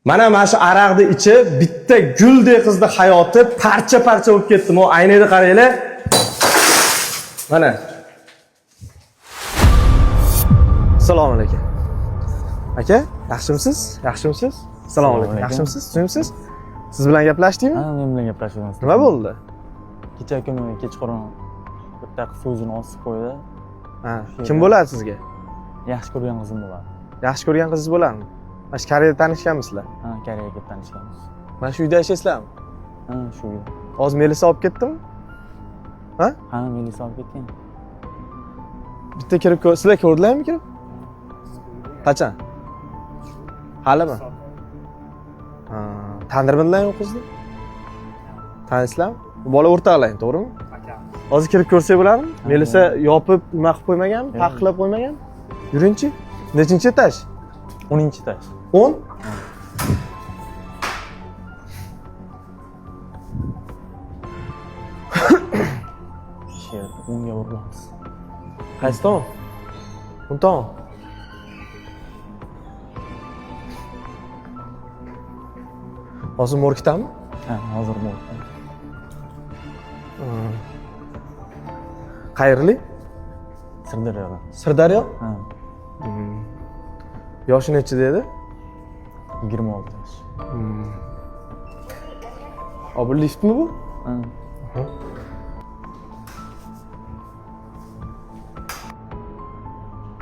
Mana shu aroqni ichib bitta guldek qizni hayoti parcha-parcha bo'lib ketdi. Mo aynada qaranglar. Mana. Assalomu alaykum. Aka, yaxshimisiz? Yaxshimisiz? Assalomu alaykum. Yaxshimisiz? Tuzukmisiz? Siz bilan gaplashdingmi? Ha, men bilan gaplashgansiz. Nima bo'ldi? Kecha kuni kechqurun bitta qiz o'zini osib qo'ydi. Ha, kim bo'ladi sizga? Yaxshi ko'rgan qizim bo'ladi. Yaxshi ko'rgan qizingiz bo'ladimi? Mana shu Koreyada tanishganmisizlar? Ha, Koreyaga kelib tanishganmiz. Mana shu uyda yashaysizlarmi? Ha, shu uyda. Hozir Melisa olib ketdimi? Ha, Melisa olib ketgan. Bitta kirib ko'r, sizlar ko'rdilarmi kirib? Qachon? Halimi? Ha, tanirmidilar u qizni? Taniysizlarmi? Bu bola o'rtoqlaring, to'g'rimi? Hozir kirib ko'rsak bo'ladimi? Melisa yopib, nima qilib qo'ymaganmi? Yo'q. Taqiqlab qo'ymaganmi? Yuringchi. Nechinchi etaj? 10-etaj. 10? Shu yerda o'nga urilamiz. Qaysi tomon? Bu tomon. Hozir morgdami? Ha, hozir bo'ldi. Qayerlik? Sirdaryoda. Sirdaryo? Ha, Yoshi nechida edi? 26 yosh. O, bu liftmi bu? Ha,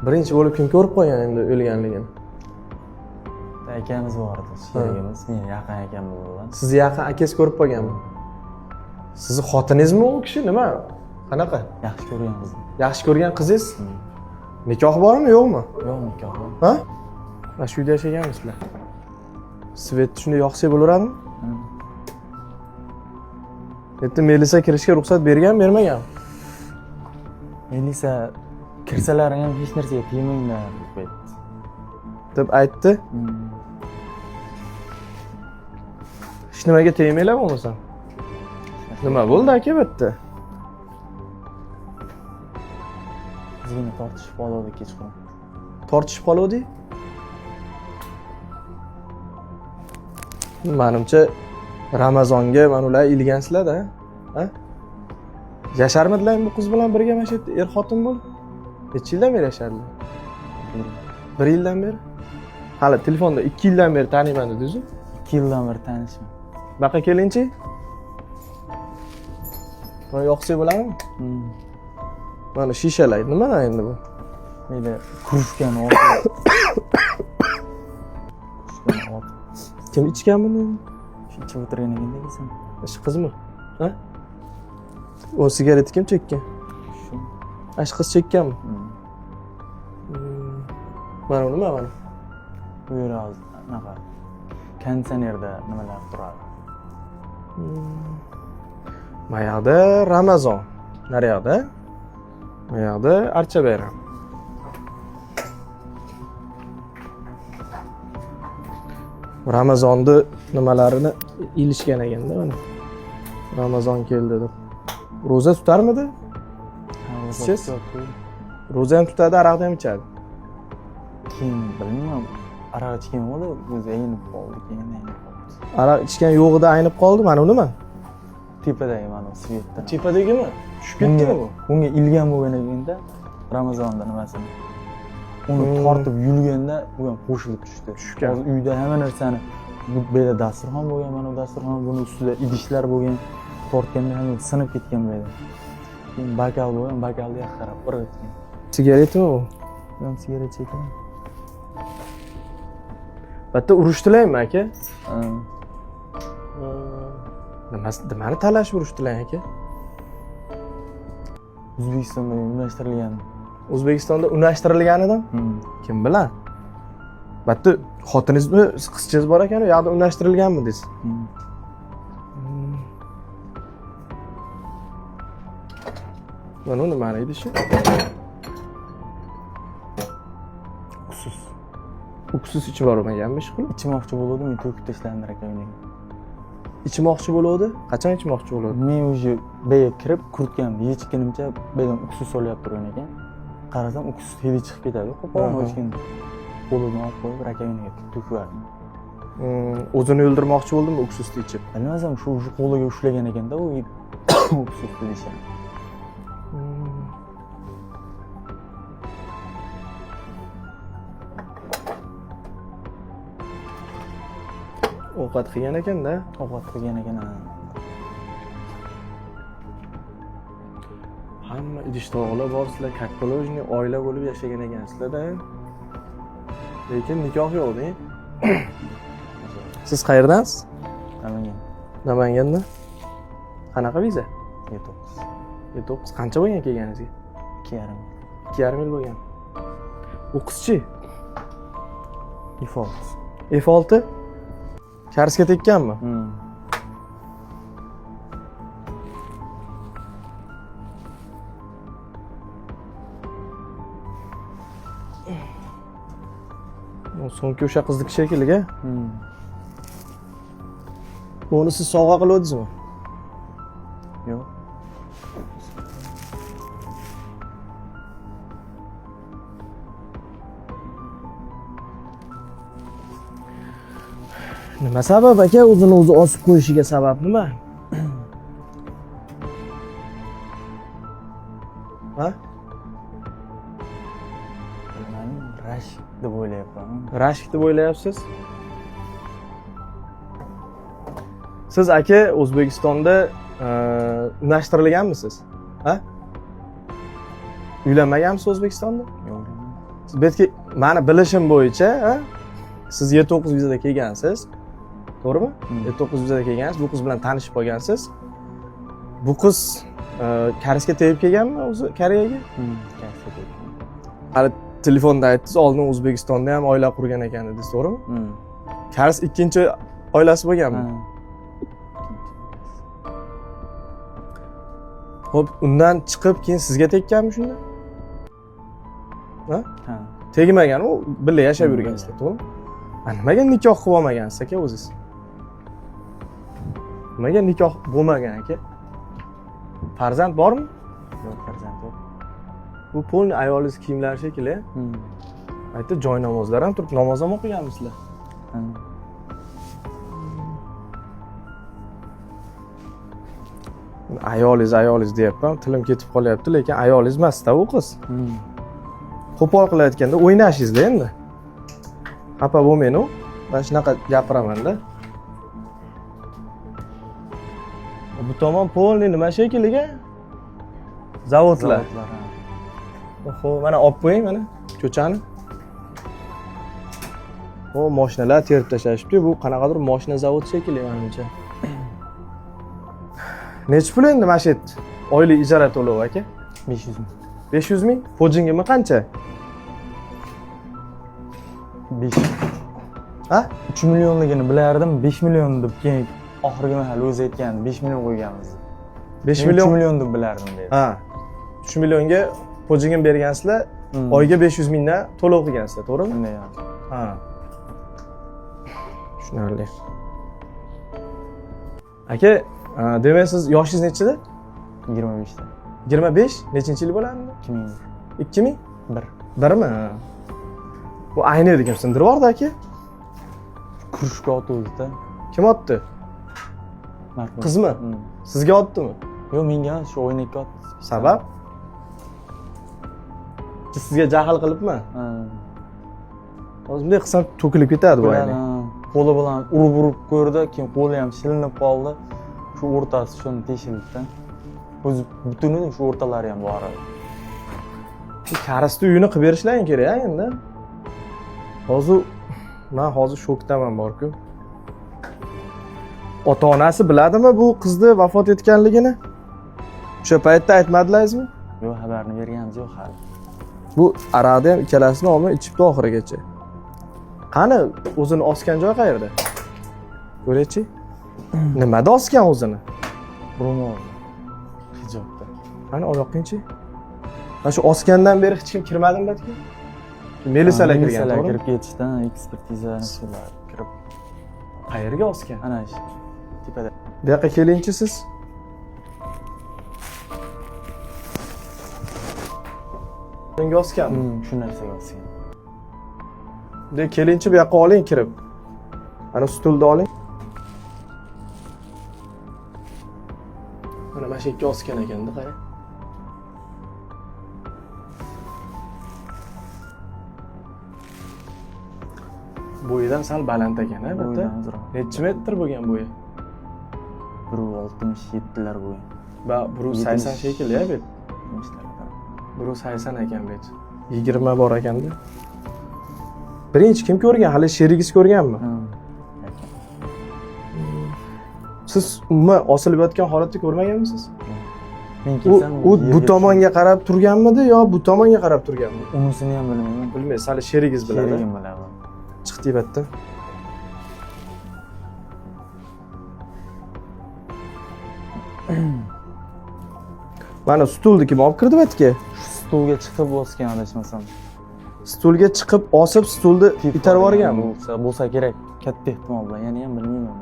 Birinchi bo'lib kim ko'rib qo'ygan endi o'lganligini? bitta akamiz bor edi, sherigimiz. Men yaqin akam bo'ladi. Sizni yaqin akangiz ko'rib qo'yganmi? Sizni xotiningizmi u kishi nima? Qanaqa? Yaxshi ko'rgan qizim. Yaxshi ko'rgan qizingiz? Nikoh bormi, yo'qmi? Yo'q, nikoh. Ha? Mana shu uyda yashaganmisizlar? Svetni shunday yoqsak bo'laveradimi? Erta Melisa kirishga ruxsat bergan, bermagan? Melisa kirsalar ham hech narsaga tegmanglar deb aytdi. Deb aytdi. Hech nimaga tegmanglar bo'lmasam. Nima bo'ldi aka bu yerda? Ozgina tortishib qoldi kechqurun. Tortishib qoluvdik? Manimcha Ramazonga mana ular ilgansizlar-da, ha? Yasharmidilar bu qiz bilan birga mana shu yerda er xotin bo'lib? Necha yildan beri yashadilar? Bir yildan beri? Hali telefonda 2 yildan beri taniyman dedingiz-ku. 2 yildan beri tanishman. Baqa kelingchi. Mana yoqsak bo'ladimi? Mana shishalar nima endi bu? Mayli, krujkani olib. Krujkani olib. Kim ichgan buni? Shu ichib o'tirgan ekanda desam. Shu qizmi? Ha? O sigaretni kim chekkan? Shu. Ana shu qiz chekkanmi? Mana u nima mana? Bu yer hozir anaqa konditsionerda nimalar turadi. Mana yoqda Ramazon. Nariyoqda? Bu yoqda Archa bayram. Ramazonni nimalarini ilishgan ekanda mana. Ramazon keldi deb. Ro'za tutarmidi? Ha, ro'za Siz? tutadi. Ro'za ham tutadi, aroqni ham ichadi. Keyin bilmayman, aroq ichgan bo'ldi, o'zi aynib qoldi, keyin aynib qoldi. Aroq ichgan yo'g'ida aynib qoldi. Mana u nima? Tepadagi mana bu svetda. Tepadagimi? Tushib ketdimi bu? Bunga ilgan bo'lgan ekanda Ramazonda nimasini. Uni tortib yulganda u ham qo'shilib tushdi. Tushgan. Hozir uyda hamma narsani bu yerda dasturxon bo'lgan, mana bu dasturxon, buni ustida idishlar bo'lgan. Tortganda hamma sinib ketgan bu yerda. Keyin bakal bo'lgan, bakalni yoqqa qarab irg'itgan. Sigaretmi u? Bu ham sigaret chekkan. Bitta urushdilarmi aka? Ha, Nimasi, nimani talashib urushdilar aka? O'zbekistonda unashtirilgan. O'zbekistonda unashtirilganidan kim bilan? Bitta xotiningizmi, qizchangiz bor ekan, u yoqda unashtirilganmi deysiz? Mana u nimani idishi? Uksus. Uksus ichib yubormaganmi ish qilib? Ichmoqchi bo'ldim, men to'kib tashladim rakovinaga. Ichmoqchi bo'luvdi. Qachon ichmoqchi bo'luvdi? Men уже bu yerga kirib kurtkamni yechganimcha bu yerdan uksus solyapti turgan ekan. Qarasam uksus hidi chiqib ketadi. Qo'polni ochganda qo'limni olib qo'yib rakovinaga to'kib yubordim. O'zini o'ldirmoqchi bo'ldimi уксус ni ichib? Bilmasam, shu qo'liga ushlagan ekanda u уксус idishini. Ovqat qilgan ekanda. Ovqat qilgan ekan. Ha. Hamma idish tovoqlar bor, sizlar как положено oila bo'lib yashagan ekansizlar-da. Lekin nikoh yo'q-da. Siz qayerdansiz? Namangan. Namanganda. Qanaqa viza? E9. E9 qancha bo'lgan kelganingizga? 2,5. 2,5 yil bo'lgan. U qizchi? F6. F6 Karsga tekkanmi? So'nggi o'sha qizniki shekilli. Uni siz sovg'a qiluvdingizmi? Yo'q. Nima sabab aka o'zini o'zi osib qo'yishiga sabab nima? Ha? Bilmadim, rashk deb o'ylayapman. Rashk deb o'ylayapsiz? Siz aka O'zbekistonda unashtirilganmisiz? Ha? Uylanmaganmisiz O'zbekistonda? Yo'q. Siz bu yerga mani bilishim bo'yicha, ha? Siz E9 vizada kelgansiz. To'g'rimi? E9 vizada kelgansiz, bu qiz bilan tanishib qolgansiz. Bu qiz Karsga tegib kelganmi o'zi Koreyaga? Karsga tegib. Hali telefonda aytdingiz, oldin O'zbekistonda ham oila qurgan ekan dedingiz, to'g'rimi? Kars ikkinchi oilasi bo'lganmi? Ha. Xo'p, undan chiqib keyin sizga tekkanmi shunda? Ha? Ha. Tegmagan, u birga yashab yurgansizlar, to'g'rimi? Nimaga nikoh qilib olmagansiz aka o'zingiz? Nimaga nikoh bo'lmagan aka? Farzand bormi? Yo'q, farzand yo'q. Bu polni ayolingiz kiyimlari shekilli. Aytdi, joy namozlar ham turib, namoz ham o'qiganmisizlar? Ha. Ayolingiz, ayolingiz deyapman, tilim ketib qolyapti, lekin ayolingiz emas-da u qiz. Qo'pol qilayotganda o'ynashingizda endi. Xafa bo'lmang-u, men shunaqa gapiraman-da. Bu tomon polni nima shekilli-ga? Zavodlar. Zavodlar, ha. Oho, mana olib qo'ying mana ko'chani. O, mashinalar terib tashlashibdi. Bu qanaqadir mashina zavod shekilli menimcha. Necha pul endi mana shu yerda? Oylik ijara to'lovi aka? 500 ming. 500 ming? Pojingimi qancha? 5. Ha? 3 millionligini bilardim, 5 million deb keyin oxirgi mahal o'zi aytgandi, 5 million qo'yganmiz. 5 Men million? 3 million deb bilardim dedi. Ha. 3 millionga pojingim bergansizlar, oyga 500 mingdan to'lov qilgansizlar, to'g'rimi? Shunday. Ha. Tushunarli. Aka, demak siz yoshingiz nechida? 25 da. 25? Nechinchi yil bo'ladi? 2001. 2000? 1. Birmi? Bu aynaydi kim sindirib yubordi aka? Krужка otuvdi-da. Kim otdi? Marhum. Qizmi? Sizga otdimi? Yo'q, menga emas, shu oynakka otdi. Sabab? Sizga jahl qilibmi? Ha. Hozir bunday qilsam to'kilib ketadi bu aynak. Ha, qo'li bilan urib-urib ko'rdi, keyin qo'li ham shilinib qoldi. Shu o'rtasi shuni teshildi-da. O'zi butuni shu o'rtalari ham bor edi. Shu karisni uyini qilib berishlaring kerak a endi. Hozir men hozir shokdaman borku. Ota-onasi biladimi bu qizni vafot etganligini? O'sha paytda aytmadilaringizmi? Yo'q, xabarni berganimiz yo'q hali. Bu aroqni ham ikkalasini olmay ichibdi oxirigacha. Qani o'zini osgan joy qayerda? Ko'raychi. Nimada osgan o'zini? Ro'mol. Hijobda. Qani oyoqingchi? Mana shu osgandan beri hech kim kirmadimi bu yerga? Milisalar kirgan, Milisalar to'g'rimi? kirib ketishdi, ekspertiza shular kirib. Qayerga osgan? Ana shu tepada. Bu yoqqa kelingchi siz. Bunga osganmi? Shu narsaga osgan. De kelingchi bu yoqqa oling kirib. Mana stulni oling. Mana shu yerga osgan ekanda, qarang. Bo'yidan sal baland ekan, a, bitta. Bo'yidan ozroq. Nechi metr bo'lgan bo'yi? 1.67lar bo'lgan. Ba, 1.80 shekilli, a, bu. 70lar. 1.80 ekan bu. 20 bor ekanda. Birinchi kim ko'rgan? Hali sherigingiz ko'rganmi? Ha. Siz umuman osilib yotgan holatda ko'rmaganmisiz? Men U kelsam u bu tomonga qarab turganmidi yo bu tomonga qarab turganmidi? Unisini ham bilmayman. Bilmaysiz, hali sherigingiz biladi. Sherigim biladi. Chiqdi albatta. Mana stulni kim olib kirdi bu yerga? Shu stulga chiqib bosgan adashmasam. Stulga chiqib osib stulni itarib yuborganmi? Bo'lsa kerak, katta ehtimol bilan. Yana ham bilmayman.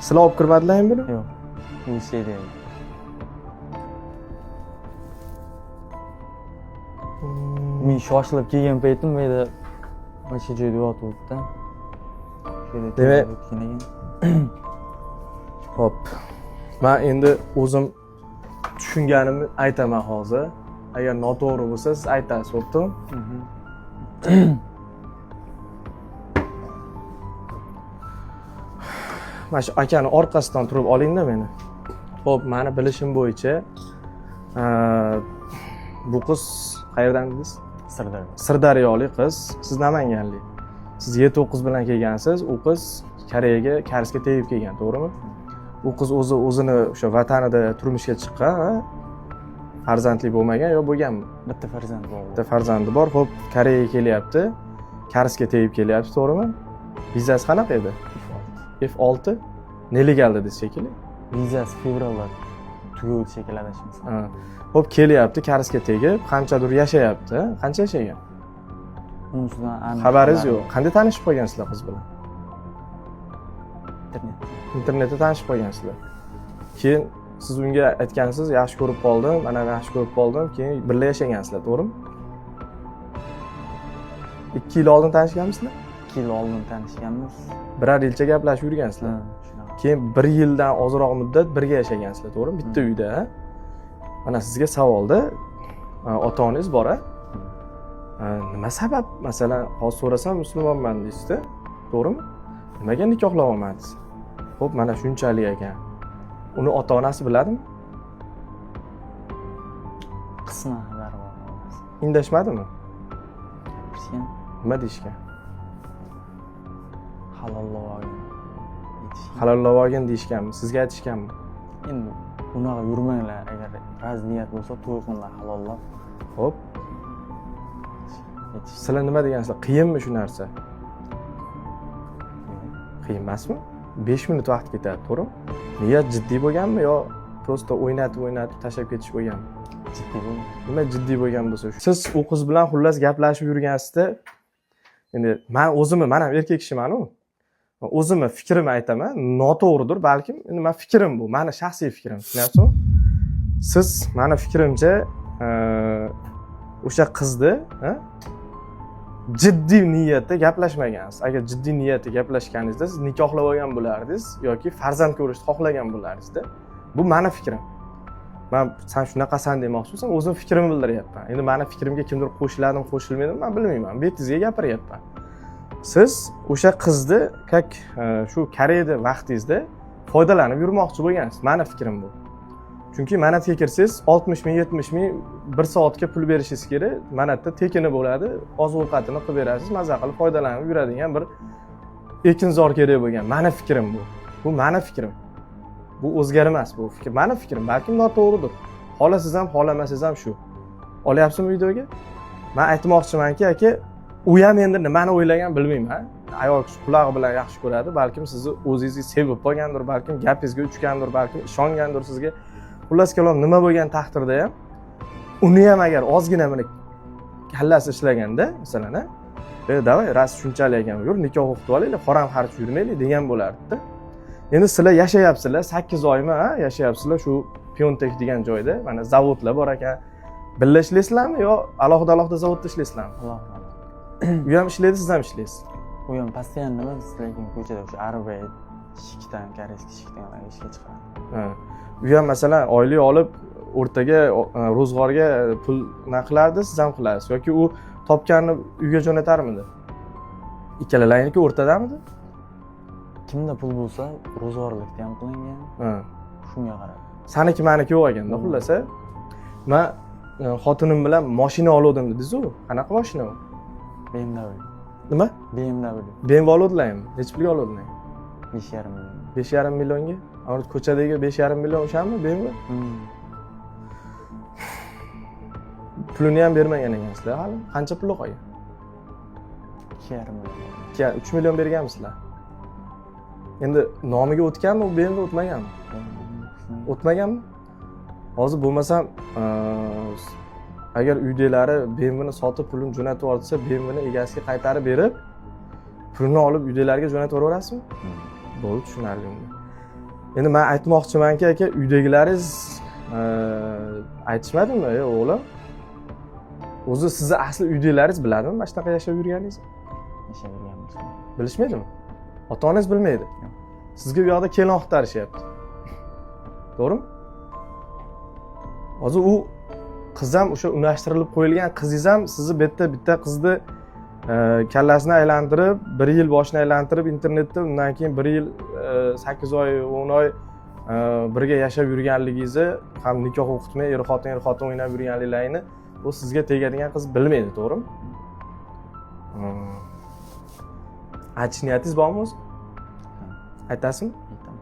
Sizlar olib kirmadilarmi buni? Yo'q. U ishlaydi. Men shoshilib kelgan paytim bu yerda mana shu joyda yotibdi. Shu yerda Demak- o'tgan ekan. Xo'p. Men endi o'zim tushunganimni aytaman hozir. Agar noto'g'ri bo'lsa, siz aytasiz, bo'ptimi? Mana shu akani orqasidan turib olingda meni. Xo'p, meni bilishim bo'yicha, bu qiz qayerdan dedingiz? Sirdaryo. Sirdaryolik qiz, siz namanganlik. Siz Y9 bilan kelgansiz, u qiz Koreyaga karsga tegib kelgan, to'g'rimi? U qiz o'zi o'zini o'sha vatanida turmushga chiqqan, ha? Farzandli bo'lmagan yo bo'lganmi? Bitta farzand bor. Bitta farzandi bor. Xo'p, Koreyaga kelyapti. Karsga tegib kelyapti, to'g'rimi? Vizasi qanaqa edi? F6 nelegal dedi shekilli. Vizasi fevralda tugavdi shekilli adashmasam. Ha. Xo'p, kelyapti, karsga tegib, qanchadir yashayapti. Qancha yashagan? Unisidan aniq Xabaringiz xabarim yo'q. Qanday tanishib qolgansizlar qiz bilan? Internet. Internetda tanishib qolgansizlar. Keyin siz unga aytgansiz, yaxshi ko'rib qoldim, mana yaxshi ko'rib qoldim, keyin birga yashagansizlar, to'g'rimi? 2 yil oldin tanishganmisizlar? 2 yil oldin tanishganmiz. Birar yilcha gaplashib yurgansizlar. Ha, shunaqa. Keyin 1 yildan ozroq muddat birga yashagansizlar, to'g'rimi? Bitta uyda. Mana sizga savolda, ota-onangiz bor, a? Nima sabab? Masalan, hozir so'rasam musulmonman deysizda, to'g'rimi? Nimaga nikohlab olmadingiz? Xo'p, mana shunchalik ekan. Uni ota-onasi biladimi? Qisman xabari bor. Indashmadimi? Gapirishgan. Nima deyishgan? Halollab olgin aytishgan. Halollab olgin deyishganmi? Sizga aytishganmi? Endi unaqa yurmanglar, agar roz niyat bo'lsa to'y qilinglar halollab. Xo'p, Aytishgan. sizlar nima degansizlar? Qiyinmi shu narsa? Qiyin emasmi? 5 minut vaqt ketadi, to'g'rimi? Niyat jiddiy bo'lganmi yo просто o'ynatib o'ynatib tashlab ketish bo'lganmi? Jiddiy bo'lgan. Nima jiddiy bo'lgan bo'lsa, siz u qiz bilan xullas gaplashib yurgansizda, endi men o'zimni, men ham erkak kishiman-u. O'zimni fikrimni aytaman, noto'g'ridir balkim, endi men fikrim bu, meni shaxsiy fikrim, tushunyapsizmi? Siz meni fikrimcha, o'sha qizni, ha, jiddiy niyatda gaplashmagansiz. Agar jiddiy niyatda gaplashganingizda siz nikohlab olgan bo'lardingiz yoki farzand ko'rishni xohlagan bo'lardingizda. Bu meni fikrim. Men sen shunaqasan demoqchisan, o'zim fikrimni bildiryapman. Endi meni fikrimga kimdir qo'shiladimi, qo'shilmaydimi, men bilmayman. Betingizga gapiryapman. Siz o'sha qizni как shu Koreyada vaqtingizda foydalanib yurmoqchi bo'lgansiz. Meni fikrim bu. Chunki manatga kirsangiz 60 ming, 70 ming bir soatga pul berishingiz kerak. Manatda tekini bo'ladi, oziq-ovqatini qilib berasiz, maza qilib foydalanib yuradigan bir ekinzor kerak bo'lgan. Meni fikrim bu. Bu meni fikrim. Bu o'zgarmas bu fikr. Meni fikrim, balkim noto'g'ridir. Xohlasangiz ham, xohlamasangiz ham shu. Olyapsizmi videoga? Men aytmoqchimanki, aka, u ham endi nimani o'ylagan bilmayman. Ayol kishi qulog'i bilan yaxshi ko'radi, balkim sizni o'zingizni sevib qolgandir, balkim gapingizga uchgandir, balkim ishongandir sizga. Xullas kalom, nima bo'lgan taqdirda ham uni ham agar ozgina buni kallasi ishlaganda, masalan, davay, rost shunchalik ekan, yur nikoh o'qitib olaylik, harom xarj yurmaylik degan bo'lardi-da. Endi sizlar yashayapsizlar, 8 oymi, ha, yashayapsizlar shu Pyeongtaek degan joyda, mana zavodlar bor ekan. Birga ishlaysizlarmi yo alohida alohida zavodda ishlaysizlarmi? Alohida. U ham ishlaydi, siz ham ishlaysiz. U ham постоянно emas, lekin ko'chada o'sha arba eshikdan, корейский eshikdan ishga chiqardi. Ha. U ham, masalan, oylik olib o'rtaga ro'zg'orga pul na qilardi, siz ham qilasiz yoki u topganini uyga jo'natarmidi? Ikkalalaringniki o'rtadamidi? Kimda pul bo'lsa, ro'zg'orlikda ham qilingan, shunga qarab. Saniki maniki yo'q ekanda. Xullas, man xotinim bilan moshina oluvdim dedingiz-u, qanaqa moshina u? BMW. Nima? BMW. BMW oluvdilarmi? Nechi pulga oluvdilar? 5,5 million. 5,5 millionga? Ana ko'chadagi 5,5 million o'shami BMW? Hmm. Pulini ham bermagan ekansizlar hali. Qancha puli qolgan? 2,5 million. 3 million berganmisizlar? Endi nomiga o'tganmi u BMW, o'tmaganmi? O'tmaganmi? Hozir bo'lmasam, agar uydagilari BMWni sotib pulini jo'natib yuborsa, BMWni egasiga qaytarib berib, pulini olib uydagilarga jo'natib yuborasizmi? Bo'ldi, tushunarli unda. Endi man aytmoqchimanki, aka, uydagilaringiz aytishmadimi, ey o'g'lim? O'zi sizni asli uydagilaringiz biladimi mana shunaqa yashab yurganingizni? Yashab yurganmiz. Bilishmaydimi? Ota-onangiz bilmaydi. Yo'q. Sizga u yoqda kelin axtarishyapti. To'g'rimi? Hozir u qiz ham, o'sha unashtirilib qo'yilgan qizingiz ham sizni bu yerda bitta qizni kallasini aylantirib, bir yil boshini aylantirib internetda, undan keyin bir yil 8 oy, 10 oy birga yashab yurganligingizni ham nikoh o'qitmay er xotin er xotin o'ynab yurganliklaringni u sizga tegadigan qiz bilmaydi, to'g'rimi? Aytish niyatingiz bormi o'zi? Aytasizmi? Aytaman.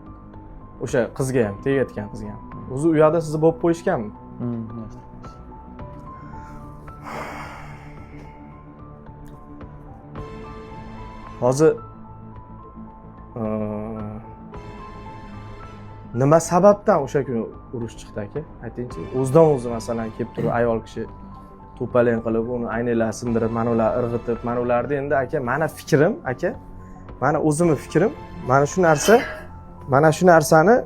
O'sha qizga ham, tegayotgan qizga ham. O'zi u yoqda sizni bo'lib qo'yishganmi? Hmm. Hozir nima sababdan o'sha kuni urush chiqdi aka? Aytingchi. O'zidan o'zi masalan kelib turib ayol kishi to'palang qilib, uni aynaklarni sindirib, mana ular irg'itib, mana ularni endi aka, mana fikrim aka, mana o'zimni fikrim, mana shu narsa, mana shu narsani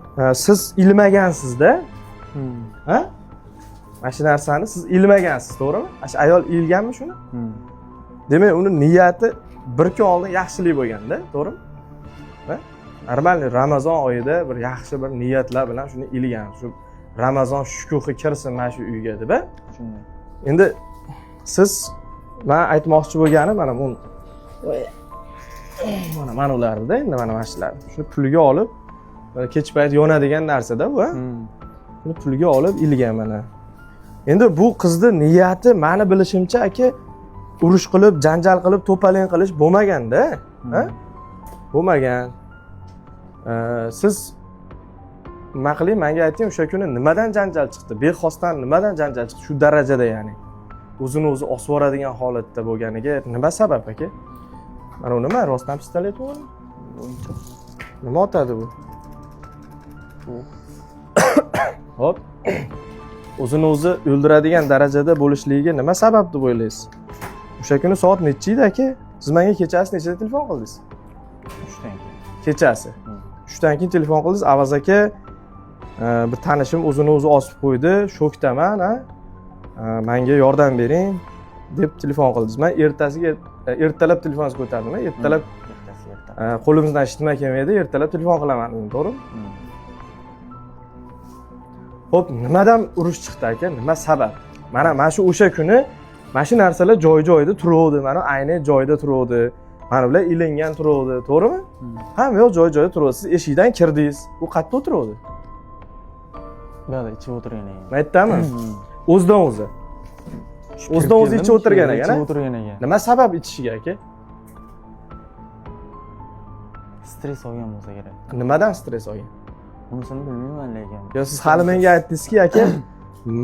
siz ilmagansizda. Ha? Mana shu narsani siz ilmagansiz, to'g'rimi? Mana shu ayol ilganmi shuni? Demak, uni niyati bir kun oldin yaxshilik bo'lganda, to'g'rimi? Ha? Normalniy Ramazon oyida bir yaxshi bir niyatlar bilan shuni ilgan. Shu Ramazon shukuhi kirsin mana shu uyga deb, ha? Shunday. Endi siz, men aytmoqchi bo'lganim mana bu, mana mana ularda endi mana mana shular. Shuni pulga olib, mana kech payt yonadigan narsada bu, ha? Buni pulga olib ilgan mana. Endi bu qizni niyati meni bilishimcha aka urush qilib, janjal qilib, to'palang qilish bo'lmaganda, ha? Bo'lmagan. Siz nima qiling, menga ayting, o'sha kuni nimadan janjal chiqdi? Bexosdan nimadan janjal chiqdi shu darajada, ya'ni? O'zini o'zi osib yuboradigan holatda bo'lganiga nima sabab aka? Mana u nima? Rostdan pistolet bu? O'yinchoq. Nima otadi bu? Hop. O'zini o'zi o'ldiradigan darajada bo'lishligiga nima sabab deb o'ylaysiz? O'sha kuni soat necha edi aka? Siz menga kechasi nechada telefon qildingiz? 3dan keyin. Kechasi. 3dan keyin telefon qildingiz. Avaz aka, bir tanishim o'zini o'zi osib qo'ydi, shokdaman, ha? Menga yordam bering deb telefon qildingiz. Men ertasiga ertalab telefoningizni ko'tardim, ertalab. Ertasiga ertalab. Qo'limizdan hech nima kelmaydi, ertalab telefon qilaman dedim, to'g'rimi? Xo'p, nimadan urush chiqdi aka? Nima sabab? Mana shu o'sha kuni mana shu narsalar joy-joyida turuvdi, mana ayni joyida turuvdi. Mana bular ilingan turuvdi, to'g'rimi? Hamma yoq joy-joyida turuvdi. Siz eshikdan kirdingiz. U qayerda o'tiruvdi? Bu yoqda ichib o'tirgan ekan. Men aytdimmi? O'zidan o'zi. O'zidan o'zi ichib o'tirgan ekan, Ichib a? o'tirgan ekan. Nima sabab ichishiga aka? Stress olgan bo'lsa kerak. Nimadan stress olgan? Unisini bilmayman lekin. Yo, siz hali menga aytdingizki, aka,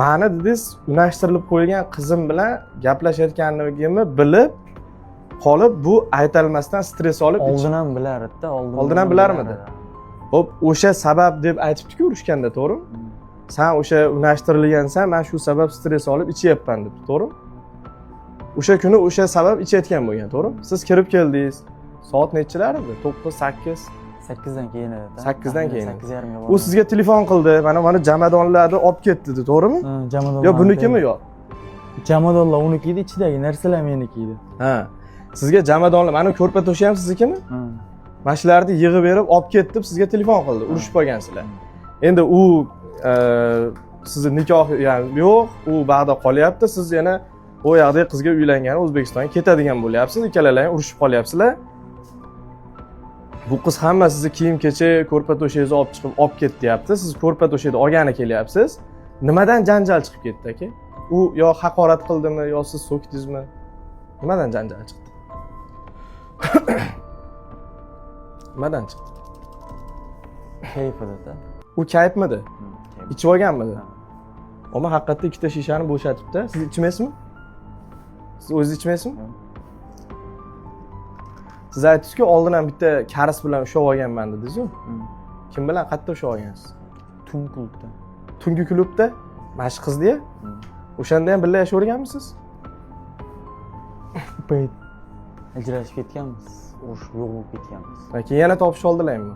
mani dedingiz, unashtirilib qo'yilgan qizim bilan gaplashayotganligimni bilib qolib, bu aytalmasdan stress olib Oldin ham bilardi-da, oldin. Oldin ham bilarmidi? Xo'p, o'sha sabab deb aytibdi-ku urushganda, to'g'rimi? San o'sha unashtirilgansan, men shu sabab stress olib ichyapman deb, to'g'rimi? O'sha kuni o'sha sabab ichayotgan bo'lgan, to'g'rimi? Siz kirib keldingiz. Soat nechalar edi? 9, 8. 8dan keyin edi. 8dan keyin. 8:30 ga. U sizga telefon qildi, mana jomadonlarni olib ketdi dedi, to'g'rimi? Ha, jomadonlar. Yo, bunikimi yo? Jomadonlar uniki edi, ichidagi narsalar meniki edi. Ha. Sizga jomadonlar, mana ko'rpa to'shak ham siznikimi? Ha. Mana shularni yig'ib berib olib ket deb sizga telefon qildi. Urushib qolgansizlar. Endi u sizni nikoh yani yo'q, u bag'da qolyapti. Siz yana u yoqdagi qizga uylangan, O'zbekistonga ketadigan bo'lyapsiz. Ikkalalaring urushib qolyapsizlar. Bu qiz hamma sizni kiyim kechak, ko'rpa to'shagingizni olib chiqib olib ket deyapti. Siz ko'rpa to'shakni olgani kelyapsiz. Nimadan janjal chiqib ketdi aka? U yo haqorat qildimi, yo siz so'kdingizmi? Nimadan janjal chiqdi? Nimadan chiqdi? Kayfida. U kayfmidi? Kayf. Ichib olganmidi? Ha. Ammo haqiqatda ikkita shishani bo'shatibdi. Siz ichmaysizmi? Siz o'zingiz ichmaysizmi? Yo'q. Siz aytdingizku, oldin ham bitta karis bilan ushlab olganman dedingiz-ku. Kim bilan, qayerda ushlab olgansiz? Tun klubda. Tungi klubda? Mana shu qizni-ya? O'shanda ham birga yashaverganmisiz? U payt ajrashib ketganmiz. Urush yo'q bo'lib ketganmiz. Keyin yana topishib oldilarmi?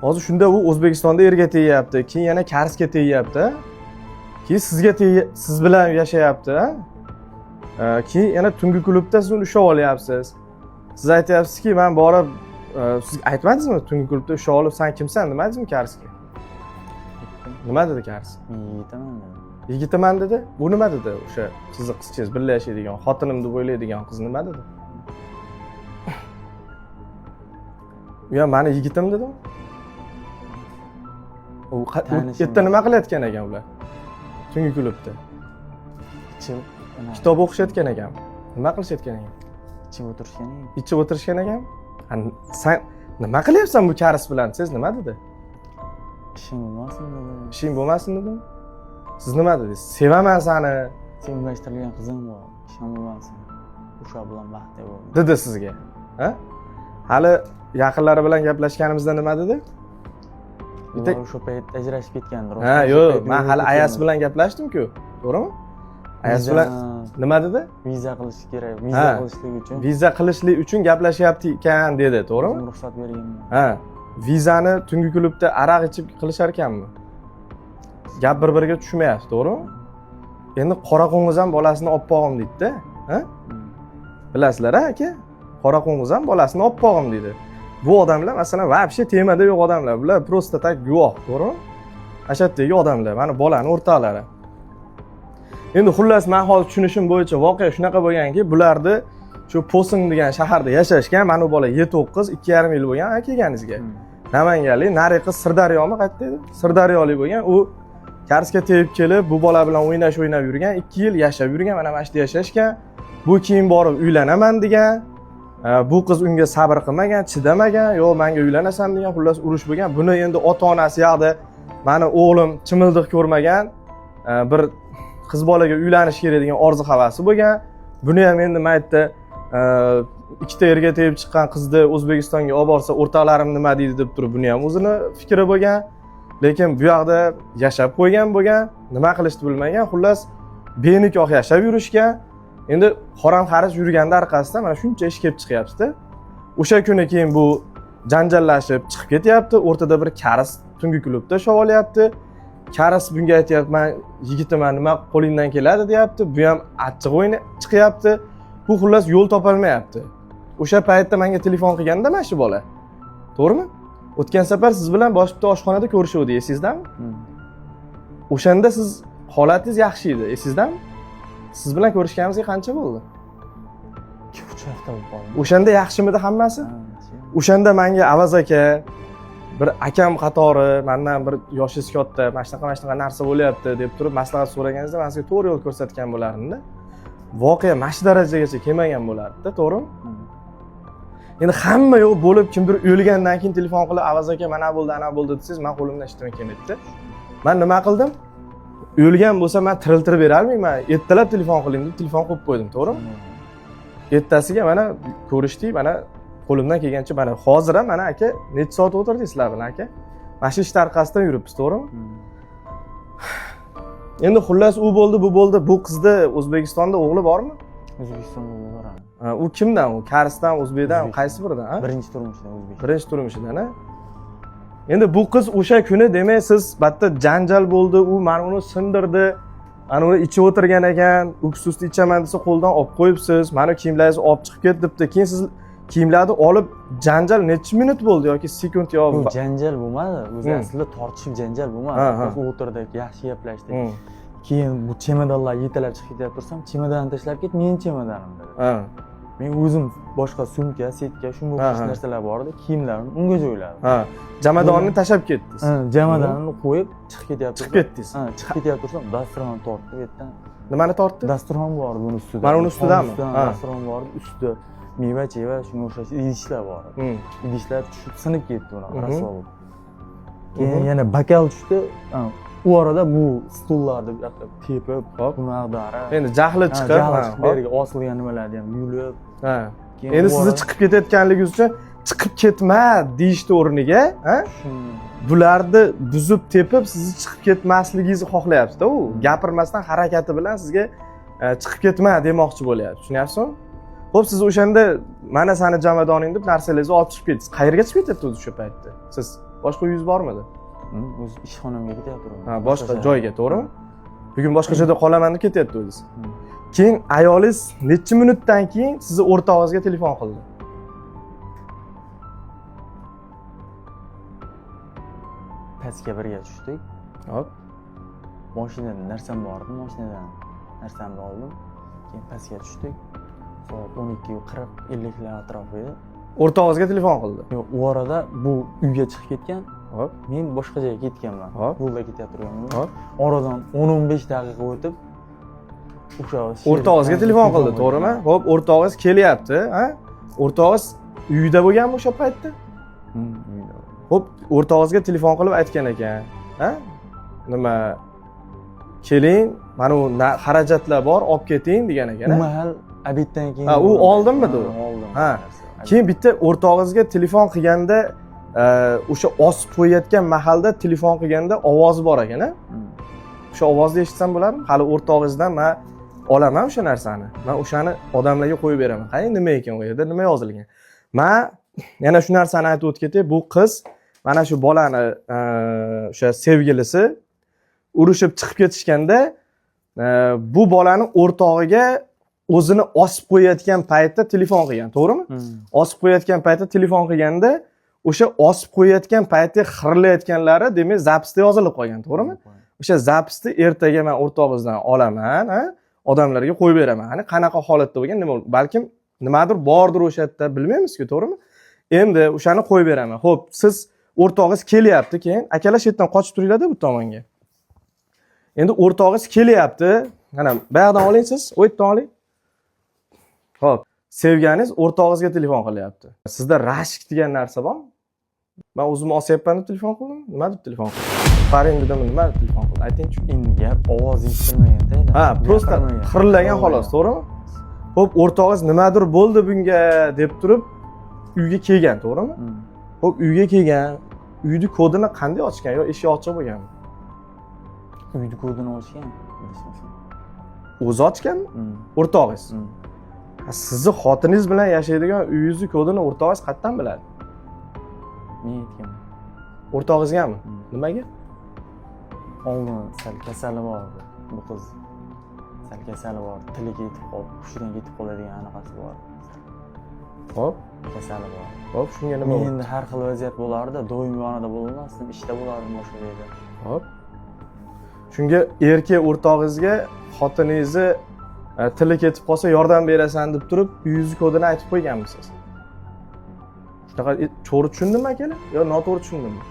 Hozir shunda u O'zbekistonda erga tegyapti, keyin yana karisga tegyapti, keyin sizga siz bilan yashayapti, keyin yana tungi klubda siz uni ushlab olyapsiz. Siz aytyapsizki, man borib, siz aytmadingizmi tungi klubda ushlab olib, san kimsan demadingizmi karisga? Nima dedi karis? Men yigitaman dedi. Yigitaman dedi. Bu nima dedi? O'sha sizni qizchangiz, birga yashaydigan, xotinim deb o'ylaydigan qiz nima dedi? U ham mani yigitim dedimi? U yerda nima qilayotgan ekan ular? Tungi klubda. Ichib, kitob o'qishayotgan ekan. Nima qilishayotgan ekan? Ichib o'tirishgan ekan. Ichib o'tirishgan ekan. San nima qilyapsan bu karis bilan? Siz nima dedi? Ishing bo'lmasin dedi. Ishing bo'lmasin dedimi? Siz nima dedingiz? Sevaman seni. Sen unglashtirilgan qizim bor. Ishing bo'lmasin. O'sha bilan baxtli bo'l. Dedi sizga. Ha? Hali yaqinlari bilan gaplashganimizda nima dedi? Ular o'sha payt ajrashib ketgandir. Ha, yo'q, men hali ayasi bilan gaplashdim-ku. To'g'rimi? Ayasi bilan nima dedi? Viza qilish kerak. Viza qilishlik uchun. Viza qilishlik uchun gaplashyapti ekan dedi, to'g'rimi? Ruxsat berganman. Ha. Vizani tungi klubda aroq ichib qilishar ekanmi? Gap bir-biriga tushmayapti, to'g'rimi? Endi qora qo'ng'iz ham bolasini oppog'im deydi-da, ha? Bilasizlar, ha aka? Qora qo'ng'iz ham bolasini oppog'im deydi. Bu odamlar masalan вообще temada yo'q odamlar. Bular просто так guvoh, to'g'rimi? Ana shu yerdagi odamlar, mana bolani o'rtoqlari. Endi xullas men hozir tushunishim bo'yicha voqea shunaqa bo'lganki, bularni shu Posin degan shaharda yashashgan, mana bu bola 7-9, 2,5 yil bo'lgan kelganingizga. Namanganlik, nari qiz Sirdaryomi qayerda edi? Sirdaryolik bo'lgan. U karisga tegib kelib, bu bola bilan o'ynash o'ynab yurgan, 2 yil yashab yurgan, mana shu yerda yashashgan. Bu keyin borib uylanaman degan. Bu qiz unga sabr qilmagan, chidamagan, yo'q menga uylanasan degan, xullas urush bo'lgan. Buni endi ota-onasi yoqda mani o'g'lim chimildiq ko'rmagan, bir qiz bolaga uylanish kerak degan orzu havasi bo'lgan. Buni ham endi maytda ikkita erga tegib chiqqan qizni O'zbekistonga olib borsa o'rtoqlarim nima deydi deb turib buni ham o'zini fikri bo'lgan. Lekin bu yoqda yashab qo'ygan bo'lgan, nima qilishni bilmagan, xullas benikoh yashab yurishgan. Endi harom xarij yurganda orqasidan mana shuncha ish kelib chiqyapti-da. O'sha kuni keyin bu janjallashib chiqib ketyapti, o'rtada bir karis tungi klubda shovolyapti. Karis bunga aytyapti, men yigitiman, nima qo'lingdan keladi deyapti. Bu ham achchiq o'yna chiqyapti. Bu xullas yo'l topolmayapti. O'sha paytda menga telefon qilganda mana shu bola. To'g'rimi? O'tgan safar siz bilan bosh bitta oshxonada ko'rishuvdik, esingizdami? O'shanda siz holatingiz yaxshi edi, esingizdami? Siz bilan ko'rishganimizga qancha bo'ldi? 2-3 hafta bo'lib qoldi. O'shanda yaxshimidi hammasi? O'shanda menga Avaz aka, bir akam qatori, mendan bir yoshingiz katta, mana shunaqa mana shunaqa narsa bo'lyapti deb turib maslahat so'raganingizda men sizga to'g'ri yo'l ko'rsatgan bo'lardim-da. Voqea mana shu darajagacha kelmagan bo'lardi-da, to'g'rimi? Endi hamma yo'q bo'lib kimdir o'lgandan keyin telefon qilib Avaz aka mana bo'ldi, ana bo'ldi desangiz, men qo'limdan hech nima kelmaydi-da. Men nima qildim? O'lgan bo'lsa men tiriltirib bera olmayman. Ertalab telefon qiling deb telefon qo'yib qo'ydim, to'g'rimi? Ertasiga mana ko'rishdik, mana qo'limdan kelgancha mana hozir ham mana aka necha soat o'tirdik sizlar bilan aka? Mana shu ishni orqasidan yuribmiz, to'g'rimi? Endi xullas u bo'ldi, bu bo'ldi. Bu qizni O'zbekistonda o'g'li bormi? O'zbekistonda o'g'li bor. U kimdan? U karisdan, o'zbekdan, qaysi biridan? Birinchi turmushidan o'zbek. Birinchi turmushidan, ha? Endi bu qiz o'sha kuni demak siz bitta janjal bo'ldi, u mana uni sindirdi. Ana uni ichib o'tirgan ekan, uksusni ichaman desa qo'ldan olib qo'yibsiz, mana kiyimlaringizni olib chiqib ket debdi. Keyin siz kiyimlarni olib janjal necha minut bo'ldi yoki sekund yo Yo'q, janjal bo'lmadi. O'zi aslida tortishib janjal bo'lmadi. Biz o'tirdik, yaxshi gaplashdik. Keyin bu chemodanlar yetalab chiqib ketyapti tursam, chemodanni tashlab ket, meni chemodanim dedi. Men o'zim boshqa sumka, setka, shunga o'xshash narsalar bor edi, kiyimlarimni unga joyladim. Ha, jomadonni tashlab ketdingiz. Ha, jomadanimni qo'yib chiqib ketyapti. Chiqib ketdingiz. Ha, chiqib ketyapti tursam, dasturxon tortdi bu yerdan. Nimani tortdi? Dasturxon bor edi buni ustida. Mana uni ustidami? Dasturxon bor edi, ustida meva-cheva, shunga o'xshash idishlar bor edi. Idishlar tushib sinib ketdi unaqa rasvo bo'lib. Keyin yana bakal tushdi. U orada bu stullarni bu yoqqa tepib, buni ag'darib. Endi jahli chiqib, jahli chiqib, bu yerga osilgan nimalarni ham yulib. Keyin Endi sizni chiqib ketayotganligingiz uchun chiqib ketma deyishni o'rniga, ha? Bularni buzib tepib sizni chiqib ketmasligingizni xohlayapti-da u. Gapirmasdan harakati bilan sizga chiqib ketma demoqchi bo'lyapti. Tushunyapsizmi? Xo'p, siz o'shanda mana sani jomadoning deb narsalaringizni olib chiqib ketdingiz. Qayerga chiqib ketyapti o'zi o'sha paytda? Siz boshqa uyingiz bormidi? O'zi ishxonamga ketyapti. Ha, boshqa joyga, to'g'rimi? Bugun boshqa joyda qolaman deb ketyapti o'zingiz. Keyin ayolingiz necha minutdan keyin sizni o'rtog'ingizga telefon qildi? Pastga birga tushdik. Hop. Mashinada narsam bor edi, mashinadan narsamni oldim. Keyin pastga tushdik. Soat 12:40 50lar atrofi edi. O'rtog'ingizga telefon qildi. Yo'q, u orada bu uyga chiqib ketgan. Hop. Men boshqa joyga ketganman. Hop. Yo'lda ketyapti turganman. Hop. Oradan 10-15 daqiqa o'tib o'sha O'rtog'ingizga telefon qildi, to'g'rimi? Xo'p, o'rtog'ingiz kelyapti, ha? O'rtog'ingiz uyda bo'lganmi o'sha paytda? Uyda. Xo'p, o'rtog'ingizga telefon qilib aytgan ekan, ha? Nima keling, mana u xarajatlar bor, olib keting degan ekan. U mahal obeddan keyin. Ha, u oldinmidi u? Oldim. Ha. Keyin bitta o'rtog'ingizga telefon qilganda, o'sha osib qo'yayotgan mahalda telefon qilganda ovozi bor ekan, ha? O'sha ovozni eshitsam bo'ladimi? Hali o'rtog'ingizdan men olaman o'sha narsani. Men o'shani odamlarga qo'yib beraman. Qani nima ekan u yerda, nima yozilgan? Men yana shu narsani aytib o'tib ketay, bu qiz mana shu bolani o'sha sevgilisi urushib chiqib ketishganda, bu bolani o'rtog'iga o'zini osib qo'yayotgan paytda telefon qilgan, to'g'rimi? Osib qo'yayotgan paytda telefon qilganda, o'sha osib qo'yayotgan paytda xirilayotganlari, demak, zapisda yozilib qolgan, to'g'rimi? O'sha zapisni ertaga men o'rtog'ingizdan olaman, ha? Odamlarga qo'yib beraman. Hani qanaqa holatda bo'lgan, nima, balkim nimadir bordir o'sha yerda, bilmaymiz-ku, to'g'rimi? Endi o'shani qo'yib beraman. Xo'p, siz o'rtog'ingiz kelyapti, keyin akalar shu yerdan qochib turinglar-da bu tomonga. Endi o'rtog'ingiz kelyapti. Mana bu yoqdan oling siz, u yerdan oling. Xo'p, sevganingiz o'rtog'ingizga telefon qilyapti. Sizda rashk degan narsa bormi? Men o'zimni osyapman deb telefon qildim. Nima deb telefon qildim? Farin dedimi, nima deb telefon qildi? Aytingchi. Endi gap ovoz eshitilmaganda. Ha, просто xirillagan xolos, to'g'rimi? Xo'p, o'rtog'ingiz nimadir bo'ldi bunga deb turib uyga kelgan, to'g'rimi? Xo'p, uyga kelgan, uyni kodini qanday ochgan yo eshik ochiq bo'lganmi? Uyni kodini ochgan, adashmasam. O'zi ochganmi? O'rtog'ingiz. Ha, sizni xotiningiz bilan yashaydigan uyingizni kodini o'rtog'ingiz qayerdan biladi? Men aytganman. O'rtog'ingizgami? Nimaga? Oldin sal kasali bor edi bu qiz. Sal kasali bor, tili ketib qolib, hushidan ketib qoladigan anaqasi bor. Xo'p. Kasali bor. Xo'p, shunga nima Men bo'ldi? endi har xil vaziyat bo'lardi, doim yonida bo'lolmasdim, ishda bo'lardim boshqa yerda. Xo'p. Shunga erkak o'rtog'ingizga xotiningizni tili ketib qolsa yordam berasan deb turib uyingizni kodini aytib qo'yganmisiz? Shunaqa to'g'ri tushundimmi akalar yo noto'g'ri tushundimmi?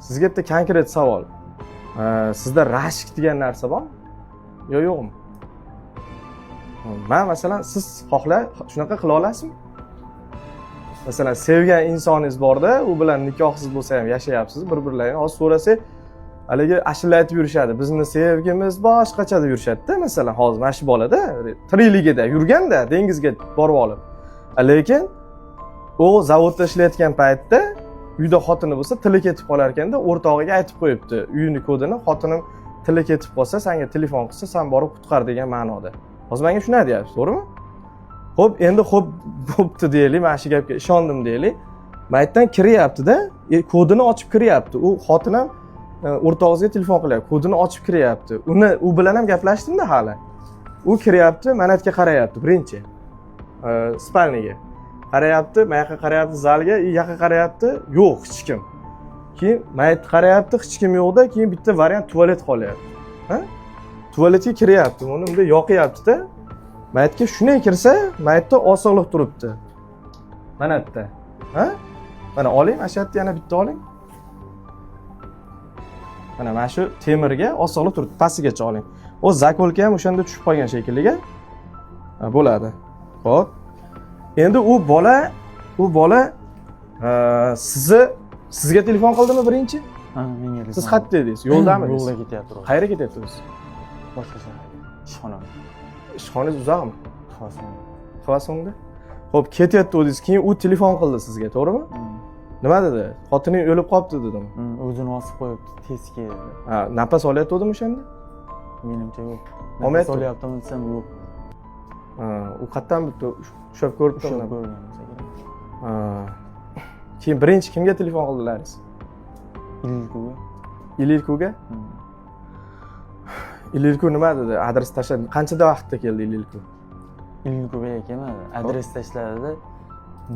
Sizga bitta konkret savol. Sizda rashk degan narsa bormi yo yo'qmi? Man masalan, siz xohla shunaqa qila olasizmi? Masalan, sevgan insoningiz borda, u bilan nikohsiz bo'lsa ham yashayapsiz, bir-birlaringni hozir so'rasak, haligi ashula aytib yurishadi. Bizni sevgimiz boshqacha deb yurishadi-da, masalan, hozir mana shu bolada tirikligida yurganda dengizga borib olib. Lekin u zavodda ishlayotgan paytda uyda xotini bo'lsa tili ketib qolar ekanda, o'rtog'iga aytib qo'yibdi uyini kodini, xotinim tili ketib qolsa senga telefon qilsa sen borib qutqar degan ma'noda. Hozir menga shunday deyapsiz, to'g'rimi? Xo'p, endi xo'p bo'pti deylik, mana shu gapga ishondim deylik. Maytdan kiryapti-da, kodini ochib kiryapti. U xotin ham O'rtog'ingizga telefon qilyapti, kodini ochib kiryapti. Uni u bilan ham gaplashdimda hali. U kiryapti, mana yerga qarayapti birinchi. Спальня ga. Qarayapti, mana yoqqa qarayapti, zalga, u yoqqa qarayapti, yo'q hech kim. Keyin mana yerga qarayapti, hech kim yo'qda, keyin bitta variant tualet qolyapti. Ha? Tualetga kiryapti, uni bunday yoqyapti-da. Mana yerga shunday kirsa, mana yerda osig'liq turibdi. Mana yerda. Ha? Mana oling, mana shu yerda yana bitta oling. Mana shu temirga osig'liq turibdi, pastigacha oling. O заколка ham o'shanda tushib qolgan shekilli. Ha, bo'ladi. Xo'p. Endi u bola sizni sizga telefon qildimi birinchi? Ha, menga. Siz qayerda edingiz? Yo'ldamidingiz? Yo'lda ketyapti. Qayerga ketyapsiz? Boshqa shaharga. Ishxonam. Ishxonangiz uzoqmi? Xivasonga. Xivasonda? Xo'p, ketyapti o'zingiz. Keyin u telefon qildi sizga, to'g'rimi? Nima dedi? Xotining o'lib qolibdi dedimi? O'zini osib qo'yibdi, tez kel dedi. Ha, nafas olyaptimi o'shanda? Menimcha yo'q. Olmayapti? Nafas olyaptimi desam, yo'q. Ha, u qayerdan bilibdi? Ushlab ko'ribdi. Ushlab ko'rgan bo'lsa kerak. Ha. Keyin birinchi kimga telefon qildilaringiz? Ililkuga. Ililkuga? Ililku nima dedi? Adres tashladi. Qanchada vaqtda keldi Ililku? Ililku bu yerga kelmadi. Adres tashladida,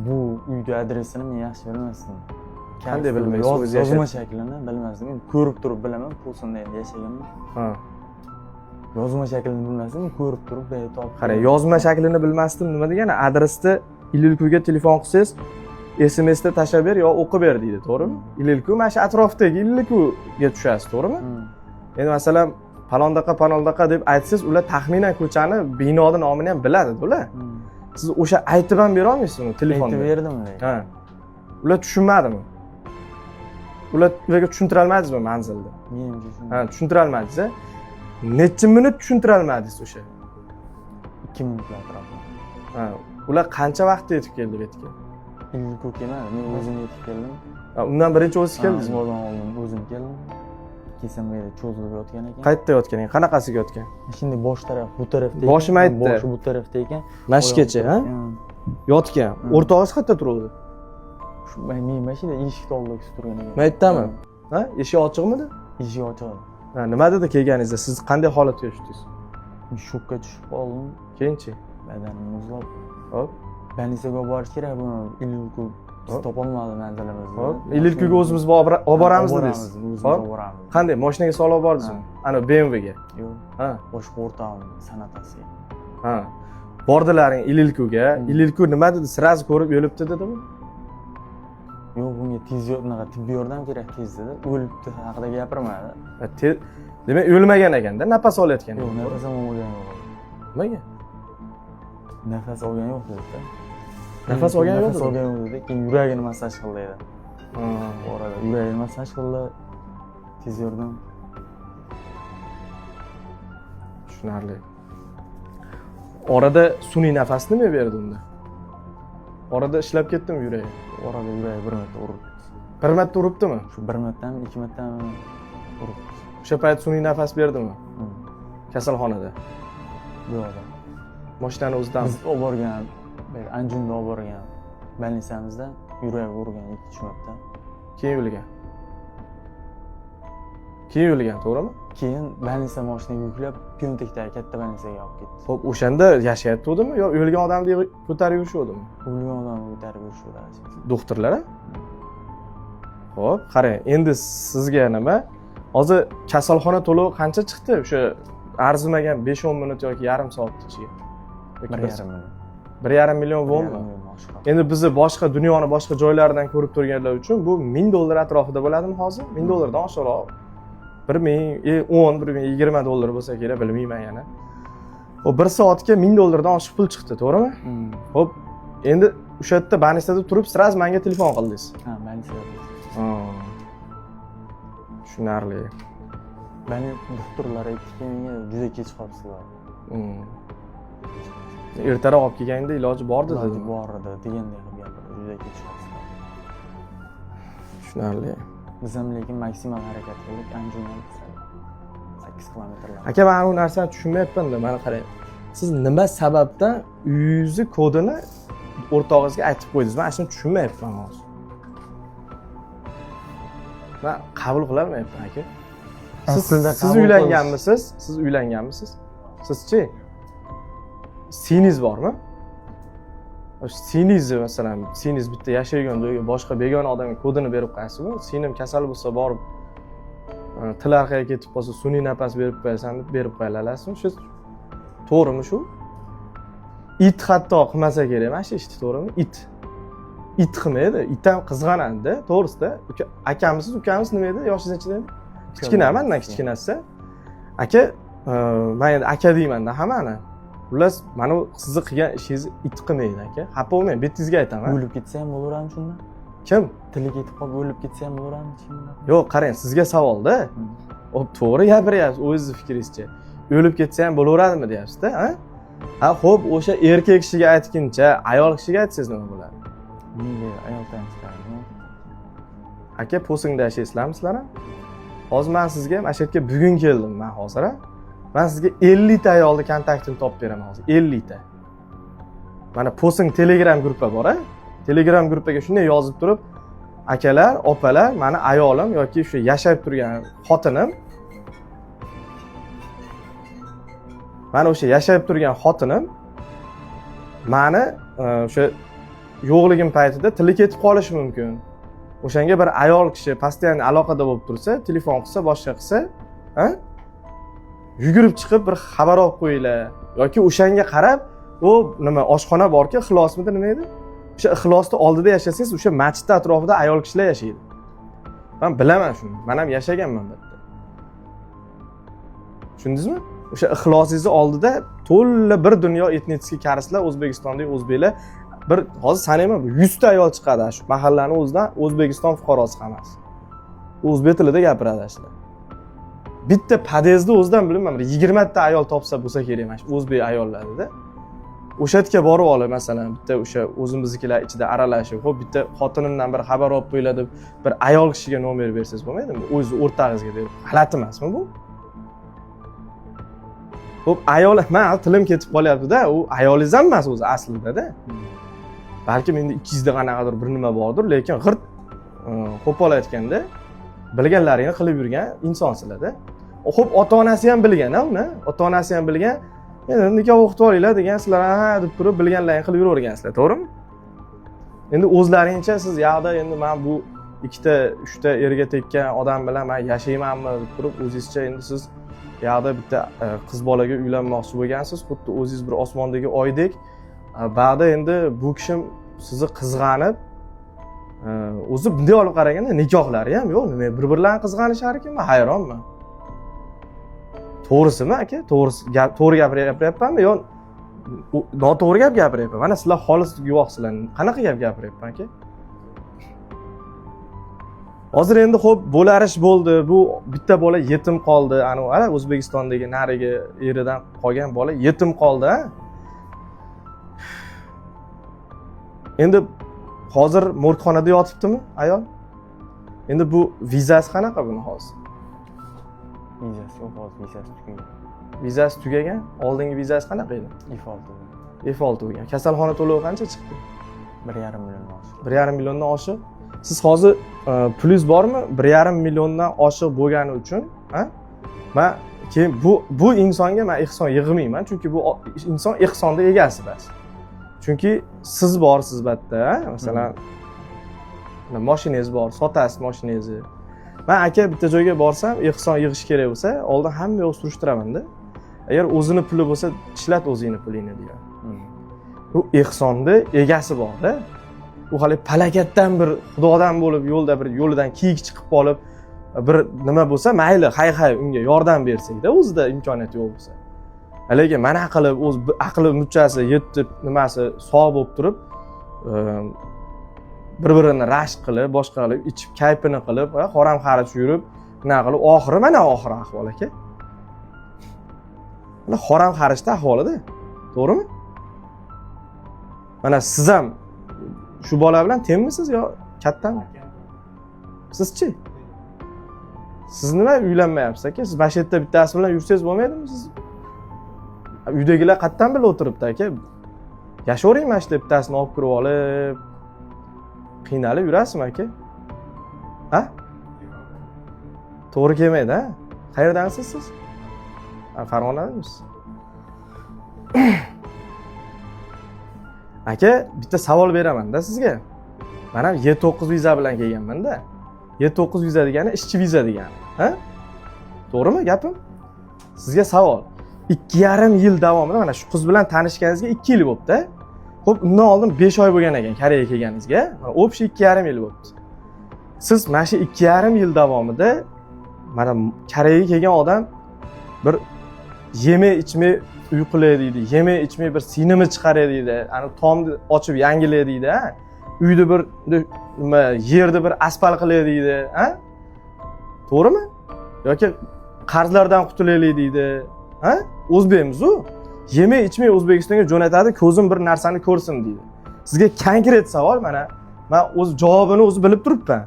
bu uyda adresini men yaxshi bilmasdim. Qanday bilmaysiz? O'zi Yozma shaklini bilmasdim. Endi ko'rib turib bilaman, Po'sunda endi yashaganman. Yozma shaklini bilmasdim, ko'rib turib bu yerga topib. Qarang, yozma shaklini bilmasdim nima degani? Adresni Ililkuga telefon qilsangiz, SMSda tashlab ber yo o'qib ber deydi, to'g'rimi? Ililku mana shu atrofdagi Ililkuga tushasiz, to'g'rimi? Endi masalan, palondaqa palondaqa deb aytsangiz, ular taxminan ko'chani, binoni nomini ham biladi ular. Siz o'sha aytib ham bera olmaysiz uni telefonda. Aytib berdim lekin. Ha. Ular tushunmadimi? Ularga tushuntira olmadingizmi manzilni? Menimcha shunday. Ha, tushuntira olmadingiz, a? Necha minut tushuntira olmadingiz o'sha? 2 minutlar atrofida. Ha, ular qancha vaqtda yetib keldi bu yerga? Ililku kelmadi, men o'zim yetib keldim. Ha, undan birinchi o'zingiz keldingizmi? Ha, undan oldin o'zim keldim. Kelsam, bu yerda cho'zilib yotgan ekan. Qayerda yotgan ekan? Qanaqasiga yotgan? Shunday bosh taraf bu tarafda ekan. Boshi mayerda? Boshi bu tarafda ekan. Mana shu kecha, ha? Ha. Yotgan. O'rtog'ingiz qayerda turuvdi? Shu men mana shu yerda eshikni oldida kutib turgan ekan. Mana yerdami? Ha? Eshik ochiqmidi? Eshik ochiq edi. Ha, nima dedi kelganingizda? Siz qanday holatga tushdingiz? Men shokka tushib qoldim. Keyinchi? Badanim muzlab. Hop. Больница ga olib borish kerak buni. Ililku biz topolmadi manzilimizni. Hop. Ililkuga o'zimiz olib boramiz dedingiz. O'zimiz Hop. olib boramiz. Qanday? Mashinaga solib olib bordingizmi? Ana BMW ga. Yo'q, Ha. boshqa o'rtog'im Sonatasiga. Ha. Bordilaring Ililkuga. Ililku nima dedi? Сразу ko'rib o'libdi dedimi? Yo'q, bunga tez unaqa tibbiy yordam kerak tez dedi. O'libdi haqida gapirmadi. Ha, demak o'lmagan ekanda, nafas olayotgan. Yo'q, nafas ham olgan yo'q. Nimaga? Nafas olgan yo'q dedi. Nafas olgan yo'q Nafas dedi? olgan yo'q dedi. Keyin yuragini massaj qildi dedi. Ha. Bu orada yuragini massaj qildi. Tez yordam. Tushunarli. Orada sun'iy nafas nima berdi unda? Orada ishlab ketdimi yuragi? Orada yuragi bir marta uribdi. Bir marta uribdimi? Shu bir martami, ikki martami uribdi. O'sha payt sun'iy nafas berdimi? Kasalxonada. Bu yoqda. Mashinani o'zidami? Biz olib borgan, Anjunda olib borgan больница mizda yuragi urgan 2-3 marta. Keyin o'lgan. Keyin o'lgan, to'g'rimi? Keyin больница mashinaga yuklab, Pyeongtaekdagi katta больница ga olib ketdi. Xo'p, o'shanda yashayotgandimi yo o'lgan odamni ko'tarib yurishuvdimi? O'lgan odamni ko'tarib yurishuvdi. Doktorlar a? Xo'p, qarang, endi sizga nima? Hozir kasalxona to'lovi qancha chiqdi? O'sha arzimagan 5-10 minut yoki yarim soat ichiga. Yoki 1,5 million. 1,5 million Bir yarim vonmi? million oshiqroq. Endi bizni boshqa dunyoni boshqa joylaridan ko'rib turganlar uchun bu 1000 dollar atrofida bo'ladimi hozir? 1000 dollardan oshiqroq. 1010, 1020 dollar bo'lsa kerak, bilmayman yana. Xo'p, bir soatga 1000 dollardan oshiq pul chiqdi, to'g'rimi? Hmm. Xo'p, endi o'sha yerda больница da turib сразу menga telefon qildingiz. Ha, больница da. Tushunarli. Mani doktorlar aytdiki menga, juda kech qolibsizlar. Ertaroq olib kelganingda iloji bordi Iloji dedim. bor edi deganday qilib gapirdi. Juda kech qolibsizlar. Tushunarli. Biz ham lekin maksimal harakat qildik. Anjundan sal 8 kilometrlar. Aka, man u narsani tushunmayapman-da, mana qarang. Siz nima sababdan uyingizni kodini o'rtog'ingizga aytib qo'ydingiz? Man shuni tushunmayapman hozir. Man qabul qilolmayapman aka. Siz uylanganmisiz? Siz uylanganmisiz? Sizchi? Singlingiz bormi? O'sha singlingizni, masalan, singlingiz bitta yashaydigan joyga boshqa begona odamga kodini berib qo'yasizmi? Singlim kasal bo'lsa borib til orqaga ketib qolsa sun'iy nafas berib qo'yasan deb berib qo'ya olasizmi? Shu to'g'rimi shu? It hatto qilmasa kerak mana shu ishni, to'g'rimi? It. It qilmaydi, it ham qizg'anadi-da, to'g'risida. Akamisiz, ukamiz nima edi? Yoshingiz nechida edi? Kichkina, mandan kichkinasiz. Aka, men endi aka deyman-da hammani. Xullas, mana bu sizni qilgan ishingizni it qilmaydi aka. Xafa bo'lmang, betingizga aytaman. O'lib ketsa ham bo'laveradimi shunda? Kim? Tili ketib qolib o'lib ketsa ham bo'laveradimi shunda? Yo'q, qarang, sizga savolda. Xo'p, to'g'ri gapiryapsiz, o'zingizni fikringizcha. O'lib ketsa ham bo'laveradimi deyapsiz-da, ha? Ha, xo'p, o'sha erkak kishiga aytguncha ayol kishiga aytsangiz nima bo'ladi? Menga ayol tayin chiqaradi. Aka, posingda yashaysizlarmi sizlar ham? Hozir men sizga mana shu yerga bugun keldim men hozir, ha? Men sizga 50 ta ayolni kontaktini topib beraman hozir, 50 ta. Mana posing Telegram gruppa bor, ha? Telegram gruppaga shunday yozib turib, akalar, opalar, mani ayolim yoki shu yashab turgan xotinim, mana o'sha yashab turgan xotinim mani o'sha yo'qligim paytida tili ketib qolishi mumkin. O'shanga bir ayol kishi постоянно aloqada bo'lib tursa, telefon qilsa, boshqa qilsa, ha? Yugurib chiqib bir xabar olib qo'yinglar yoki o'shanga qarab, u nima oshxona borki, ixlosmidi nima edi? O'sha ixlosni oldida yashasangiz, o'sha masjidni atrofida ayol kishilar yashaydi. Men bilaman shuni. Men ham yashaganman bu yerda. Tushundingizmi? O'sha ixlosingizni oldida to'la bir dunyo etnik karislar, O'zbekistondagi o'zbeklar bir hozir sanayman, 100 ta ayol chiqadi shu mahallani o'zidan, O'zbekiston fuqarosi hammasi. O'zbek tilida gapiradi shular. Bitta podyezdni o'zidan bilmayman, bir 20 ta ayol topsa bo'lsa kerak mana shu o'zbek ayollarida. O'sha yerga borib olib, masalan, bitta o'sha o'zimiznikilar ichida aralashib, xo'p, bitta xotinimdan bir xabar olib qo'yinglar deb bir ayol kishiga nomer bersangiz bo'lmaydimi? O'zi o'rtog'ingizga berib, g'alati emasmi bu? Xo'p, ayol, men tilim ketib qolyapti-da, u ayolingiz ham emas o'zi aslida-da. Balkim endi ikkingizda qanaqadir bir nima bordir, lekin g'irt qo'pol aytganda bilganlaringni qilib yurgan insonsizlar-da. Xo'p, ota-onasi ham bilgan-a uni, ota-onasi ham bilgan. Endi nikoh o'qitib olinglar degan, sizlar ha deb turib bilganlaringni qilib yuravergansizlar, to'g'rimi? Endi o'zlaringcha siz yoqda endi men bu ikkita, uchta erga tekkan odam bilan men yashaymanmi deb turib o'zingizcha endi siz yoqda bitta qiz bolaga uylanmoqchi bo'lgansiz, xuddi o'zingiz bir osmondagi oydek. Ba'da endi bu kishi sizni qizg'anib, o'zi bunday olib qaraganda nikohlari ham yo'q, nima bir-birlarini qizg'anishar ekan, men hayronman. To'g'risimi aka? To'g'risi, to'g'ri gapiryapmanmi yo noto'g'ri gap gapiryapman? Mana sizlar xolis guvohsizlar. Qanaqa gap gapiryapman aka? Hozir endi xo'p, bo'larish bo'ldi. Bu bitta bola yetim qoldi. Ana ana O'zbekistondagi narigi eridan qolgan bola yetim qoldi, ha? Endi hozir morgxonada yotibdimi ayol? Endi bu vizasi qanaqa buni hozir? Vizasi yo'q, hozir vizasi tugagan. Vizasi tugagan? Oldingi vizasi qanaqa edi? F6 bo'lgan. F6 bo'lgan. Kasalxona to'lovi qancha chiqdi? 1,5 milliondan oshiq. 1,5 milliondan oshiq. Siz hozir pulingiz bormi? 1,5 milliondan oshiq bo'lgani uchun, ha? Men keyin bu insonga men ehson yig'mayman, chunki bu inson ehsonda egasi bas. Chunki siz borsiz bu yerda, masalan, mashinangiz bor, sotasiz mashinangizni. Men aka bitta joyga borsam, ehson yig'ish kerak bo'lsa, oldin hamma yo'q surishtiraman-da. Agar o'zini puli bo'lsa, ishlat o'zingni pulingni degan. Bu ehsonni egasi bor-da. U hali palakatdan bir xudodan bo'lib yo'lda bir yo'lidan kiyik chiqib qolib bir nima bo'lsa, mayli, hay-hay unga yordam bersak-da, o'zida imkoniyati yo'q bo'lsa. Lekin mana qilib o'z aqli muchasi yetib, nimasi sog' bo'lib turib, bir-birini rashk qilib, boshqa qilib, ichib kayfini qilib, harom xaraj yurib, nima qilib, oxiri mana oxiri ahvol aka. Mana harom xarajda ahvolida, to'g'rimi? Mana siz ham shu bola bilan tengmisiz yo kattami? Sizchi? Siz nima uylanmayapsiz aka? Siz mana shu yerda bittasi bilan yursangiz bo'lmaydimi siz? Uydagilar qayerdan bilib o'tiribdi aka? Yashayvering mana shu yerda bittasini olib kirib olib, qiynalib yurasizmi aka? Ha? To'g'ri kelmaydi, ha? Qayerdansiz siz? Farg'onadanmisiz? Aka, bitta savol beraman-da sizga. Men ham Y9 viza bilan kelganman-da. Y9 viza degani ishchi viza degani, ha? To'g'rimi gapim? Sizga savol. 2,5 yil davomida mana shu qiz bilan tanishganingizga 2 yil bo'libdi. Xo'p, undan oldin 5 oy bo'lgan ekan Koreyaga kelganingizga. Mana общий 2,5 yil bo'libdi. Siz mana shu 2,5 yil davomida mana Koreyaga kelgan odam bir yemay ichmay uyqulaydi deydi, yemay ichmay bir sinimi chiqaradi deydi, ani tomni ochib yangilaydi deydi, ha? Uyda bir nima yerda bir aspal qiladi deydi, ha? To'g'rimi? Yoki qarzlardan qutulaylik deydi, ha? O'zbekmiz u. Yemay ichmay O'zbekistonga jo'natadi, ko'zim bir narsani ko'rsin deydi. Sizga konkret savol mana, men o'z javobini o'zi bilib turibman.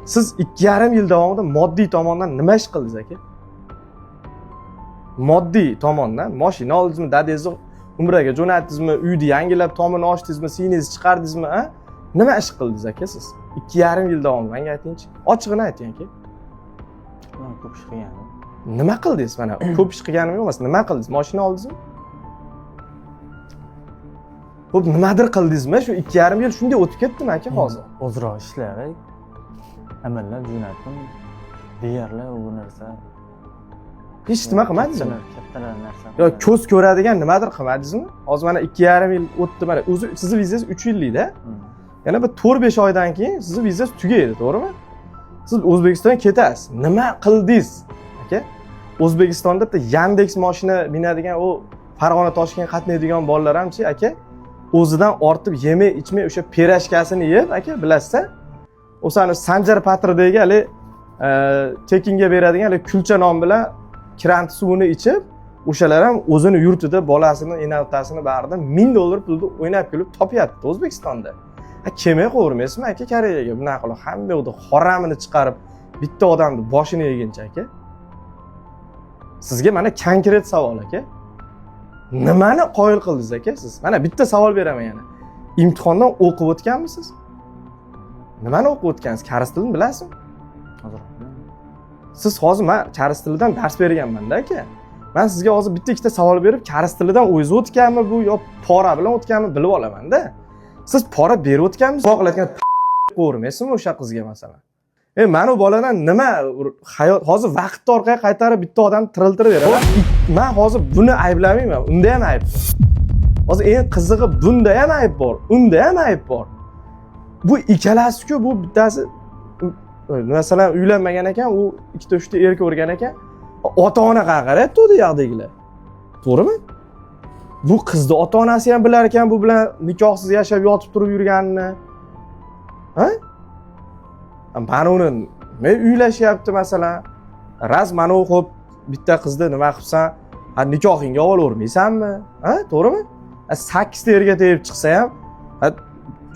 Siz 2,5 yil davomida moddiy tomondan nima ish qildingiz aka? Moddiy tomondan mashina oldingizmi, dadangizni umraga jo'natdingizmi, uyni yangilab tomini ochdingizmi, siyningizni chiqardingizmi, ha? Nima ish qildingiz aka siz? 2,5 yil davomida menga aytingchi. Ochig'ini ayting aka. Men ko'p ish qilganim. Nima qildingiz mana? Ko'p ish qilganim yo'q emas. Nima qildingiz? Mashina oldingizmi? Xo'p, nimadir qildingizmi? Shu 2,5 yil shunday o'tib ketdimi aka hozir? Ozroq ishlar amallab jo'natdim. Deyarli u narsa. Hech nima qilmadingizmi? Kattalar narsa. Yo, ko'z ko'radigan nimadir qilmadingizmi? Hozir mana 2,5 yil o'tdi mana. O'zi sizni vizangiz 3 yillikda. Yana bir 4-5 oydan keyin sizni vizangiz tugaydi, to'g'rimi? Siz O'zbekistonga ketasiz. Nima qildingiz aka? O'zbekistonda bitta Yandex mashina minadigan u Farg'ona Toshkent qatnaydigan bolalar hamchi aka, o'zidan ortib yemay ichmay o'sha pirashkasini yeb aka, bilasizda, o'shani Sanjar Patirdagi hali tekinga beradigan hali kulcha non bilan krant suvini ichib, o'shalar ham o'zini yurtida bolasini, ena otasini bag'rida $1000 pulni o'ynab kulib topyapti O'zbekistonda. Ha, kelmay qo'yurmaysizmi aka Koreyaga? Bunaqa qilib hamma yoqda xoramini chiqarib bitta odamni boshini yeguncha aka. Sizga mana konkret savol aka. Nimani qoyil qildingiz aka siz? Mana bitta savol beraman yana. Imtihondan o'qib o'tganmisiz? Nimani o'qib o'tgansiz? Koreys tilini bilasizmi? Siz hozir men koreys tilidan dars berganman-da aka. Men sizga hozir bitta ikkita savol berib, koreys tilidan o'zingiz o'tganmi bu yo pora bilan o'tganmi bilib olaman-da. Siz pora berib o'tganmisiz? Qo'rmaysizmi o'sha qizga masalan? Mana u boladan nima hayot hozir vaqtni orqaga qaytarib bitta odam tiriltirib beraman. Men hozir buni ayblamayman, unda ham ayb bor. Hozir eng qizig'i bunda ham ayb bor, unda ham ayb bor. Bu ikkalasi-ku, bu bittasi masalan uylanmagan ekan, u ikkita uchta er ko'rgan ekan. Ota-ona qarayapti u yoqdagilar. To'g'rimi? Bu qizni ota-onasi ham bilar ekan bu bilan nikohsiz yashab yotib turib yurganini. Ha? Mana uni nima uylashyapti masalan? Raz mana u xo'p bitta qizni nima qilibsan? Ha, nikohingga olavermaysanmi? Ha, to'g'rimi? 8 ta erga tegib chiqsa ham,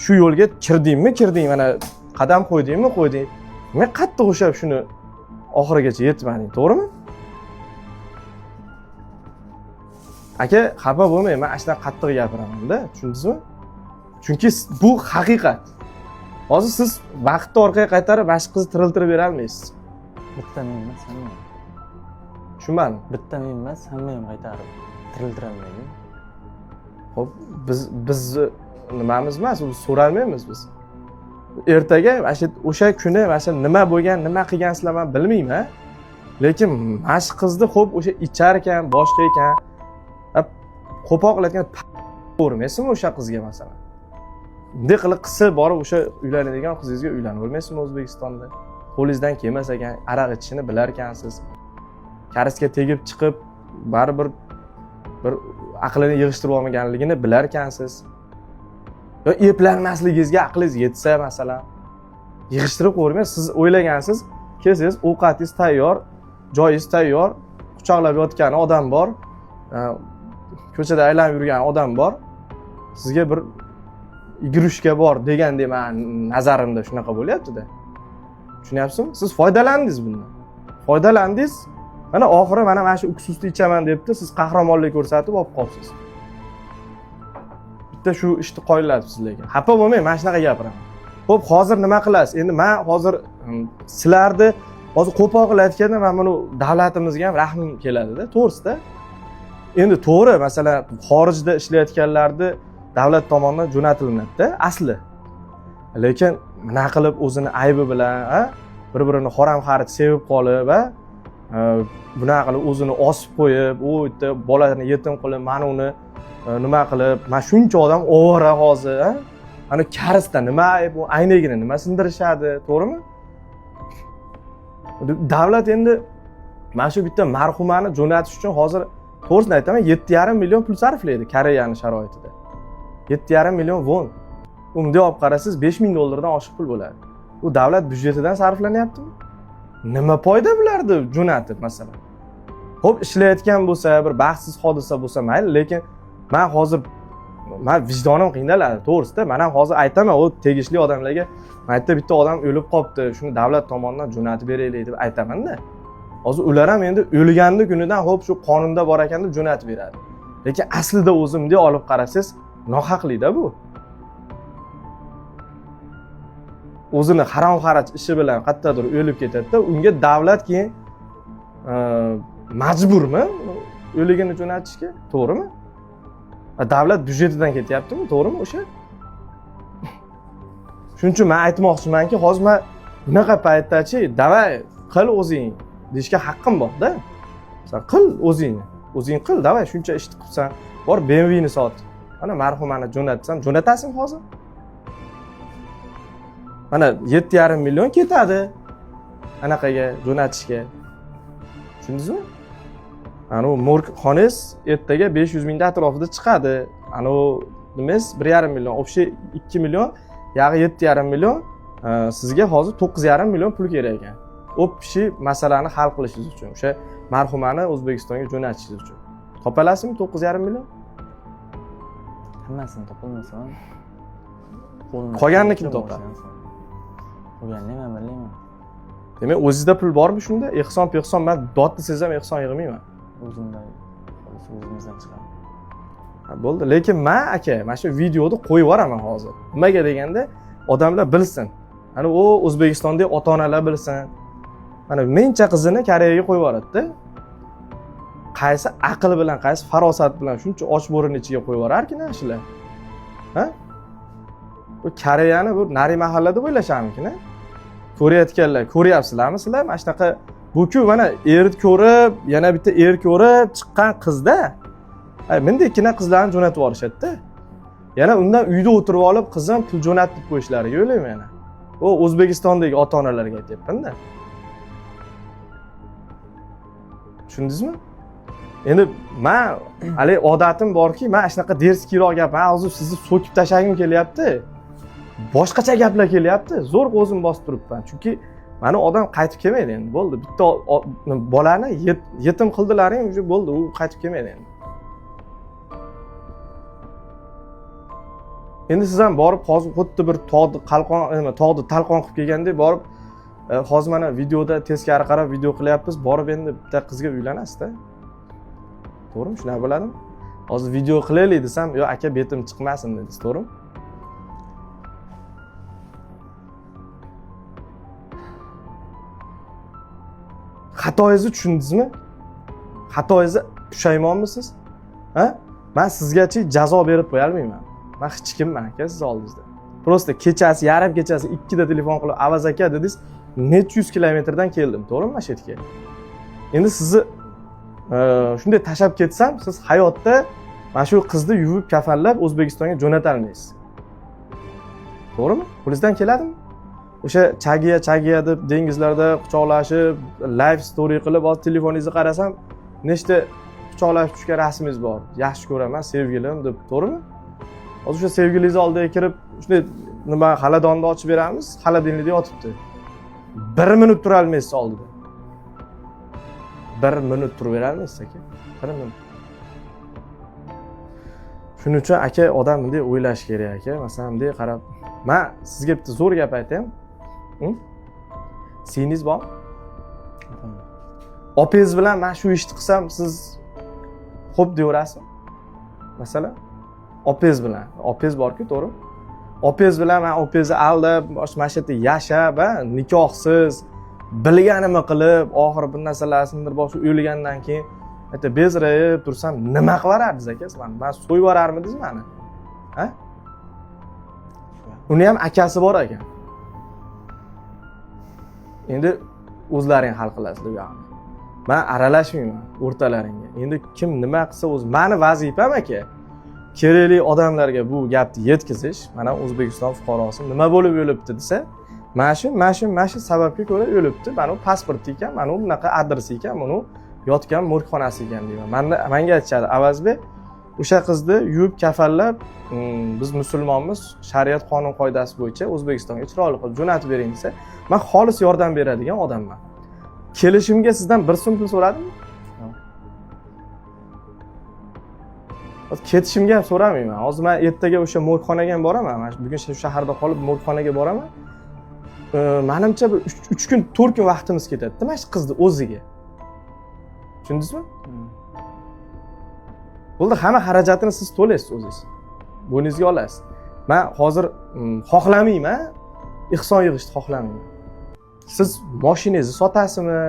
shu yo'lga kirdingmi, kirding, mana qadam qo'ydingmi, qo'yding. Nima qattiq ushlab shuni oxirigacha yetmading, to'g'rimi? Aka, xafa bo'lmang, men ashuna qattiq gapiraman-da, tushundingizmi? Chunki bu haqiqat. Hozir siz vaqtni orqaga qaytarib, mana shu qizni tiriltirib bera olmaysiz. Bitta men emas, hamma ham. Tushunmadim. Bitta men emas, hamma ham qaytarib tiriltira olmaydi. Xo'p, biz nimamiz emas, biz so'ralmaymiz biz. Ertaga mana shu o'sha kuni mana shu nima bo'lgan, nima qilgansizlar men bilmayman. Lekin mana shu qizni xo'p o'sha ichar ekan, boshqa ekan, qo'poq qilayotgan ko'rmaysizmi o'sha qizga masalan? Bunday qilib qisib borib o'sha uylanadigan qizingizga uylanib olmaysizmi O'zbekistonda? Qo'lingizdan kelmas ekan, aroq ichishini bilar ekansiz. Karisga tegib chiqib baribir bir aqlini yig'ishtirib olmaganligini bilar ekansiz. Yo eplanmasligingizga aqlingiz yetsa masalan, yig'ishtirib qo'ymaysiz. Siz o'ylagansiz, kelsangiz ovqatingiz tayyor, joyingiz tayyor, quchoqlab yotgan odam bor, ko'chada aylanib yurgan odam bor. Sizga bir igrushka bor degandek men nazarimda shunaqa bo'lyapti-da. Tushunyapsizmi? Siz foydalandingiz bundan. Foydalandingiz. Mana oxiri mana shu uksusni ichaman debdi, siz qahramonlik ko'rsatib olib qolibsiz. Bitta shu ishni qoyillatibsiz lekin. Xafa bo'lmang, mana shunaqa gapiraman. Xo'p, hozir nima qilasiz? Endi men hozir sizlarni Hozir qo'pol qilib aytganda man buni davlatimizga ham rahmim keladida, to'g'risida. Endi to'g'ri, masalan, xorijda ishlayotganlarni davlat tomonidan jo'natilinadi-da asli. Lekin nima qilib o'zini aybi bilan, bir-birini harom xarij sevib qolib, bunaqa qilib o'zini osib qo'yib, u yerda bolani yetim qilib, mana uni nima qilib, mana shuncha odam ovora hozir, Ana karisda nima ayb, u aynagini nima sindirishadi, to'g'rimi? Davlat endi mana shu bitta marhumani jo'natish uchun hozir to'g'risini aytaman, 7,5 million pul sarflaydi Koreyani sharoitida. 7,5 million won. Unday olib qarasangiz 5000 dollardan oshiq pul bo'ladi. U davlat byudjetidan sarflanyaptimi? Nima foyda bularni jo'natib masalan? Xo'p, ishlayotgan bo'lsa, bir baxtsiz hodisa bo'lsa mayli, lekin men hozir men vijdonim qiynaladi, to'g'risida. Men ham hozir aytaman, u tegishli odamlarga, mana yerda bitta odam o'lib qolibdi, shuni davlat tomonidan jo'natib beraylik deb aytaman-da. Hozir ular ham endi o'lganni kunidan xo'p shu qonunda bor ekan deb jo'natib beradi. Lekin aslida o'zim bunday olib qarasangiz, nohaqlik-da bu. O'zini harom xaraj ishi bilan qayerdadir o'lib ketadi-da, unga davlat keyin majburmi o'ligini jo'natishga, to'g'rimi? Davlat byudjetidan ketyaptimi, to'g'rimi o'sha? Shuning uchun men aytmoqchimanki, hozir men bunaqa paytdachi, davay qil o'zing deyishga haqqim bor-da. Sen qil o'zingni, o'zing qil, davay shuncha ishni qilsan, bor BMWni sot. Mana marhumani jo'natsam, jo'natasizmi hozir? Mana 7,5 million ketadi anaqaga jo'natishga. Tushundingizmi? Ana u morg xonangiz ertaga 500 mingda atrofida chiqadi. Ana u nimangiz 1,5 million, общий 2 million, yag'i 7,5 million, sizga hozir 9,5 million pul kerak ekan. Общий masalani hal qilishingiz uchun, o'sha marhumani O'zbekistonga jo'natishingiz uchun. Topalasizmi 9,5 million? Hammasini topolmasam. Qolganini kim topadi? Qolganini men bilmayman. Demak, o'zingizda pul bormi shunda? Ehson, pehson, men dod desangiz ham ehson yig'mayman. O'zimda, o'zimizdan chiqadi. Ha, bo'ldi. Lekin men aka, mana shu videoni qo'yib yuboraman hozir. Nimaga deganda, odamlar bilsin. Mana u O'zbekistondagi ota-onalar bilsin. Mana mencha qizini Koreyaga qo'yib yuboradi-da. Qaysi aql bilan, qaysi farosat bilan shuncha och bo'rini ichiga qo'yib yuborarkin shular? Ha? Bu Koreyani bu nari mahalla deb o'ylasharmikin, ha? Ko'rayotganlar, ko'ryapsizlarmi sizlar? Mana shunaqa bu-ku mana er ko'rib, yana bitta er ko'rib chiqqan qizda. Ay, bundaygina qizlarni jo'natib yuborishadi-da. Yana undan uyda o'tirib olib, qizim pul jo'nat deb qo'yishlariga o'ylayman yana. U O'zbekistondagi ota-onalarga aytyapman-da. Tushundingizmi? Endi men hali odatim borki, men shunaqa derskiyroq gap, men hozir sizni so'kib tashlagim kelyapti. Boshqacha gaplar kelyapti. Zo'r o'zim bosib turibman. Chunki mana odam qaytib kelmaydi endi, bo'ldi. Bitta bolani yetim qildilaring, уже bo'ldi, u qaytib kelmaydi endi. Endi siz ham borib hozir xuddi bir tog'ni qalqon, nima, tog'ni talqon qilib kelgandek borib, hozir mana videoda teskari qarab video qilyapmiz, borib endi bitta qizga uylanasiz-da. To'g'rimi? Shunaqa bo'ladimi? Hozir video qilaylik desam, yo aka betim chiqmasin dedingiz, to'g'rimi? Xatoyingizni tushundingizmi? Xatoyingizni pushaymonmisiz? Ha? Men sizgacha jazo berib qo'ya olmayman. Men hech kimman aka siz oldingizda. Prosta kechasi, yarim kechasi 2da telefon qilib, Avaz aka dedingiz, necha yuz kilometrdan keldim, to'g'rimi mana shu yerga? Endi sizni shunday tashlab ketsam, siz hayotda mana shu qizni yuvib kafanlab O'zbekistonga jo'nata olmaysiz. To'g'rimi? Qo'lingizdan keladimi? O'sha chagiya chagiya deb dengizlarda quchoqlashib, live story qilib, hozir telefoningizni qarasam, nechta quchoqlashib tushgan rasmingiz bor. Yaxshi ko'raman, sevgilim deb, to'g'rimi? Hozir o'sha sevgilingiz oldiga kirib, shunday nima xaladonni ochib beramiz, xolodilnikda yotibdi. 1 minut tura olmaysiz oldida. 1 minut turib bera olmaysiz aka. 1 minut. Shuning uchun aka odam bunday o'ylash kerak aka. Masalan, bunday qarab, men sizga bitta zo'r gap aytayim. Singiz bormi? Opingiz bilan men shu ishni qilsam, siz xo'p deyaverasizmi? Masalan, opingiz bilan, opingiz bor-ku, to'g'rimi? Opingiz bilan men opingizni aldab, mana shu yerda yashab, ha, nikohsiz, Bilganimni qilib, oxiri bir narsalar sindirib bosib o'lgandan keyin ayta bezrayib tursam nima qilarardingiz aka siz mani? Man so'yib yuborarmidingiz mani? Ha? Uni ham akasi bor ekan. Endi o'zlaring hal qilasizlar u yog'ini. Man aralashmayman o'rtalaringga. Endi kim nima qilsa o'zi, mani vazifam aka, kerakli odamlarga bu gapni yetkazish. Mana O'zbekiston fuqarosi nima bo'lib o'libdi desa, mana shu, mana shu, mana shu sababga ko'ra o'libdi. Mana u pasporti ekan, mana u bunaqa adresi ekan, mana u yotgan morgxonasi ekan deyman. Manga aytishadi, Avazbek, o'sha qizni yuvib kafanlab, biz musulmonmiz, shariat qonun qoidasi bo'yicha O'zbekistonga chiroyli qilib jo'natib bering desa, men xolis yordam beradigan odamman. Kelishimga sizdan bir so'm pul so'radimmi? Yo'q. Hozir ketishimga ham so'ramayman. Hozir men ertaga o'sha morgxonaga ham boraman. Mana bugun shu shaharda qolib morgxonaga boraman. Manimcha bir 3 kun, 4 kun vaqtimiz ketadi-da mana shu qizni o'ziga. Tushundingizmi? Bo'ldi, hamma xarajatini siz to'laysiz o'zingiz. Bo'yningizga olasiz. Men hozir xohlamayman, ehson yig'ishni xohlamayman. Siz mashinangizni sotasizmi?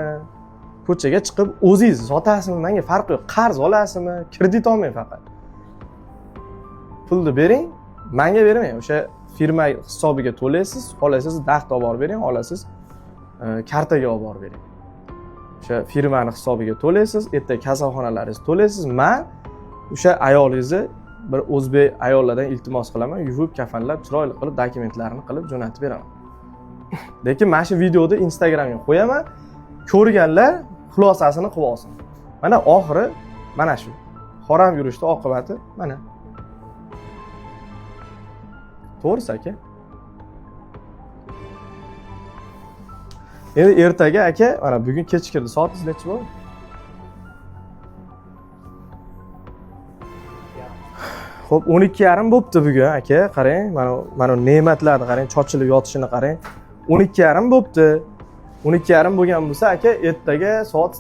Ko'chaga chiqib o'zingizni sotasizmi? Menga farqi yo'q. Qarz olasizmi? Kredit olmang faqat. Pulni bering, menga bermang. O'sha firma hisobiga to'laysiz, xohlasangiz naqd olib borib bering, xohlasangiz kartaga olib borib bering. O'sha firmani hisobiga to'laysiz, ertaga kasalxonalaringizni to'laysiz. Men o'sha ayolingizni bir o'zbek ayollardan iltimos qilaman, yuvib, kafanlab, chiroyli qilib dokumentlarini qilib jo'natib beraman. Lekin mana shu videoni Instagramga qo'yaman, ko'rganlar xulosasini qilib olsin. Mana oxiri mana shu. Harom yurishning oqibati mana. To'g'risi aka. Endi ertaga aka, mana bugun kech kirdi. Soatingiz necha bo'ldi? Xo'p, 12:30 bo'pti bugun aka. Qarang, mana ne'matlarni qarang, chochilib yotishini qarang. 12:30 bo'pti. 12:30 bo'lgan bo'lsa aka, ertaga soat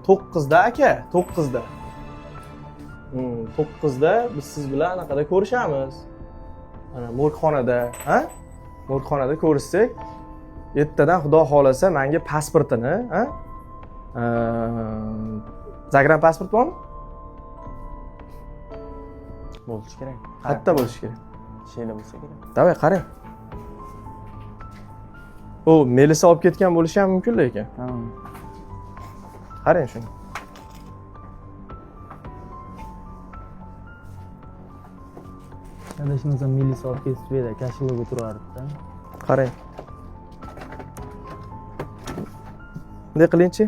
9da aka, 9da. 9da biz siz bilan anaqada ko'rishamiz. Mana morgxonada, ha? Morgxonada ko'rishsak, ertadan Xudo xolasa menga pasportini, ha? Zagran pasport bormi? Bo'lishi kerak. Qayerda bo'lishi kerak? Sheyla bo'lsa kerak. Davay, qarang. U Melisa olib ketgan bo'lishi ham mumkin lekin. Qarang shuni. Adashmasam Melisa olib ketib edi, koshelog'i turardi-da. Qarang. Bunday qilingchi.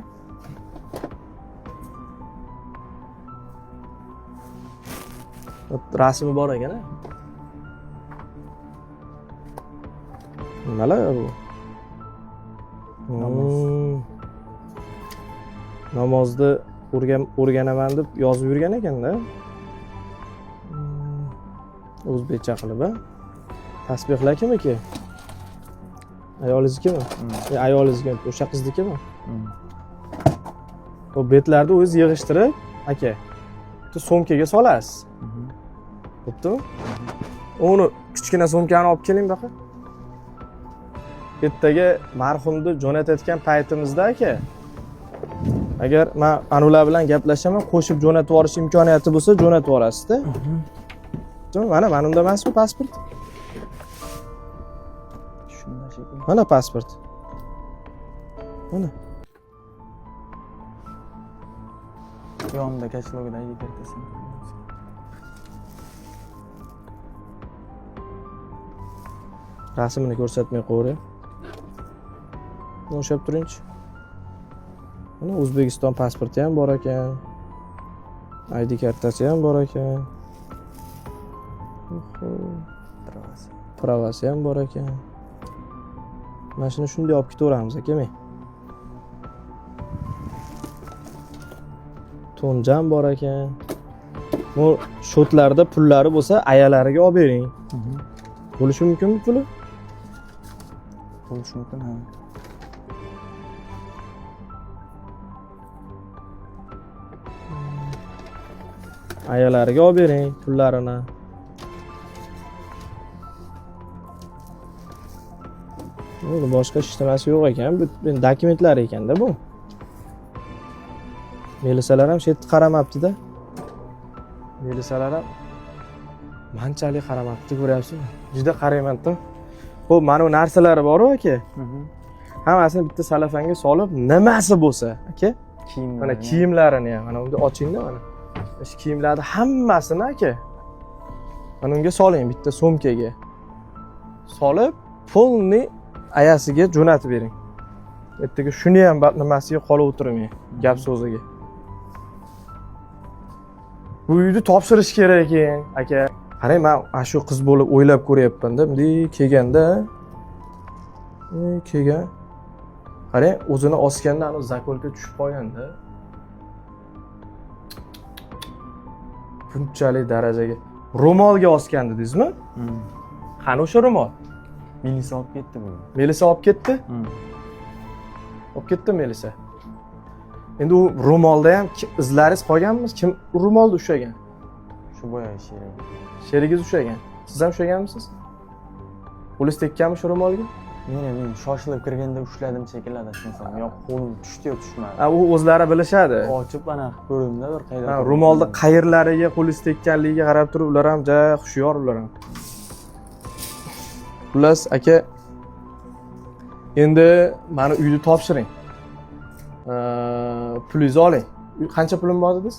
Rasmi bor ekan-a? Nimalar bu? Namoz. Namozni o'rganaman deb yozib yurgan ekanda. O'zbekcha qilib, a? Tasbehlar kimniki? Ayolingiznikimi? Ayolingizga, o'sha qiznikimi? Bu betlarni o'zi yig'ishtirib, aka, bitta sumkaga solasiz. Bo'ptimi? Uni kichkina sumkani olib keling bu yoqqa. Ertaga marhumni jo'natayotgan paytimizda aka, agar men anular bilan gaplashaman, qo'shib jo'natib yuborish imkoniyati bo'lsa, jo'natib yuborasiz-da. Mana, mana unda emasmi pasport? Shunda shekilli. Mana pasport. Mana. Yonida koshelogida ID kartasi. Rasmini ko'rsatmay qo'yavering. Ushlab turingchi. Mana O'zbekiston pasporti ham bor ekan. ID kartasi ham bor ekan. Pravasi. Pravasi ham bor ekan. Mana shuni shunday olib ketaveramiz aka men. To'njam bor ekan. Bu shotlarda pullari bo'lsa, ayalariga olib bering. Bo'lishi mumkinmi puli? Bo'lishi mumkin, ha. Ayalariga olib bering pullarini. Bo'ldi, boshqa hech yo'q ekan. Bu dokumentlar ekanda bu. Melisalar ham shu yerda qaramabdi-da. Melisalar ham manchalik qaramabdi, ko'ryapsizmi? Juda qarayman-da. Xo'p, mana bu narsalari bor-ku aka. Hammasini bitta salafanga solib, nimasi bo'lsa, aka, Kiyimlar. mana kiyimlarini ham, mana unga ochingda mana. Shu kiyimlarni hammasini aka. Mana unga soling bitta sumkaga. Solib, polni ayasiga jo'natib bering. Ertaga shuni ham nimasiga qolib o'tirmang, gap so'ziga. Bu uyni topshirish kerak keyin, aka. Qarang, men ana shu qiz bo'lib o'ylab ko'ryapman-da, bunday kelganda, kelgan. Qarang, o'zini osganda ana zakolka tushib qolganda. Bunchalik darajaga ro'molga osgan dedingizmi? Qani o'sha ro'mol? Melisa olib ketdi bugun. Melisa olib ketdi? Olib ketdi Melisa. Endi u ro'molda ham izlaringiz qolganmi? Kim ro'molni ushlagan? Shu boyagi sherik. Sherigingiz ushlagan. Siz ham ushlaganmisiz? Qo'lingiz tekkanmi shu ro'molga? Men shoshilib kirganda ushladim shekilli adashmasam. Yo qo'lim tushdi yo tushmadi. Ha, u o'zlari bilishadi. Ochib ana qilib ko'rdimda bir qayda. Ha, ro'molni qayerlariga qo'lingiz tekkanligiga qarab turib, ular ham ja hushyor ular ham. Xullas, aka, endi mani uyni topshiring. Pulingizni oling. Qancha pulim bor dedingiz?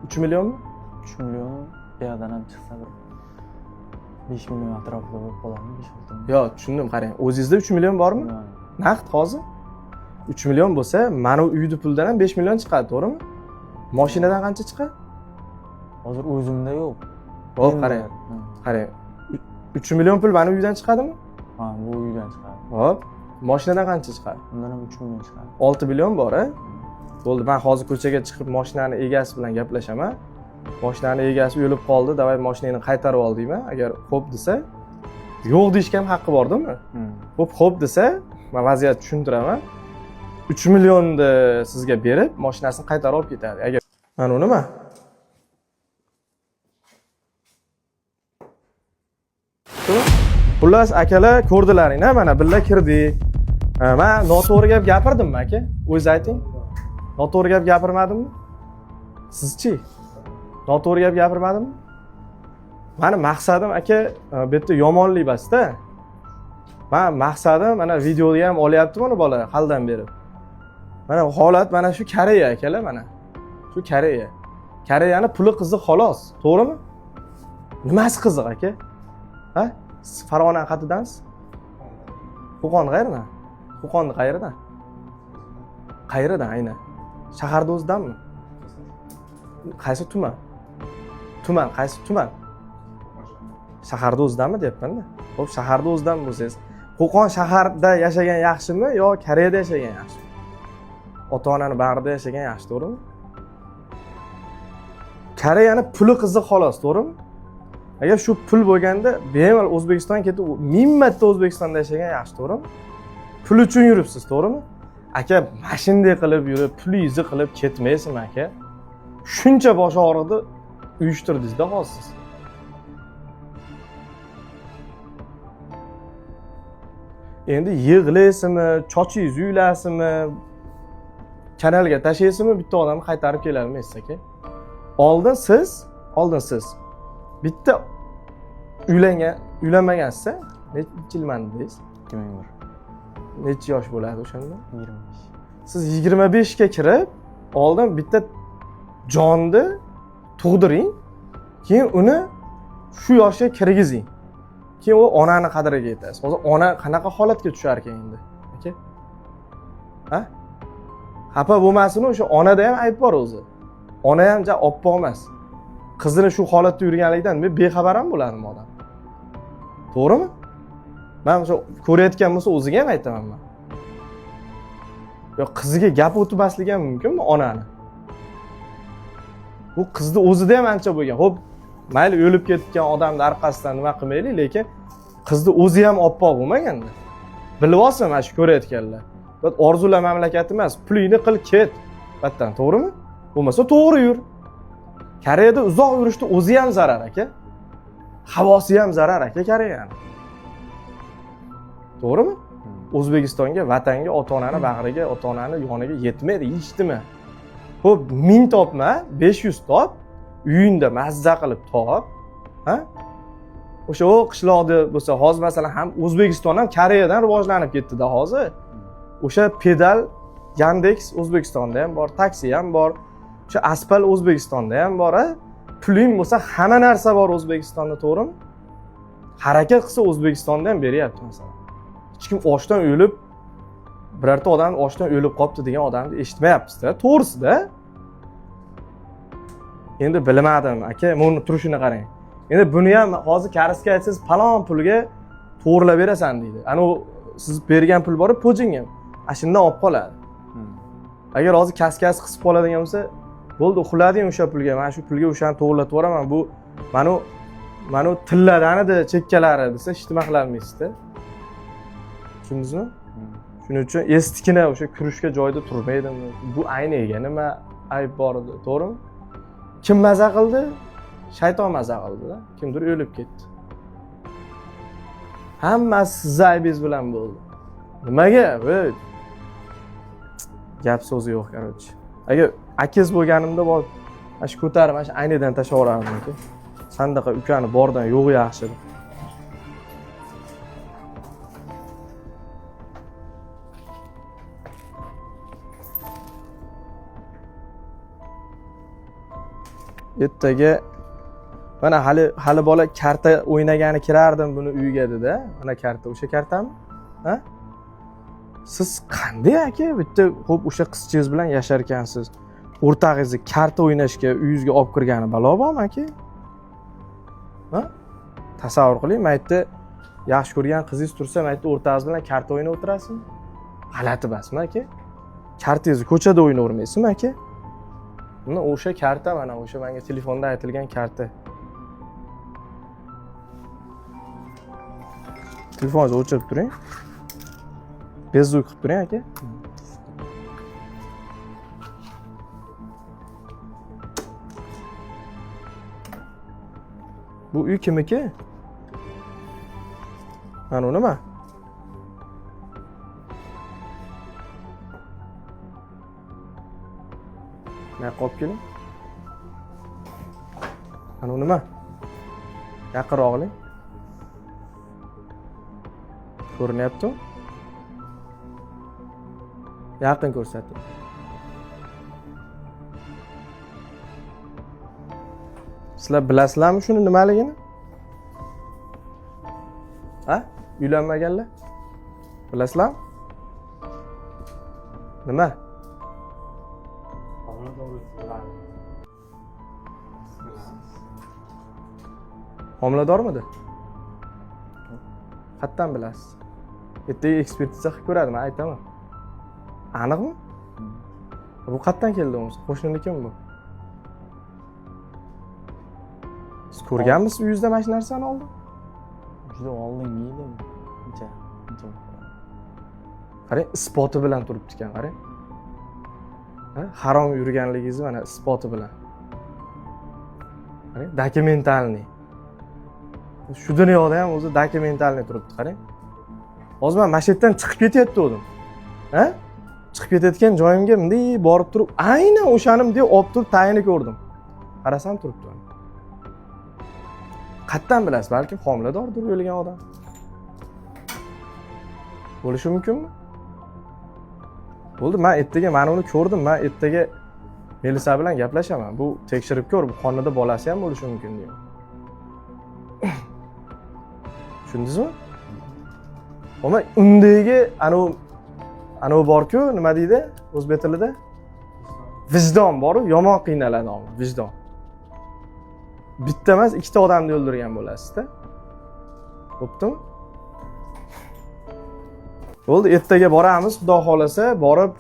3 millionmi? 3 million, bu yoqdan ham chiqsa bir 5 million atrofida bo'lib qoladimi? 5-6 million. Yo'q, tushundim, qarang. O'zingizda 3 million bormi? Naqd hozir? 3 million bo'lsa, mana u uyni pulidan ham 5 million chiqadi, to'g'rimi? Mashinadan qancha chiqadi? Hozir o'zimda yo'q. Yo'q, qarang. Qarang. 3 million pul mana uydan chiqadimi? Ha, bu uydan chiqadi. Hop. Mashinadan qancha chiqadi? Undan ham 3 million chiqadi. 6 million bor, a? Bo'ldi, men hozir ko'chaga chiqib mashinani egasi bilan gaplashaman. Mashinani egasi o'lib qoldi, davay mashinangni qaytarib ol deyman. Agar xo'p desa, yo'q deyishga ham haqqi bor-dami? Xo'p, xo'p desa, men vaziyatni tushuntiraman. 3 millionni sizga berib, mashinasini qaytarib olib ketadi. Agar mana u nima? Xullas, akalar ko'rdilaring, mana birga kirdik. Men noto'g'ri gap gapirdimmi aka? O'zingiz ayting. Noto'g'ri gap gapirmadimmi? Sizchi? Noto'g'ri gap gapirmadimmi? Mani maqsadim aka, bu yerda yomonlik emas-da. Men maqsadim mana videoda ham olyapti mana bola halidan beri. Mana holat mana shu Koreya akalar mana. Shu Koreya. Koreyani puli qiziq xolos, to'g'rimi? Nimasi qiziq aka? Ha? Siz Farg'ona qayerdansiz? Qo'qon qayerdan? Qo'qonni qayeridan? Qayeridan aynan? Shaharda o'zidanmi? Qaysi tuman? Tuman, qaysi tuman? Shaharda o'zidanmi deyapman-da. Xo'p, shaharda o'zidan bo'lsangiz, Qo'qon shaharda yashagan yaxshimi yo Koreyada yashagan yaxshimi? Ota-onani bag'rida yashagan yaxshi, to'g'rimi? Koreyani puli qiziq xolos, to'g'rimi? Agar shu pul bo'lganda bemalol O'zbekistonga ketib, 1000 marta O'zbekistonda yashagan yaxshi, to'g'rimi? Pul uchun yuribsiz, to'g'rimi? Aka, mana shunday qilib yurib, pulingizni qilib ketmaysizmi aka? Shuncha bosh og'riqni uyushtirdingiz-da hozir siz. Endi yig'laysizmi, chochingiz uylasizmi, kanalga tashlaysizmi, bitta odamni qaytarib kela olmaysiz aka. Oldin siz bitta uylanmagansiz, necha yilman dedingiz? 2001. Necha yosh bo'ladi o'shanda? 25. Siz 25 ga kirib, oldin bitta jonni tug'diring, keyin uni shu yoshga kirgizing. Keyin u onani qadriga yetasiz. Hozir ona qanaqa holatga tushar ekan endi? Aka? Ha? Xafa bo'lmasin, o'sha onada ham ayb bor o'zi. Ona ham ja oppoq emas. Qizini shu holatda yurganligidan men bexabar ham bo'ladim odam. To'g'rimi? Men o'sha ko'rayotgan bo'lsa o'ziga ham aytaman men. Yo qiziga gap o'tmasligi ham mumkinmi onani? Bu qizni o'zida ham ancha bo'lgan. Xo'p, mayli o'lib ketgan odamning orqasidan nima qilmaylik, lekin qizni o'zi ham oppoq bo'lmaganda. Bilib olsin mana shu ko'rayotganlar. Bu orzular mamlakati emas, pulingni qil ket. Battan, to'g'rimi? Bo'lmasa to'g'ri yur. Koreyada uzoq yurishni o'zi ham zarar aka. Havosi ham zarar aka Koreyani. To'g'rimi? O'zbekistonga, vatanga, ota-onani bag'riga, ota-onani yoniga yetmaydi hech nima. Xo'p, 1000 topma, 500 top, uyingda mazza qilib top, ha? O'sha u qishloqda bo'lsa, hozir masalan ham O'zbekiston ham Koreyadan rivojlanib ketdi-da hozir. O'sha pedal Yandex O'zbekistonda ham bor, taksi ham bor, o'sha Aspal O'zbekistonda ham bor, ha? Puling bo'lsa hamma narsa bor O'zbekistonda, to'g'rimi? Harakat qilsa O'zbekistonda ham beryapti masalan. Hech kim ochdan o'lib, birorta odam ochdan o'lib qolibdi degan odamni eshitmayapmiz-da, to'g'risida. Endi bilmadim, aka, buni turishini qarang. Endi buni ham hozir karisga aytsangiz falon pulga to'g'rilab berasan deydi. Ana u siz bergan pul borib pojinga, ana shundan olib qoladi. Agar hozir kaskasi qisib qoladigan bo'lsa, bo'ldi, uxlading o'sha pulga, mana shu pulga o'shani to'g'rilatib yuboraman. Bu mana u tilladan edi chekkalari desa, hech nima qilolmaysizda. Tushundingizmi? Shuning uchun estikina o'sha kurushga joyda turmaydimi? Bu ayniga nima ayb bor edi, to'g'rimi? Kim maza qildi? Shayton maza qildi-da. Kimdir o'lib ketdi. Hammasi sizni aybingiz bilan bo'ldi. Nimaga? Gap so'zi yo'q, короче. Agar akangiz bo'lganimda bor, mana shu ko'tarib, mana shu aynadan tashlab yuborardim aka. Sandaqa ukani bordan yo'g'i yaxshi. Ertaga mana hali bola karta o'ynagani kirardim buni uyiga dedi. Mana karta, o'sha kartami? Ha? Siz qanday aka bitta xo'p o'sha qizchangiz bilan yashar ekansiz. O'rtog'ingizni karta o'ynashga uyingizga olib kirgani balo bormi aka? Ha? Tasavvur qiling, maytda yaxshi ko'rgan qizingiz tursa, maytda o'rtog'ingiz bilan karta o'ynab o'tirasizmi? G'alati emasmi aka? Kartangizni ko'chada o'ynayvermaysizmi aka? Mana o'sha karta, mana o'sha menga telefonda aytilgan karta. Telefoningizni o'chirib turing. Bezzuk qilib turing aka. Bu uy kimniki? Mana u nima? Bu yoqqa olib keling. Mana u nima? Yaqinroq oling. Ko'rinyaptimi? Yaqin ko'rsating. Sizlar bilasizlarmi shuni nimaligini? Ha? Uylanmaganlar? Bilasizlarmi? Nima? Homiladormidi? Qayerdan bilasiz? Ertaga ekspertiza qilib ko'radi, men aytaman. Aniqmi? Bu qayerdan keldi o'zi? Qo'shninikimi bu? Siz ko'rganmisiz uyingizda mana shu narsani oldin? Juda oldingi edi. Uncha. Qarang, isboti bilan turibdi ekan, qarang. Ha, harom yurganligingizni mana isboti bilan. Qarang, dokumentalniy. Shu dunyoda ham o'zi dokumentalniy turibdi, qarang. Hozir men mana shu yerdan chiqib ketyapti o'zim. Ha? Chiqib ketayotgan joyimga bunday borib turib, aynan o'shani bunday olib turib tayini ko'rdim. Qarasam turibdi. Qayerdan bilasiz? Balkim homiladordir o'lgan odam. Bo'lishi mumkinmi? Bo'ldi, men ertaga mana uni ko'rdim, men ertaga Melisa bilan gaplashaman. Bu tekshirib ko'r, bu xonada bolasi ham bo'lishi mumkin deyman. Tushundingizmi? Ammo undagi anu bor-ku, nima deydi o'zbek tilida? Vijdon bor-u, yomon qiynaladi ammo vijdon. Bitta emas, ikkita odamni o'ldirgan bo'lasiz-da. Bo'ptimi? Bo'ldi, ertaga boramiz, Xudo xolasa, borib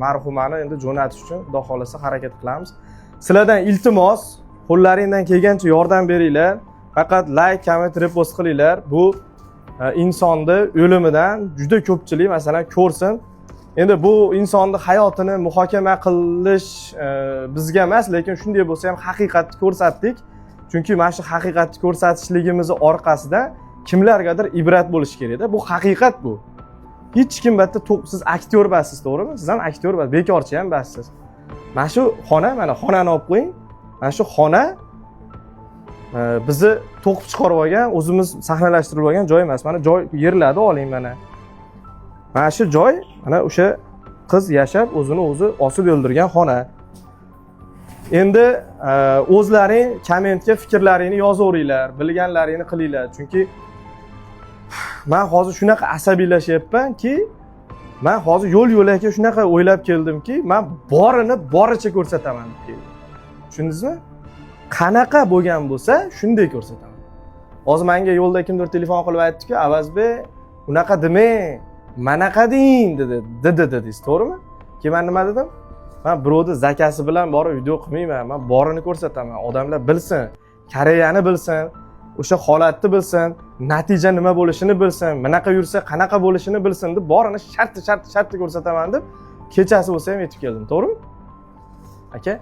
marhumani endi jo'natish uchun Xudo xolasa harakat qilamiz. Sizlardan iltimos, qo'llaringdan kelgancha yordam beringlar. Faqat like, comment, repost qilinglar. Bu insonni o'limidan juda ko'pchilik masalan ko'rsin. Endi bu insonni hayotini muhokama qilish bizga emas, lekin shunday bo'lsa ham haqiqatni ko'rsatdik. Chunki mana shu haqiqatni ko'rsatishligimiz orqasida Kimlargadir ibrat bo'lishi kerakda. Bu haqiqat bu. Hech kim bu yerda siz aktyor emassiz, to'g'rimi? Siz ham aktyor emas, bekorchi ham emassiz. Mana shu xona, mana xonani olib qo'ying. Mana shu xona bizni to'qib chiqarib olgan, o'zimiz sahnalashtirib olgan joy emas. Mana joy yerlarni oling mana. Mana shu joy, mana o'sha qiz yashab, o'zini o'zi osib o'ldirgan xona. Endi o'zlaring kommentga fikrlaringni yozaveringlar, bilganlaringni qilinglar. Chunki men hozir shunaqa asabiylashyapmanki, men hozir yo'l yo'lakay shunaqa o'ylab keldimki, men borini boricha ko'rsataman deb keldim. Tushundingizmi? Qanaqa bo'lgan bo'lsa, shunday ko'rsataman. Hozir menga yo'lda kimdir telefon qilib aytdi-ku, Avazbek, unaqa demang, manaqa deng dedi. Dedi dedingiz, to'g'rimi? Keyin men nima dedim? Men birovni zakasi bilan borib video qilmayman, men borini ko'rsataman. Odamlar bilsin, Koreyani bilsin, o'sha holatni bilsin, natija nima bo'lishini bilsin, bunaqa yursa qanaqa bo'lishini bilsin deb borini sharti ko'rsataman deb kechasi bo'lsa ham yetib keldim, to'g'rimi? Aka,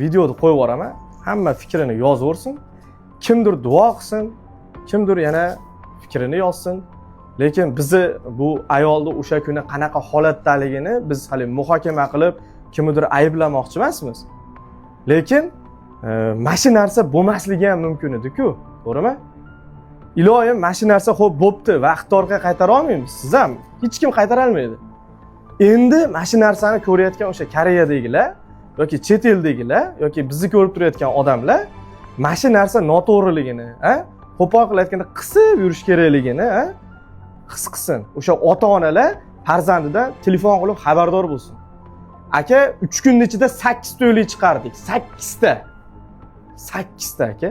videoni qo'yib yuboraman, hamma fikrini yozaversin, kimdir duo qilsin, kimdir yana fikrini yozsin. Lekin bizni bu ayolni o'sha kuni qanaqa holatdaligini biz hali muhokama qilib kimnidir ayblamoqchi emasmiz. Lekin mana shu narsa bo'lmasligi ham mumkin edi-ku, to'g'rimi? Iloyim mana shu narsa xo'p bo'pti, vaqtni orqaga qaytara olmaymiz, siz ham, hech kim qaytara olmaydi. Endi mana shu narsani ko'rayotgan o'sha Koreyadagilar yoki chet eldagilar yoki bizni ko'rib turayotgan odamlar mana shu narsa noto'g'riligini, qo'pol qilayotganda qisib yurish kerakligini, his qilsin. O'sha ota-onalar farzandidan telefon qilib xabardor bo'lsin. Aka, 3 kunning ichida 8 ta o'lik chiqardik. 8 ta. 8 ta aka.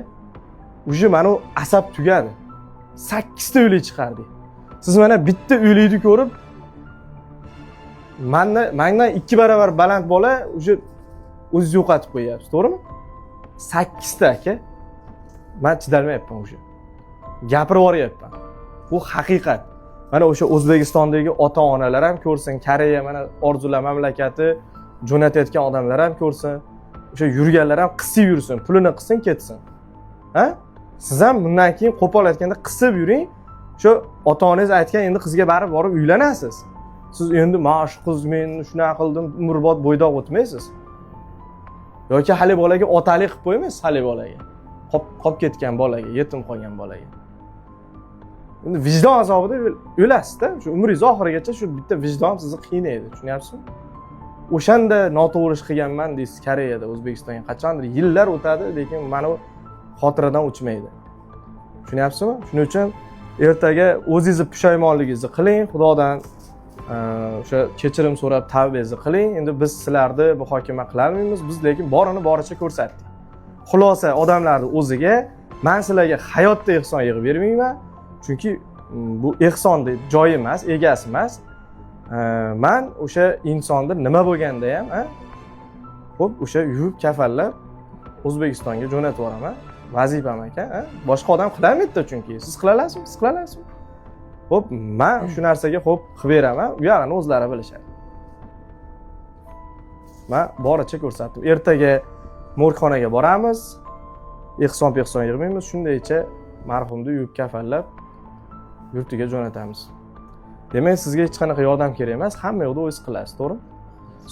Уже mana u asab tugadi. 8 ta o'lik chiqardik. Siz mana bitta o'likni ko'rib mandan 2 barobar baland bola уже o'zingizni yo'qotib qo'yyapsiz, to'g'rimi? 8 ta aka. Men chidalmayapman уже. Gapirib yuboryapman. Bu haqiqat. Mana o'sha O'zbekistondagi ota-onalar ham ko'rsin, Koreya mana orzular mamlakati jo'natayotgan odamlar ham ko'rsin, o'sha yurganlar ham qisib yursin, pulini qilsin, ketsin. Ha? Siz ham bundan keyin qo'pol aytganda qisib yuring. Shu ota-onangiz aytgan endi qizga barib borib uylanasiz. Siz endi mana shu qiz men shunaqa qildim, umrbod bo'ydoq o'tmaysiz. Yoki hali bolaga otalik qilib qo'ymaysiz, hali bolaga. Qolib ketgan bolaga, yetim qolgan bolaga. Endi vijdon azobida o'lasizda. Shu umringiz oxirigacha shu bitta vijdon sizni qiynaydi, tushunyapsizmi? O'shanda noto'g'ri ish qilganman deysiz Koreyada, O'zbekistonga qachondir yillar o'tadi, lekin mana bu xotiradan o'chmaydi. Tushunyapsizmi? Shuning uchun ertaga o'zingizni pushaymonligingizni qiling, Xudodan o'sha kechirim so'rab tavbangizni qiling. Endi biz sizlarni muhokama qila olmaymiz, biz lekin borini boricha ko'rsatdik. Xulosa odamlarni o'ziga, men sizlarga hayotda ehson yig'ib bermayman, chunki bu ehson deb joyi emas, egasi emas. Man o'sha insonni nima bo'lganda ham, xo'p, o'sha yuvib kafanlab O'zbekistonga jo'natib yuboraman. Vazifam aka, boshqa odam qilolmaydi chunki. Siz qila olasizmi? Siz qila olasizmi? Xo'p, men shu narsaga xo'p qilib beraman, u yog'ini o'zlari bilishadi. Men boricha ko'rsatdim. Ertaga morgxonaga boramiz. Ehson pehson yig'maymiz, shundaycha marhumni yuvib kafanlab yurtiga jo'natamiz. Demak, sizga hech qanaqa yordam kerak emas, hamma yoqda o'zingiz qilasiz, to'g'rimi?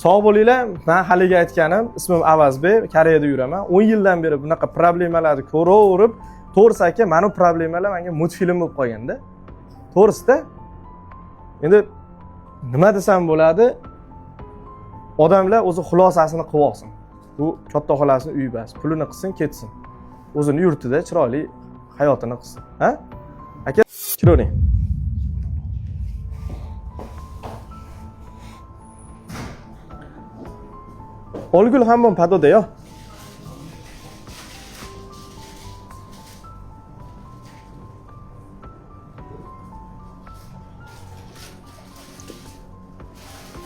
Sog' bo'linglar. Men haligi aytganim, ismim Avazbek, Koreyada yuraman. 10 yildan beri bunaqa problemalarni ko'raverib, to'g'risi aka, mana bu problemalar menga multfilm bo'lib qolganda. To'g'risida endi nima desam bo'ladi? Odamlar o'zi xulosasini qilib olsin. Bu katta xolasini uyi bas, pulini qilsin, ketsin. O'zini yurtida chiroyli hayotini qilsin. Ha? Aka, kiravering. 얼굴 한번 봐도 돼요?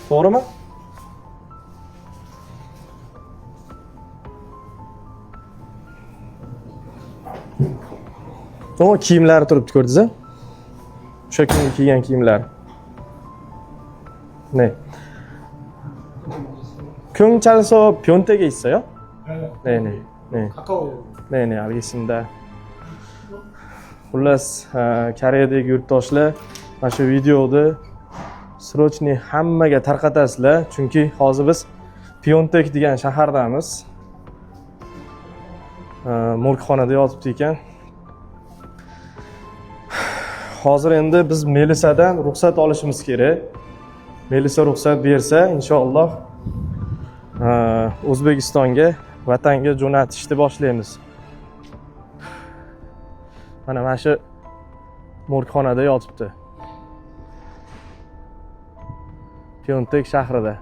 To'g'rimi? O kiyimlari turibdi, ko'rdingiz a? O'sha kungi kiygan kiyimlari. 네. 경찰서 변택에 있어요? 네. 네네. 네. 카카오 네네, 알겠습니다. Xullas, Koreyadagi yurtdoshlar, mana shu videoni срочный hammaga tarqatasizlar, chunki hozir biz Pyeongtaek degan shahardamiz. Morgxonada yotibdi ekan. Hozir endi biz Melisadan ruxsat olishimiz kerak. Melisa ruxsat bersa, inshaalloh O'zbekistonga, vatanga jo'natishni boshlaymiz. Mana shu morgxonada yotibdi. Pyeongtaek shahrida.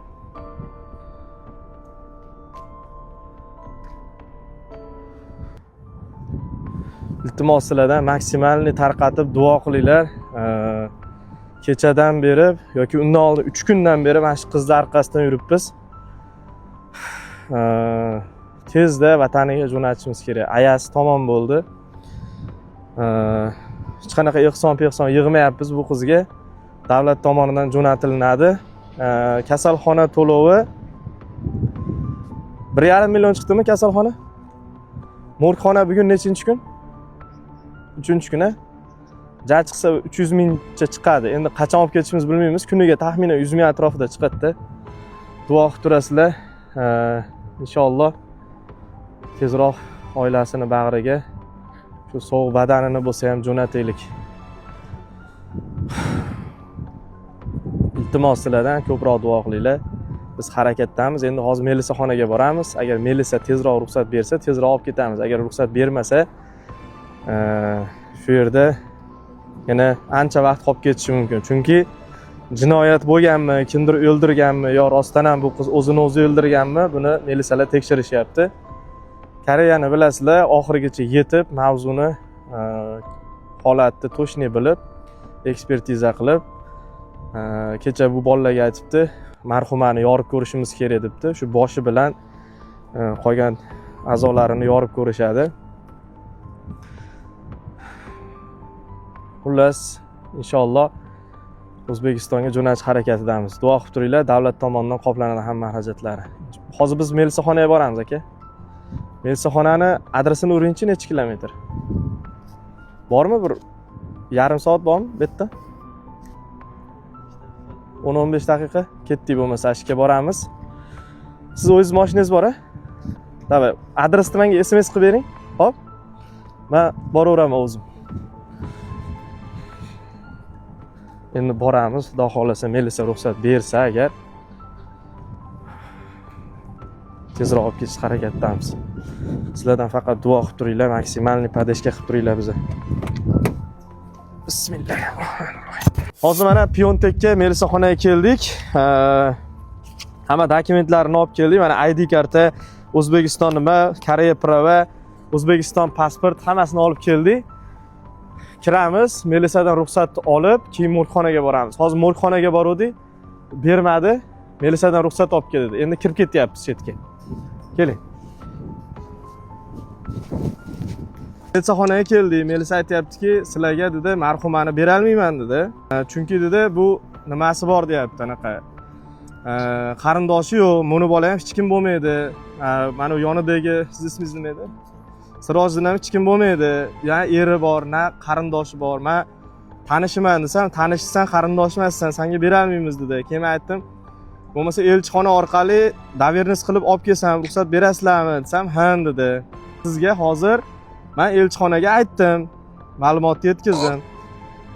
Iltimos sizlardan maksimalni tarqatib duo qilinglar. Kechadan beri yoki undan oldin 3 kundan beri mana shu qizni orqasidan yuribmiz. Tezda vataniga jo'natishimiz kerak. Ayasi tamom bo'ldi. Hech qanaqa ehson-pehson yig'mayapmiz bu qizga. Davlat tomonidan jo'natilinadi. Kasalxona to'lovi 1,5 million chiqdimi kasalxona? Morgxona bugun nechinchi kun? 3-kun, a? Ja chiqsa 300 mingcha chiqadi. Endi qachon olib ketishimiz bilmaymiz. Kuniga taxminan 100 ming atrofida chiqadi-da. Duo qilib turasizlar. Inshaalloh tezroq oilasini bag'riga shu sovuq badanini bo'lsa ham jo'nataylik. Iltimos sizlardan ko'proq duo qilinglar. Biz harakatdamiz. Endi hozir Melisaxonaga boramiz. Agar Melisa tezroq ruxsat bersa, tezroq olib ketamiz. Agar ruxsat bermasa, shu yerda yana ancha vaqt qolib ketishi mumkin. Chunki jinoyat bo'lganmi, kimdir o'ldirganmi yo rostdan ham bu qiz o'zini o'zi o'ldirganmi, buni Melisalar tekshirishyapti. Koreyani bilasizlar, oxirigacha yetib mavzuni, holatni to'shni bilib, ekspertiza qilib, kecha bu bolalarga aytibdi, marhumani yorib ko'rishimiz kerak debdi. Shu boshi bilan qolgan a'zolarini yorib ko'rishadi. Xullas, inshaalloh O'zbekistonga jo'natish harakatidamiz. Duo qilib turinglar, davlat tomonidan qoplanadi hamma xarajatlari. Hozir biz Melisaxonaga boramiz aka. Melisaxonani adresini uringchi, necha kilometr? Bormi bir yarim soat bormi bu yerda? 10-15 daqiqa ketdik bo'lmasa ashga boramiz. Siz o'zingiz mashinangiz bor-a? Давай, adresni menga SMS qilib bering. Xo'p? Men boraveraman o'zim. Endi boramiz, Xudo xohlasa Melisa ruxsat bersa agar tezroq olib ketish harakatdamiz. Sizlardan faqat duo qilib turinglar, maksimalniy podeshka qilib turinglar biza. Bismillahirrohmanirrohim. Hozir mana Pyeongtaekka Melisaxonaga keldik. Hamma dokumentlarni olib keldik. Mana ID karta, O'zbekiston nima, Koreya prava, O'zbekiston pasport hammasini olib keldik. Kiramiz, Melisadan ruxsat olib, keyin morgxonaga boramiz. Hozir morgxonaga boruvdik, bermadi. Melisadan ruxsat olib keldi. Endi kirib ketyapmiz chetga. Keling. Melisaxonaga keldik. Melisa aytayaptiki, sizlarga dedi, marhumani bera olmayman dedi. Chunki dedi, bu nimasi bor deyapti, anaqa. Qarindoshi yo'q, buni bola ham hech kim bo'lmaydi. Mana u yonidagi, siz ismingiz nima edi? Sirojiddin ham hech kim bo'lmaydi. Ya eri bor, na qarindoshi bor. Men tanishiman desam, tanishsan, qarindosh emassan, senga bera olmaymiz dedi. Keyin men aytdim, bo'lmasa elchixona orqali доверенность qilib olib kelsam, ruxsat berasizlarmi desam, ha dedi. Sizga hozir men elchixonaga aytdim, ma'lumotni yetkazdim.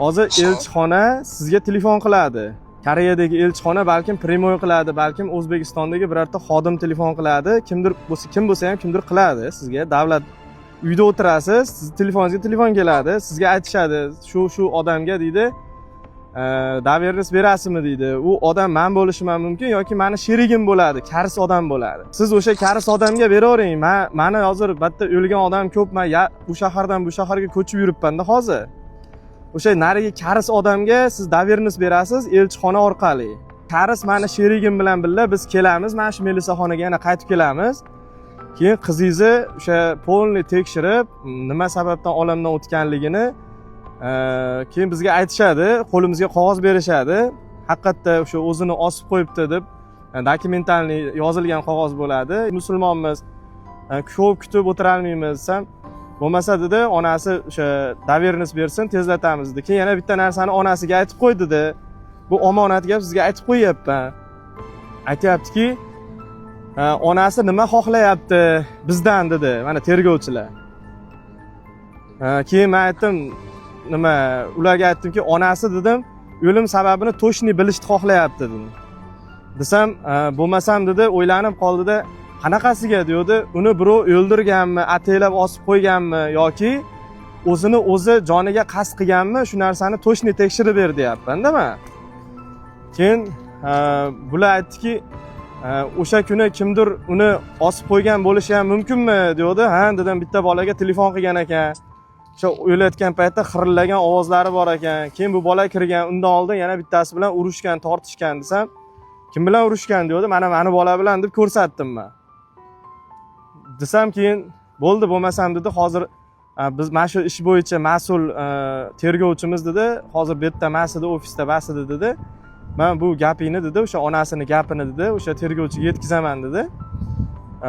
Hozir elchixona sizga telefon qiladi. Koreyadagi elchixona balkim prямой qiladi, balkim O'zbekistondagi birorta xodim telefon qiladi. Kimdir bo'lsa, kim bo'lsa ham kimdir qiladi sizga. Davlat uyda o'tirasiz, siz telefoningizga telefon keladi, sizga aytishadi, shu shu odamga deydi, доверенность berasizmi deydi. U odam men bo'lishim ham mumkin yoki meni sherigim bo'ladi, karis odam bo'ladi. Siz o'sha karis odamga beravering. Men meni hozir bitta o'lgan odam ko'p, men u shahardan bu shaharga ko'chib yuribman-da hozir. O'sha narigi karis odamga siz доверенность berasiz elchixona orqali. Karis meni sherigim bilan birga biz kelamiz, mana shu Melisaxonaga yana qaytib kelamiz. Keyin qizingizni o'sha polni tekshirib, nima sababdan olamdan o'tganligini keyin bizga aytishadi, qo'limizga qog'oz berishadi. Haqiqatda o'sha o'zini osib qo'yibdi deb dokumentalniy yozilgan qog'oz bo'ladi. Musulmonmiz, ko'p kutib o'tira olmaymiz desam, Bo'lmasa dedi, onasi o'sha доверенность bersin, tezlatamiz dedi. Keyin yana bitta narsani onasiga aytib qo'y dedi. Bu omonat gap, sizga aytib qo'yyapman. Aytyaptiki, onasi nima xohlayapti bizdan dedi, mana tergovchilar. Keyin men aytdim, nima, ularga aytdimki, onasi dedim, o'lim sababini точный bilishni xohlayapti dedim. Desam, bo'lmasam dedi, o'ylanib qoldida, qanaqasiga deydi, uni birov o'ldirganmi, ataylab osib qo'yganmi yoki o'zini o'zi joniga qasd qilganmi, shu narsani точный tekshirib ber deyapman-da man. Keyin bular aytdiki, o'sha kuni kimdir uni osib qo'ygan bo'lishi ham mumkinmi deydi. Ha dedim, bitta bolaga telefon qilgan ekan. O'sha o'layotgan paytda xirillagan ovozlari bor ekan. Keyin bu bola kirgan, undan oldin yana bittasi bilan urushgan, tortishgan desam, kim bilan urushgan deydi, mana mani bola bilan deb ko'rsatdim man. Desam, keyin bo'ldi, bo'lmasam dedi, hozir biz mana shu ish bo'yicha mas'ul tergovchimiz dedi, hozir bu yerda emas edi, ofisda emas edi dedi. Man bu gapingni dedi, o'sha onasini gapini dedi, o'sha tergovchiga yetkazaman dedi.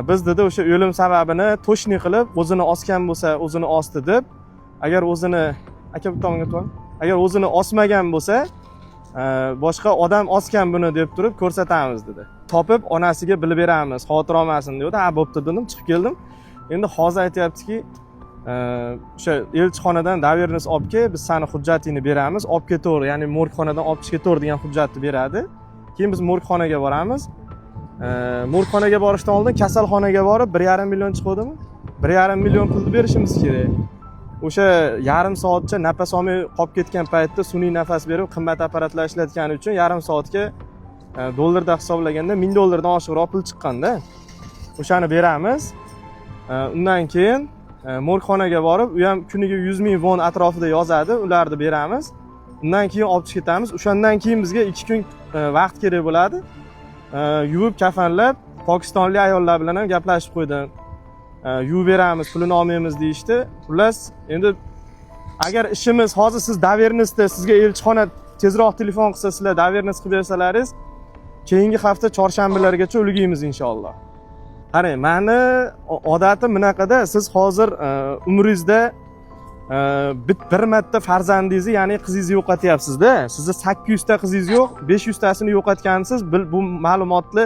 Biz dedi, o'sha o'lim sababini точный qilib, o'zini osgan bo'lsa, o'zini osdi deb, agar o'zini, aka, bu tomonga o'tib, agar o'zini osmagan bo'lsa, boshqa odam osgan buni deb turib ko'rsatamiz dedi. Topib onasiga bilib beramiz, xavotir olmasin dedi. Ha, bo'pti dedim, chiqib keldim. Endi hozir aytyaptiki, o'sha elchixonadan доверенность olib kel, biz sani hujjatingni beramiz, olib ketaver, ya'ni morgxonadan olib chiqib ketaver degan hujjatni beradi. Keyin biz morgxonaga boramiz. Morgxonaga borishdan oldin kasalxonaga borib 1,5 million chiquvdimi, 1,5 million pulni berishimiz kerak. O'sha yarim soatcha nafas olmay qolib ketgan paytda sun'iy nafas berib, qimmat apparatlar ishlatgani uchun yarim soatga dollarda hisoblaganda 1000 dollardan oshiqroq pul chiqqanda, o'shani beramiz. Undan keyin morgxonaga borib, u ham kuniga 100 000 von atrofida yozadi, ularni beramiz. Undan keyin olib chiqib ketamiz. O'shandan keyin bizga 2 kun vaqt kerak bo'ladi. Yuvib kafanlab, pokistonlik ayollar bilan ham gaplashib qo'ydim. Yuvib beramiz, pulini olmaymiz deyishdi. Xullas, endi agar ishimiz hozir siz доверенность da, sizga elchixona tezroq telefon qilsa, sizlar доверенность qilib bersalaringiz, keyingi hafta chorshanbalargacha ulgaymiz, inshaalloh. Qarang, mani odatim bunaqada, siz hozir umringizda bir marta farzandingizni, ya'ni qizingizni yo'qotyapsizda. Sizni 800 ta qizingiz yo'q, 500 tasini yo'qotgansiz, bu ma'lumotni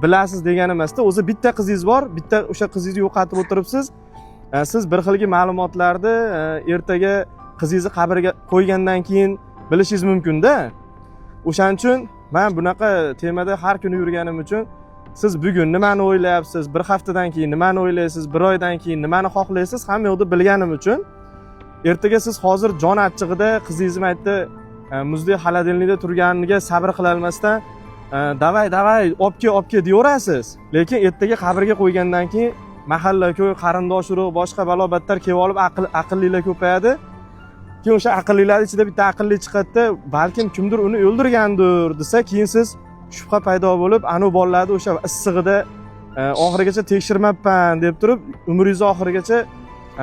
bilasiz degani emasda. O'zi bitta qizingiz bor, bitta o'sha qizingizni yo'qotib o'tiribsiz. Siz bir xilgi ma'lumotlarni ertaga qizingizni qabrga qo'ygandan keyin bilishingiz mumkinda. O'shaning uchun man bunaqa temada har kuni yurganim uchun, siz bugun nimani o'ylayapsiz, bir haftadan keyin nimani o'ylaysiz, bir oydan keyin nimani xohlaysiz, hamma yoqda bilganim uchun, ertaga siz hozir jon achchig'ida qizingizni maytda muzdek холодильник da turganiga sabr qilolmasdan, давай, давай, olib kel, olib kel deyaverasiz. Lekin ertaga qabrga qo'ygandan keyin mahalla ko'y, qarindosh urug', boshqa balo battar kelib olib, aqllilar ko'payadi. Keyin o'sha aqllilar ichida bitta aqlli chiqadida, balkim kimdir uni o'ldirgandir desa, keyin siz shubha paydo bo'lib, anavi bolalarni o'sha issig'ida oxirigacha tekshirmabman deb turib, umringizni oxirigacha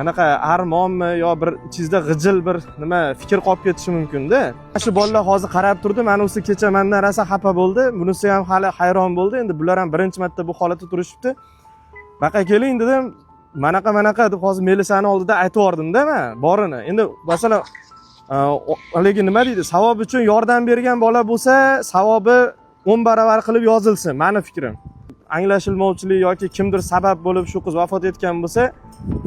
anaqa armonmi yo bir ichingizda g'ijil bir nima fikr qolib ketishi mumkinda. Shu bolalar hozir qarab turdi, manisi kecha mandan rosa xafa bo'ldi, bunisi ham hali hayron bo'ldi. Endi bular ham birinchi marta bu holatda turishibdi. Baqa keling dedim, manaqa manaqa deb hozir melisani oldida aytib yubordimda man borini. Endi masalan, haligi nima deydi, savob uchun yordam bergan bola bo'lsa, savobi 10 baravar qilib yozilsin, mani fikrim. Anglashilmovchilik yoki kimdir sabab bo'lib shu qiz vafot etgan bo'lsa,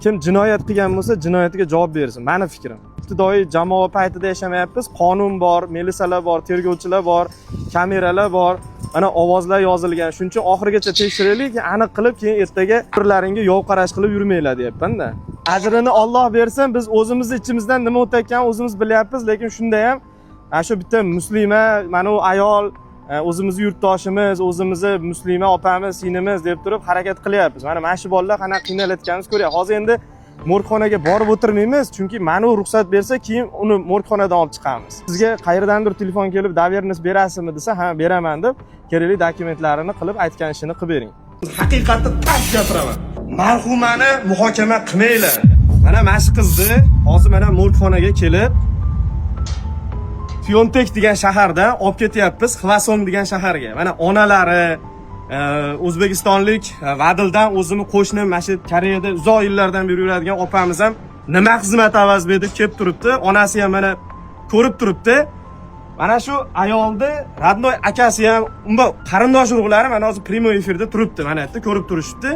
kim jinoyat qilgan bo'lsa, jinoyatiga javob bersin, mani fikrim. Ibtidoiy jamoa paytida yashamayapmiz, qonun bor, milisalar bor, tergovchilar bor, kameralar bor, mana ovozlar yozilgan. Shuning uchun oxirigacha tekshiraylik, aniq qilib, keyin ertaga birlaringga yov qarash qilib yurmanglar deyapmanda. Ajrini Olloh bersin, biz o'zimizni ichimizdan nima o'tayotganini o'zimiz bilyapmiz, lekin shunda ham ana shu bitta muslima, mana u ayol, o'zimizni yurtdoshimiz, o'zimizni muslima opamiz, singlimiz deb turib harakat qilyapmiz. Mana shu bolalar qanaqa qiynalayotganimiz ko'ryapmiz. Hozir endi morgxonaga borib o'tirmaymiz, chunki mana u ruxsat bersa, keyin uni morgxonadan olib chiqamiz. Sizga qayerdandir telefon kelib, доверенность berasizmi desa, ha, beraman deb, kerakli dokumentlarini qilib, aytgan ishini qilib bering. Haqiqatni tas gapiraman, marhumani muhokama qilmanglar. Mana shu qizni hozir mana morgxonaga kelib, Pyontek degan shahardan olib ketyapmiz Xvason degan shaharga. Mana onalari, O'zbekistonlik Vadildan o'zimni qo'shnim, mana shu Koreyada uzoq yillardan beri yuradigan opamiz ham nima xizmat avaz berdi kelib turibdi. Onasi ham mana ko'rib turibdi. Mana shu ayolni родной akasi ham, umuman qarindosh urug'lari mana hozir прямой efirda turibdi, mana yerda ko'rib turishibdi.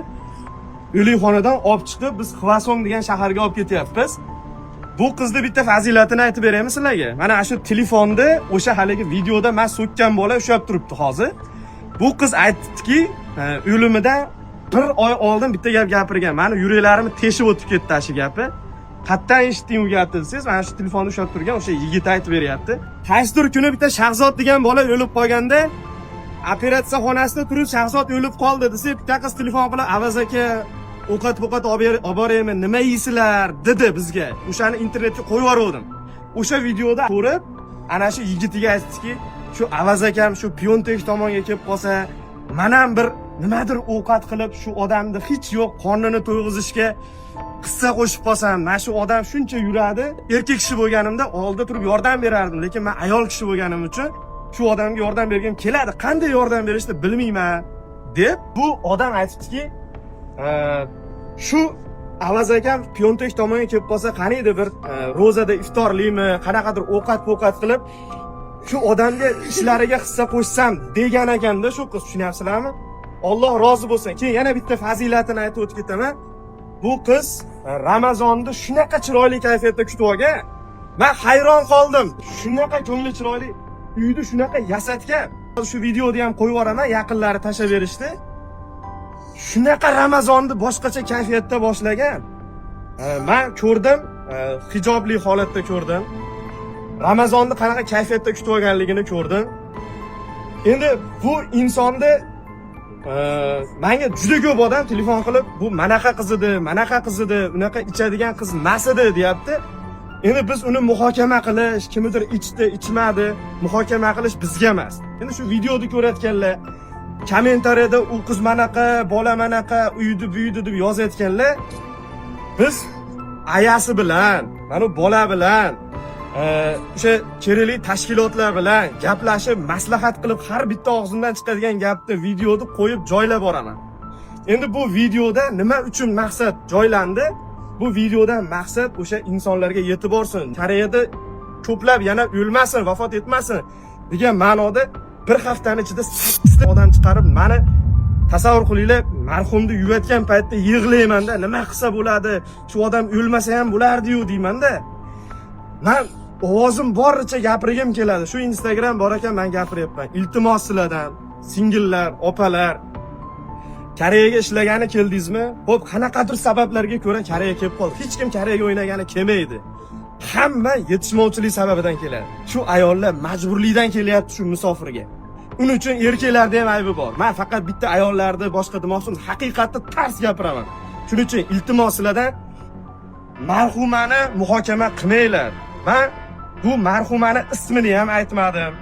O'likxonadan olib chiqib, biz Xvasong degan shaharga olib ketyapmiz. Bu qizni bitta fazilatini aytib beraymi sizlarga? Mana shu telefonda o'sha haligi videoda man so'kkan bola ushlab turibdi hozir. Bu qiz aytdiki, o'limidan bir oy oldin bitta gap gapirgan. Mani yuraklarimni teshib o'tib ketdi shu gapi. Qayerdan eshitding u gapni desangiz, mana shu telefonni ushlab turgan o'sha yigit aytib beryapti. Qaysidir kuni bitta Shahzod degan bola o'lib qolganda, operatsiya xonasida turib Shahzod o'lib qoldi desa, bitta qiz telefon qilib, "Avaz aka, ovqat po'qat olib boraymi, nima yeysizlar?" dedi bizga. O'shani internetga qo'yib yubordim. O'sha videoda ko'rib, ana shu yigitiga aytdiki, shu Avaz akam shu Pyontek tomonga kelib qolsa, man ham bir nimadir ovqat qilib, shu odamni hech yo'q qornini to'yg'izishga hissa qo'shib qolsam, mana shu odam shuncha yuradi. Erkak kishi bo'lganimda oldida turib yordam berardim, lekin man ayol kishi bo'lganim uchun shu odamga yordam bergim keladi. Qanday yordam berishni bilmayman, deb bu odam aytibdiki, shu Avaz akam Pyontek tomonga kelib qolsa, qaniydi bir ro'zada iftorlikmi, qanaqadir ovqat po'qat qilib, shu odamga ishlariga hissa qo'shsam degan ekanda shu qiz, tushunyapsizlarmi? Alloh rozi bo'lsin. Keyin yana bitta fazilatini aytib o'tib ketaman. Bu qiz Ramazonni shunaqa chiroyli kayfiyatda kutib olgan. Man hayron qoldim. Shunaqa ko'ngli chiroyli uyni shunaqa yasatgan. Shu videoni ham qo'yib yuboraman, yaqinlari tashlab berishdi. Shunaqa Ramazonni boshqacha kayfiyatda boshlagan. Man ko'rdim, hijobli holatda ko'rdim. Ramazonni qanaqa kayfiyatda kutib olganligini ko'rdim. Endi bu insonni manga juda ko'p odam telefon qilib, bu manaqa qiz edi, manaqa qiz edi, unaqa ichadigan qiz emas edi deyapti. Endi biz uni muhokama qilish, kimnidir ichdi, ichmadi, muhokama qilish bizga emas. Endi shu videoni ko'rayotganlar, kommentariyada u qiz manaqa, bola manaqa, uydi, buydi deb yozayotganlar, biz ayasi bilan, mana bu bola bilan, o'sha kerakli tashkilotlar bilan gaplashib, maslahat qilib, har bitta og'zimdan chiqadigan gapni videoda qo'yib joylab boraman. Endi bu videoda nima uchun maqsad joylandi? Bu videodan maqsad o'sha insonlarga yetib borsin. Koreyada ko'plab yana o'lmasin, vafot etmasin degan ma'noda bir haftani ichida 8 ta odam chiqarib, mani tasavvur qilinglar, marhumni yuvayotgan paytda yig'laymanda, nima qilsa bo'ladi, shu odam o'lmasa ham bo'lardi-yu deymanda. Man ovozim boricha gapirgim keladi. Shu Instagram bor ekan, man gapiryapman. Iltimos sizlardan, singillar, opalar, Koreyaga ishlagani keldingizmi? Xo'p, qanaqadir sabablarga ko'ra Koreyaga kelib qoldi. Hech kim Koreyaga o'ynagani kelmaydi. Hamma yetishmovchilik sababidan keladi. Shu ayollar majburlikdan kelyapti shu musofirga. Uning uchun erkaklarda ham aybi bor. Men faqat bitta ayollarni boshqa demoqchiman, haqiqatni tars gapiraman. Shuning uchun iltimos sizlardan, marhumani muhokama qilmanglar. Men bu marhumani ismini ham aytmadim.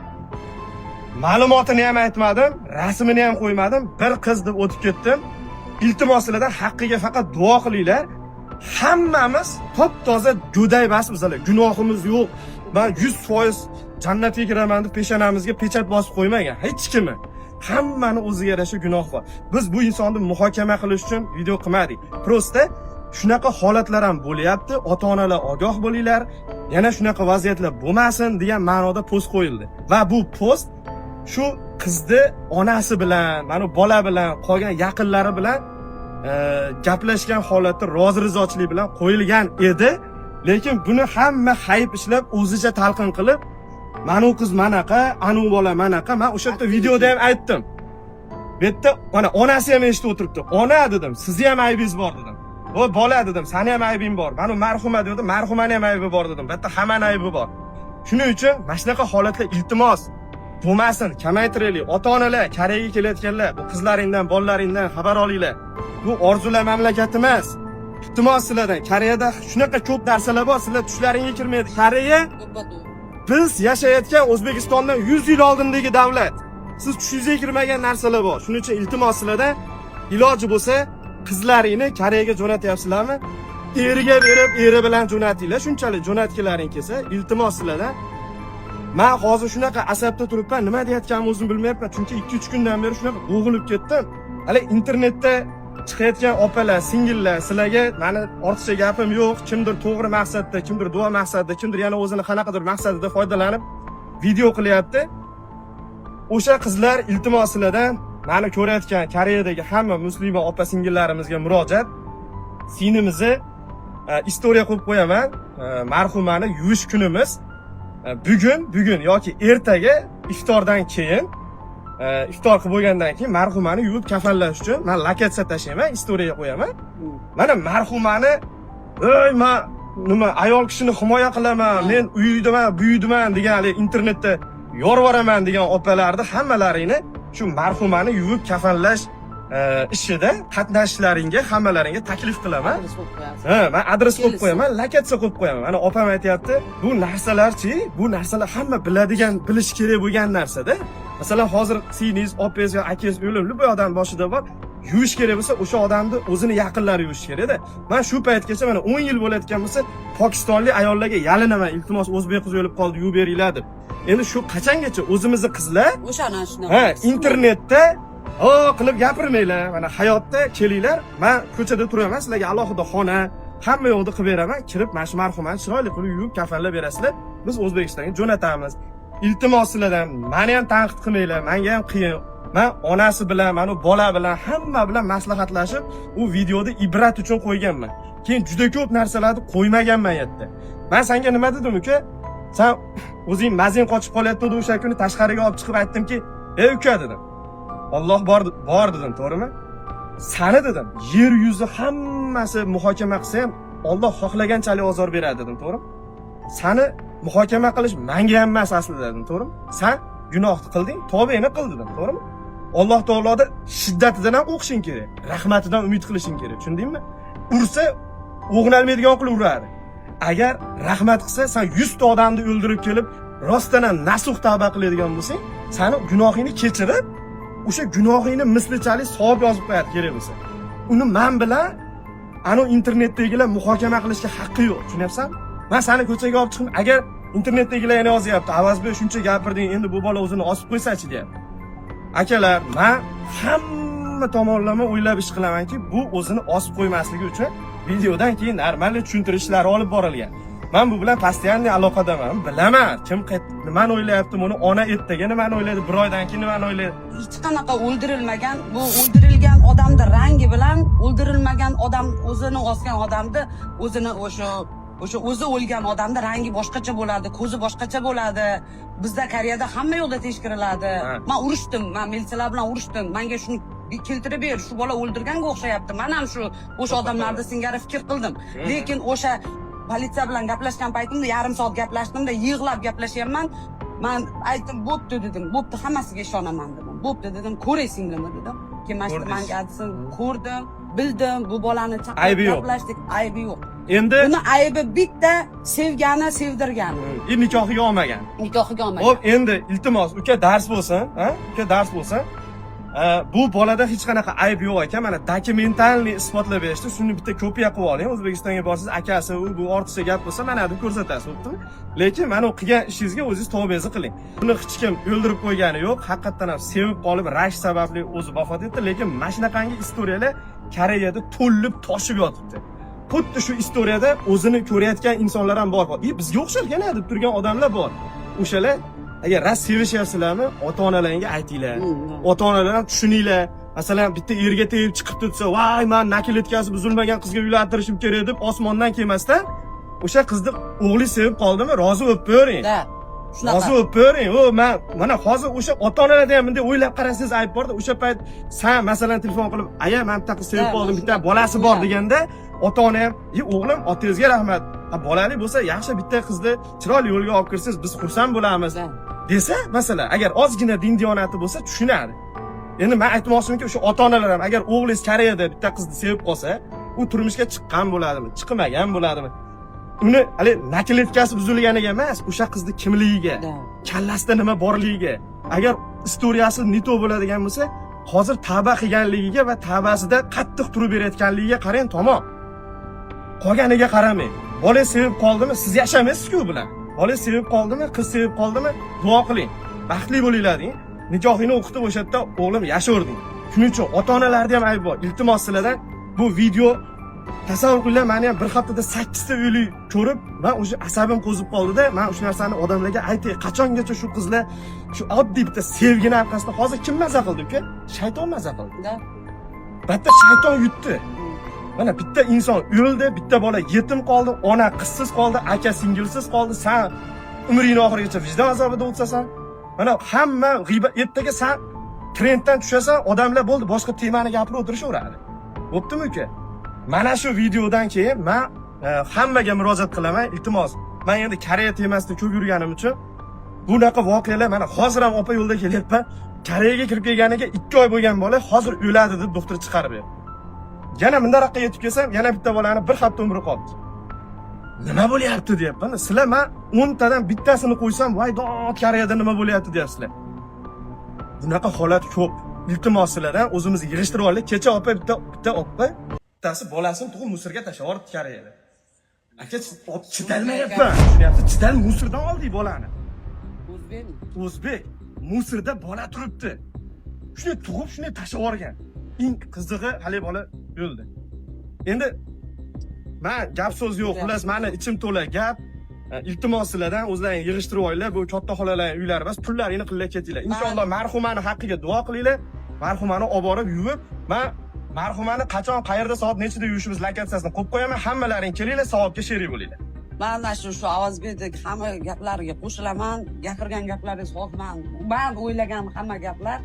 Ma'lumotini ham aytmadim, rasmini ham qo'ymadim. Bir qiz deb o'tib ketdim. Iltimos sizlardan, haqqiga faqat duo qilinglar. Hammamiz top-toza go'dak emasmiz, gunohimiz yo'q. Man 100% jannatga kiraman deb peshonamizga pechat bosib qo'ymagan hech kimi. Hammani o'ziga yarasha gunoh bor. Biz bu insonni muhokama qilish uchun video qilmadik. Просто shunaqa holatlar ham bo'lyapti. Ota-onalar ogoh bo'linglar. Yana shunaqa vaziyatlar bo'lmasin degan ma'noda post qo'yildi. Va bu post shu qizni onasi bilan, mana bola bilan, qolgan yaqinlari bilan gaplashgan holatda rozi rizochilik bilan qo'yilgan edi. Lekin buni hamma hayb ishlab, o'zicha talqin qilib, mana u qiz manaqa, anu bola manaqa. Men o'sha yerda videoda ham aytdim. Bu yerda mana onasi ham eshitib o'tiribdi. Ona dedim, sizni ham aybingiz bor dedim. O bola dedim, sani ham aybing bor. Mana marhuma dedim, marhumani ham aybi bor dedim. Bu yerda hammani aybi bor. Shuning uchun mana shunaqa holatlar iltimos bo'lmasin, kamaytiraylik. Ota-onalar, Koreyaga kelayotganlar, bu qizlaringdan, bolalaringdan xabar olinglar. Bu orzular mamlakati emas. Iltimos sizlardan, Koreyada shunaqa ko'p narsalar bor, sizlar tushlaringga kirmaydi. Koreya biz yashayotgan O'zbekistondan 100 yil oldindagi davlat. Siz tushingizga kirmagan narsalar bor. Shuning uchun iltimos sizlardan, iloji bo'lsa qizlaringni Koreyaga jo'natyapsizlarmi? Eriga berib, eri bilan jo'natinglar. Shunchalik jo'natgilaring kelsa, iltimos sizlardan. Man hozir shunaqa asabda turibman, nima deyotganimni o'zim bilmayapman, chunki 2-3 kundan beri shunaqa bo'g'ilib ketdim. Hali internetda chiqayotgan opalar, singillar, sizlarga mani ortiqcha gapim yo'q. Kimdir to'g'ri maqsadda, kimdir duo maqsadida, kimdir yana o'zini qanaqadir maqsadida foydalanib video qilyapti. O'sha qizlar, iltimos sizlardan, mani ko'rayotgan Koreyadagi hamma musulmon opa singillarimizga murojaat. Singlimizni история qo'yib qo'yaman. Marhumani yuvish kunimiz bugun yoki ertaga iftordan keyin, iftor qilib bo'lgandan keyin marhumani yuvib kafanlash uchun man lokatsiya tashlayman, история ga qo'yaman. Mana marhumani, ey, man nima, ayol kishini himoya qilaman, men uydaman, buydaman degan, haligi internetda yorib yuboraman degan opalarni hammalaringni shu marhumani yuvib kafanlash ishida qatnashishlaringga hammalaringga taklif qilaman. Adres qo'yib qo'yasiz. Ha, man adres qo'yib Kelsin. qo'yaman, lokatsiya qo'yib qo'yaman. Mana opam aytyapti, bu narsalarchi, bu narsalar hamma biladigan, bilish kerak bo'lgan narsada. Masalan, hozir singlingiz, opangiz yo akangiz o'lib, любой odam boshida bor, yuvish kerak bo'lsa, o'sha odamni o'zini yaqinlari yuvish kerakda. Man shu paytgacha, mana 10 yil bo'layotgan bo'lsa, pokistonlik ayollarga yalinaman, iltimos, o'zbek qizi o'lib qoldi, yuvib beringlar deb. Endi shu qachongacha o'zimizni qizlar O'shani shunaqa. Ha, internetda o qilib gapirmanglar. Mana hayotda kelinglar. Man ko'chada turaman, sizlarga alohida xona, hamma yoqda qilib beraman. Kirib mana shu marhumani chiroyli qilib yuvib kafanlab berasizlar. Biz O'zbekistonga jo'natamiz. Iltimos sizlardan, mani ham tanqid qilmanglar, manga ham qiyin. Man onasi bilan, mana u bola bilan, hamma bilan maslahatlashib, u videoda ibrat uchun qo'yganman. Keyin juda ko'p narsalarni qo'ymaganman yerda. Man senga nima dedim, uka? San o'zing mazing qochib qolyapti o'sha kuni, tashqariga olib chiqib aytdimki, "Ey uka", dedim. Alloh bor, bor dedim, to'g'rimi? Sani dedim, yer yuzi hammasi muhokama qilsa ham Alloh xohlaganchalik ozor beradi dedim, to'g'rimi? Sani muhokama qilish manga ham emas aslida dedim, to'g'rimi? San gunohni qilding, tavbangni qil dedim, to'g'rimi? Alloh taoloni shiddatidan ham qo'rqishing kerak, rahmatidan umid qilishing kerak, tushundingmi? Ursa o'g'nalmaydigan qilib uradi. Agar rahmat qilsa, san 100 ta odamni o'ldirib kelib, rostdan ham nasuh tavba qiladigan bo'lsang, sani gunohingni kechirib, o'sha gunohingni mislichalik savob yozib qo'yadi kerak bo'lsa. Uni man bilan anu internetdagilar muhokama qilishga haqqi yo'q, tushunyapsanmi? Man sani ko'chaga olib chiqib, agar internetdagilar yana yozyapti, "Avazbek, shuncha gapirding, endi bu bola o'zini osib qo'ysachi", deyapti. Akalar, man hamma tomonlama o'ylab ish qilamanki, bu o'zini osib qo'ymasligi uchun videodan keyin нормальный tushuntirishlar olib borilgan. Man bu bilan постоянный aloqadaman, bilaman kim nimani o'ylayapti, buni ona ertaga nimani o'ylaydi, bir oydan keyin nimani o'ylaydi. Hech qanaqa o'ldirilmagan. Bu o'ldirilgan odamni rangi bilan o'ldirilmagan odam, o'zini osgan odamni, o'zini o'sha o'zi o'lgan odamni rangi boshqacha bo'ladi, ko'zi boshqacha bo'ladi. Bizda Koreyada hamma yoqda tekshiriladi. Man urushdim, man militsiyalar bilan urushdim. Manga shuni keltirib ber, shu bola o'ldirganga o'xshayapti. Man ham shu o'sha odamlarni singari fikr qildim, lekin o'sha politsiya bilan gaplashgan paytimda yarim soat gaplashdimda, yig'lab gaplashyapman. Man aytdim, "Bo'pti", dedim, "Bo'pti, hammasiga ishonaman", dedim. "Bo'pti", dedim, "Ko'ray singlimni", dedim. Keyin mana shu Ko'rdingiz. manga aytsin, ko'rdim, bildim, bu bolani chaqirib Aybi yo'q. gaplashdik, aybi yo'q. Endi Buni aybi bitta: sevgani, sevdirgani. Nikohiga olmagan. Nikohiga olmagan. Xo'p, endi iltimos, uka, dars bo'lsin, ha? Uka, dars bo'lsin. Bu bolada hech qanaqa ayb yo'q ekan. Mana документальный isbotlab berishdi. Shuni bitta kopiya qilib oling. O'zbekistonga borsangiz, akasi u bu ortiqcha gap bo'lsa, mana deb ko'rsatasiz, bo'ptimi? Lekin mana u qilgan ishingizga o'zingiz tavbangizni qiling. Buni hech kim o'ldirib qo'ygani yo'q. Haqiqatdan ham sevib qolib, rashk sababli o'zi vafot etdi, lekin mana shunaqangi история lar Koreyada to'lib toshib yotibdi. Xuddi shu история da o'zini ko'rayotgan insonlar ham bor. "E, bizga o'xsharkan" deb turgan odamlar bor. O'shalar agar rost sevishyapsizlarmi, ota onalaringga aytinglar. Ota onalar ham tushuninglar. Masalan, bitta erga tegib chiqibdi desa, "Voy, man накладка si buzilmagan qizga uylantirishim kerak" deb osmondan kelmasdan, o'sha qizni o'g'li sevib qoldimi, rozi bo'lib bering. Да, shunaqa. Rozi bo'lib bering. U man mana hozir o'sha ota onalarda ham bunday o'ylab qarasangiz ayb borda. O'sha payt san masalan telefon qilib, "Aya, man bitta qiz sevib Да, qoldim, man bitta shunaqa bolasi bor" o'ylab. deganda, ota ona ham, "E, o'g'lim, otangizga rahmat, ha, bolali bo'lsa yaxshi, bitta qizni chiroyli yo'lga olib kirsangiz, biz xursand bo'lamiz" desa, masalan, agar ozgina din diyonati bo'lsa, tushunadi. Endi man aytmoqchimki, o'sha ota onalar ham agar o'g'lingiz Koreyada bitta qizni sevib qolsa, u turmushga chiqqan bo'ladimi, chiqmagan bo'ladimi, uni hali накладка si buzilganiga emas, o'sha qizni kimligiga, kallasida nima borligiga, agar история si не то bo'ladigan bo'lsa, hozir tavba qilganligiga va tavbasida qattiq turib berayotganligiga qarang, tamom. Qolganiga qaramang. Bola sevib qoldimi, siz yashamaysizku u bilan. Bola sevib qoldimi, qiz sevib qoldimi, duo qiling. Baxtli bo'linglar deng. Nikohingni o'qitib o'sha yerda o'g'lim yashaver deng. Shuning uchun ota-onalarda ham ayb bor. Iltimos sizlardan bu video tasavvur qilinglar, meni ham bir haftada 8 ta uyli ko'rib, man o'sha asabim qo'zib qoldida, man o'sha narsani odamlarga aytay, qachongacha shu qizlar shu oddiy bitta sevgini orqasida hozir kim maza qildi uka? Shayton maza qildi. Da. Bitta shayton yutdi. Mana bitta inson o'ldi, bitta bola yetim qoldi, ona qizsiz qoldi, aka singilsiz qoldi. San umringni oxirigacha vijdon azobida o'tasan. Mana hamma g'iybat, ertaga san trenddan tushasan, odamlar bo'ldi, boshqa temani gapirib o'tirishaveradi. Bo'ptimi uka? Mana shu videodan keyin men hammaga murojaat qilaman, iltimos. Men endi Koreya temasida ko'p yurganim uchun bunaqa voqealar mana hozir ham opa yo'lda kelyapman. Koreyaga kirib kelganiga 2 oy bo'lgan bola hozir o'ladi deb doktor chiqarib berdi. Yana bundaroqqa yetib kelsam, yana bitta bolani bir hafta umri qoldi. Nima bo'lyapti deyapman. Sizlar men 10 tadan bittasini qo'ysam, voy dod Koreyada nima bo'lyapti deyapsizlar. Bunaqa holat ko'p. Iltimos sizlardan o'zimizni yig'ishtirib olaylik. Kecha opa bitta opa bittasi bolasini tug'ib мусор ga tashlab yuboribdi Koreyada. Aka, chidalmayapman. Tushunyapsiz? Chidal мусор dan oldik bolani. O'zbekmi? O'zbek мусор da bola turibdi. Shuni tug'ib, shuni tashlab yuborgan. Eng qizig'i hali bola o'ldi. Endi man gap so'z yo'q, xullas mani ichim to'la gap. Iltimos sizlardan o'zlaring yig'ishtirib olinglar, bu katta xolalarning uylari emas, pullaringni qilib ketinglar. Inshaalloh marhumani haqqiga duo qilinglar. Marhumani olib borib yuvib, man marhumani qachon, qayerda, soat nechida yuvishimiz lokatsiyasini qo'yib qo'yaman. Hammalaring kelinglar, savobga sherik bo'linglar. Man mana shu Avazbekdek hamma gaplariga qo'shilaman. Gapirgan gaplaringiz hozir man o'ylagan hamma gaplar.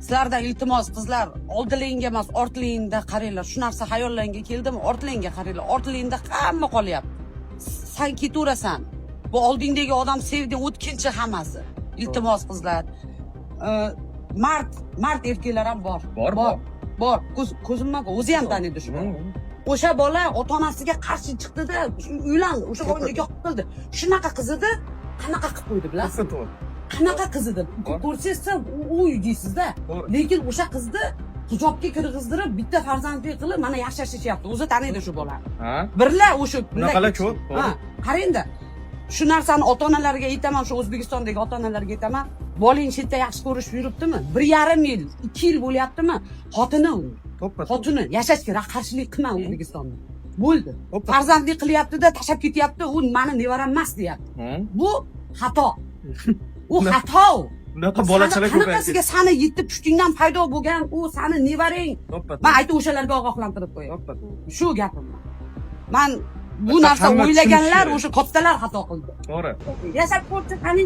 Sizlardan iltimos, qizlar, oldilingga emas, ortlingda qaranglar. Shu narsa xayollaringga keldimi? Ortlingga qaranglar. Ortlingda hamma qolyapti. San ketaverasan. Bu oldingdagi odam sevding o'tkinchi hammasi. Iltimos qizlar. Mard erkaklar ham bor. Bor, bor. Bor. Ko'zimma o'zi ham taniydi shu. O'sha bola ota-onasiga qarshi chiqdida, uylandi, o'sha bola nikoh qildi. Shunaqa qiz edi, qanaqa qilib qo'ydi bilasizmi? To'g'ri. Qanaqa qiz edi? Bor. Ko'rsangiz uy deysizda. To'g'ri. Lekin o'sha qizni hijobga kirgizdirib, bitta farzandli qilib, mana yaxshi yashashyapti. O'zi taniydi shu bolani. Ha? Birla o'sha Bunaqalar ko'p, to'g'ri. Ha, qarangda. Shu narsani ota-onalarga aytaman, shu O'zbekistondagi ota-onalarga aytaman. Bolang chetda yaxshi ko'rishib yuribdimi? 1,5 yil, 2 yil bo'lyaptimi? Xotini u. To'ppa. Xotini yashashga qarshilik qilma O'zbekistonda. Bo'ldi. To'ppa. Farzandli qilyapti-da, tashlab ketyapti, u mani nevaram emas deyapti. Bu xato. U xato. Bunaqa bolachalar Sani ko'payib qanaqasiga sani yetti pushtingdan paydo bo'lgan, u sani nevarang. To'ppa. Man aytib o'shalarga ogohlantirib qo'yay. To'ppa. Shu gapim. Man bu Bitta narsa hamma o'ylaganlar tushunishi o'sha kattalar xato qildi. To'g'ri. Yashab ko'rchi, qani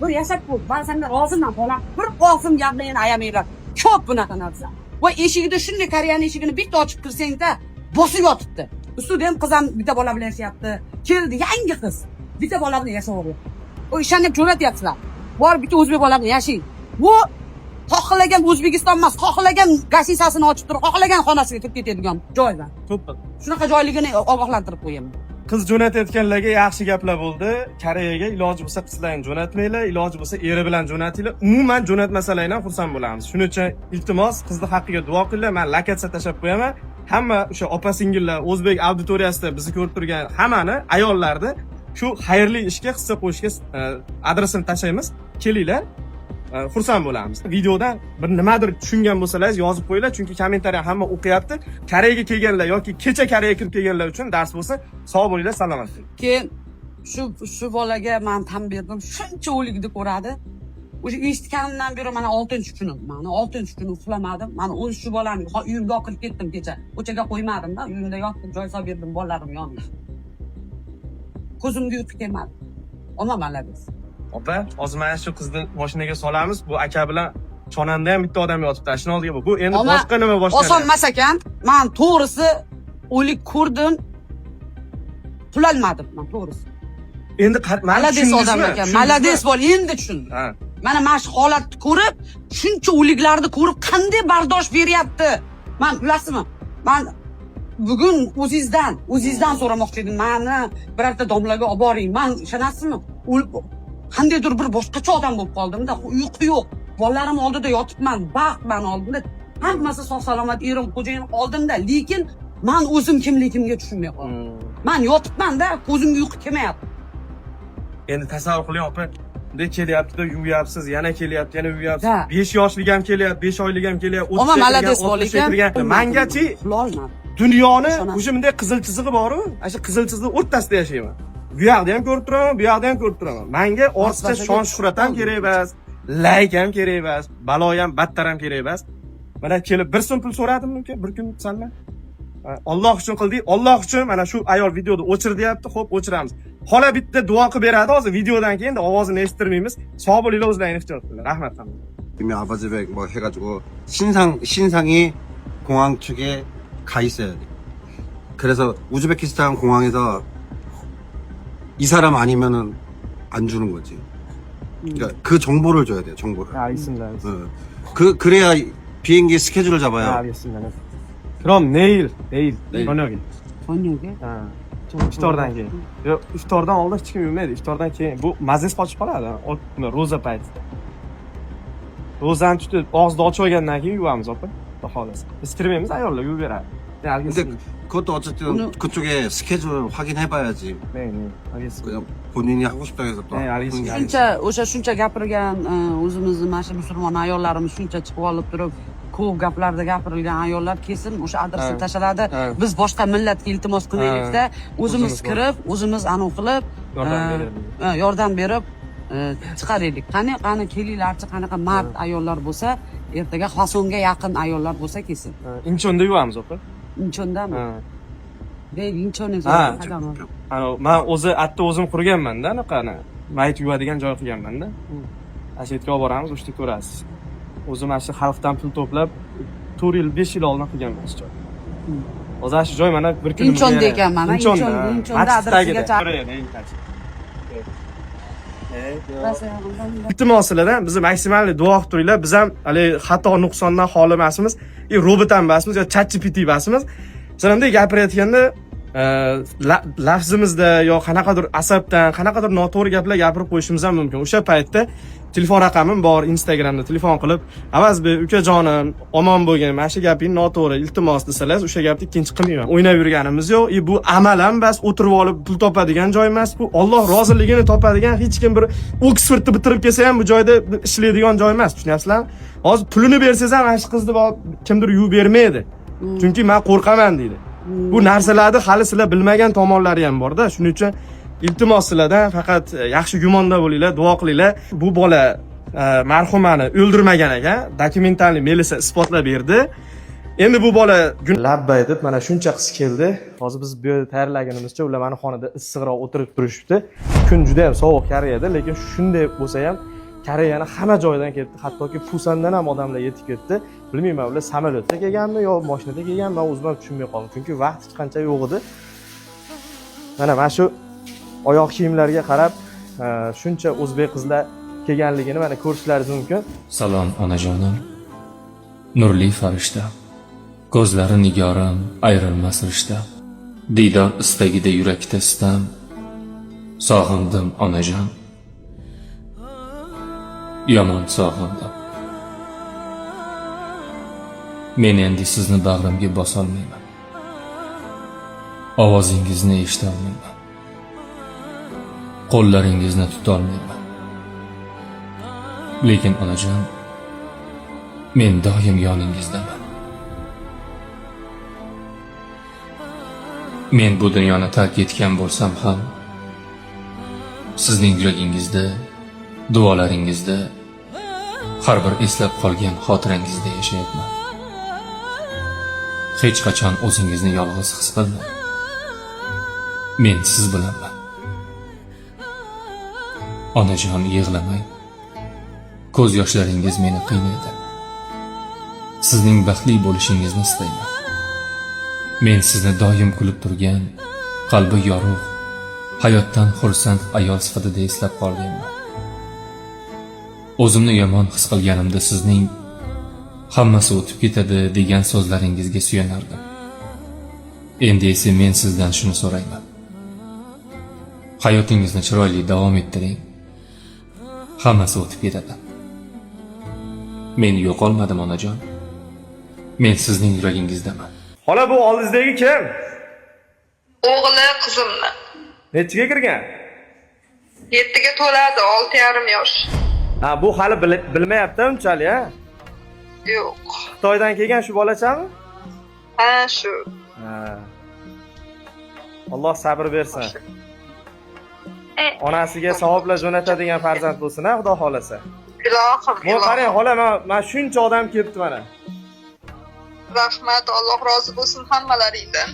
bir yashab ko'r. Man sendan roziman, bolam. Bir og'zim gapni endi ayamanglar. Ko'p bunaqa narsa. Va eshigida shunday Koreyani eshigini bitta ochib kirsangda bosib yotibdi. Ustida ham qiz ham bitta bola bilan yashayapti. Keldi yangi qiz. Bitta bola bilan yashayapti. U ishonib jo'natyapsizlar. Bor bitta o'zbek bola bilan yashang. Bu xohlagan O'zbekiston emas, xohlagan гостиница sini ochib turib, xohlagan xonasiga kirib ketadigan joylar. To'ppa. Shunaqa joyligini ogohlantirib qo'yaman. Qiz jo'natayotganlarga yaxshi gaplar bo'ldi. Koreyaga iloji bo'lsa qizlarni jo'natmanglar, iloji bo'lsa eri bilan jo'natinglar. Umuman jo'natmasalar ham xursand bo'lamiz. Shuning uchun iltimos, qizni haqqiga duo qilinglar. Men lokatsiya tashlab qo'yaman. Hamma o'sha opa singillar, o'zbek auditoriyasida bizni ko'rib turgan hammani, ayollarni shu xayrli ishga hissa qo'shishga adresini tashlaymiz. Kelinglar. Xursand bo'lamiz. Videodan bir nimadir tushungan bo'lsalaringiz yozib qo'yinglar, chunki kommentariy hamma o'qiyapti. Koreyaga kelganlar yoki kecha Koreyaga kirib kelganlar uchun dars bo'lsa, sog' bo'linglar, salomat bo'ling. Keyin shu bolaga man tan berdim, shuncha o'likni ko'radi. O'sha eshitganimdan beri mana 6-kunim, mana 6-kuni uxlamadim. Man o'zi shu bolani uyimga olib kirib ketdim kecha. Ko'chaga qo'ymadim-da, uyimda yotdim, joy solib berdim bolalarim yonida. Ko'zimga uyqu kelmadi. Olma malades. Opa, hozir mana shu qizni mashinaga solamiz. Bu aka bilan chonanda ham bitta odam yotibdi. Shuni oldiga bu. Bu endi Oma, boshqa nima boshqa. Oson emas ekan. Man to'g'risi o'lik ko'rdim. Qilolmadim man to'g'risi. Endi mana Malades odam tushundingizmi? ekan. Tushundingizmi? Malades bola, endi tushundim. Ha. Mana shu holatni ko'rib, shuncha o'liklarni ko'rib qanday bardosh beryapti. Man bilasizmi? Man bugun o'zingizdan so'ramoqchi edim. Mani birorta domlaga olib boring. Man ishonasizmi? O'lib qandaydir bir boshqacha odam bo'lib qoldimda. Uyqu yo'q. Bolalarim oldida yotibman, baxt mani oldimda. Hammasi sog' salomat, erim, xo'jayin oldimda, lekin man o'zim kimligimga tushunmay qoldim. Man yotibman-da, ko'zimga uyqu kelmayapti. Endi tasavvur qiling, opa, bunday kelyapti-da, yuvyapsiz, yana kelyapti, yana yuvyapsiz. Да. 5 yoshlik ham kelyapti, 5 oylik ham kelyapti, Oma 30 ga молодец kirgan, bola 60 ga ekan. kirgan. Mangachi Uxlolmadi. Dunyoni Ishonaman. O'sha bunday qizil chizig'i boru, ana shu qizil chiziq o'rtasida yashayman. Bu yoqda ham ko'rib turaman, bu yoqda ham ko'rib turaman. Manga ortiqcha Vasvasaga shon shuhrat ham kerak emas, layk ham kerak emas, balo ham, battar ham kerak emas. Mana kelib 1 so'm pul so'radimmi, uka, bir kun sandan? Ha, Alloh uchun qildik, Alloh uchun. Mana shu ayol videoda o'chir deyapti, xo'p, o'chiramiz. Xola bitta duo qilib beradi hozir videodan keyin, endi ovozini eshittirmaymiz. Sog' bo'linglar, o'zlaringni ehtiyot qilinglar. Rahmat hammaga. 이미 아버지백 뭐 해가지고 신상이 공항 측에 가 있어야 돼. 그래서 우즈베키스탄 공항에서 이 사람 아니면은 안 주는 거지. 그러니까 그 정보를 줘야 돼요. 정보를. 알겠습니다. 알겠습니다. 어. 그래야 비행기 스케줄을 잡아요. 알겠습니다. 그럼 내일 내일, 내일. 저녁에. 저녁에? Ha. Iftordan keyin. Yo'q, iftordan oldin hech kim yuvmaydi. Iftordan keyin bu mazasi qochib qoladi. Ro'za paytida. Ro'zani tutib, og'izni ochib olgandan keyin yuvamiz, opa. Xudo xohlasa. Biz kirmaymiz, ayollar yuvib beradi. 근데 알겠습니다. 그것도 어쨌든 오늘- 그쪽에 스케줄 확인해봐야지. 네, 알겠습니다. 그냥 본인이 하고 싶다 해서 또 네, 하는 게 알겠습니다. 아니지. Shuncha o'sha shuncha gapirgan, o'zimizni mana shu musulmon ayollarimiz shuncha chiqib olib turib ko'p gaplarda gapirilgan ayollar kelsin, o'sha adresni tashladi. Biz boshqa millatga iltimos qilmaylikda, o'zimiz O'zimiz kirib, o'zimiz anavi qilib, Yordam beraylik. Yordam berib, chiqaraylik. Qani, qani, kelinglarchi, qanaqa mard ayollar bo'lsa, ertaga fasonga yaqin ayollar bo'lsa, kelsin. Ha, Inchonda yuvamiz, opa. Inchondami? Ha. Deydi, Inchon. Ha. Ana man o'zi atta o'zim qurganman-da, anaqani. Mayit yuvadigan joy qilganman-da. Ana shu yerga olib boramiz, o'sha yerda ko'rasiz. O'zim mana shu xalqdan pul to'plab 4 yil, 5 yil oldin qilganman shu joy. Hozir shu joy mana bir kunimizga Inchonda yaraydi. Ekan mana, Inchonda. Inchonda Masjid adresiga tagida. Iltimos sizlardan, bizni maksimal duo qilib turinglar. Biz ham haligi xato nuqsondan xoli emasmiz, и robot ham emasmiz yo ChatGPT emasmiz. Masalan, bunday gapirayotganda lafzimizda yo qanaqadir asabdan qanaqadir noto'g'ri gaplar gapirib qo'yishimiz ham mumkin. O'sha paytda telefon raqamim bor Instagramda, telefon qilib, "Avazbek ukajonim, omon bo'lgin, mana shu gaping noto'g'ri, iltimos", desalar, o'sha gapni ikkinchi qilmayman. O'ynab yurganimiz yo'q и bu amal ham bas, o'tirib olib pul topadigan joy emas bu. Olloh roziligini topadigan, hech kim bir Oksfordni bitirib kelsa ham bu joyda ishlaydigan joy emas, tushunyapsizlarmi? Hozir pulini bersangiz ham mana shu qizni borib kimdir yuvib bermaydi, chunki "Man qo'rqaman", deydi. Bu narsalarni hali sizlar bilmagan tomonlari ham borda. Shuning uchun iltimos sizlardan, faqat yaxshi gumonda bo'linglar, duo qilinglar. Bu bola marhumani o'ldirmagan ekan, документальный melisa isbotlab berdi. Endi bu bola Labbay deb mana shuncha qiz keldi. Hozir biz bu yerda tayyorlaganimizcha ular mana xonada issiqroq o'tirib turishibdi. Kun juda ham sovuq Koreyada, lekin shunday bo'lsa ham Koreyani hamma joyidan kelibdi. Hattoki Pusandan ham odamlar yetib ketdi. Bilmayman, ular samolyotda kelganmi yo mashinada kelganmi, man o'zim ham tushunmay qoldim. Chunki vaqt hech qancha yo'q edi. Mana shu oyoq kiyimlarga qarab shuncha o'zbek qizlar kelganligini mana ko'rishlaringiz mumkin. Salom, onajonim. Nurli farishta. Ko'zlari nigorim, ayrilmas rishta. Diydor istagida yurakda sitam. Sog'indim, onajon. Yomon sog'indim. Men endi sizni bag'rimga bosolmayman. Ovozingizni eshitolmayman. Qo'llaringizni tutolmayman. Lekin, onajon, men doim yoningizdaman. Men bu dunyoni tark etgan bo'lsam ham, sizning yuragingizda, duolaringizda, har bir eslab qolgan xotirangizda yashayapman. Hech qachon o'zingizni yolg'iz his qilmang. Men siz bilanman. Onajon, yig'lamang. Ko'z yoshlaringiz meni qiynaydi. Sizning baxtli bo'lishingizni istayman. Men sizni doim kulib turgan, qalbi yorug', hayotdan xursand ayol sifatida eslab qolganman. O'zimni yomon his qilganimda sizning "Hammasi o'tib ketadi" degan so'zlaringizga suyanardim. Endi esa men sizdan shuni so'rayman. Hayotingizni chiroyli davom ettiring. Hammasi o'tib ketadi. Men yo'qolmadim, onajon. Men sizning yuragingizdaman. Xola, bu oldingizdagi kim? O'g'li, qizimni. Nechiga kirgan? 7 ga to'ladi, 6,5 yosh. Ha, bu hali bilmayapti unchalik, ha? Yo'q. Xitoydan kelgan shu bolachami? Ha, shu. Ha. Alloh sabr bersin. Onasiga savoblar jo'natadigan farzand bo'lsin, ha, Xudo xolasa. Ilohim, Bu qarang, ilohim. Xola, man shuncha odam kelibdi mana. Rahmat, Alloh rozi bo'lsin hammalaringdan.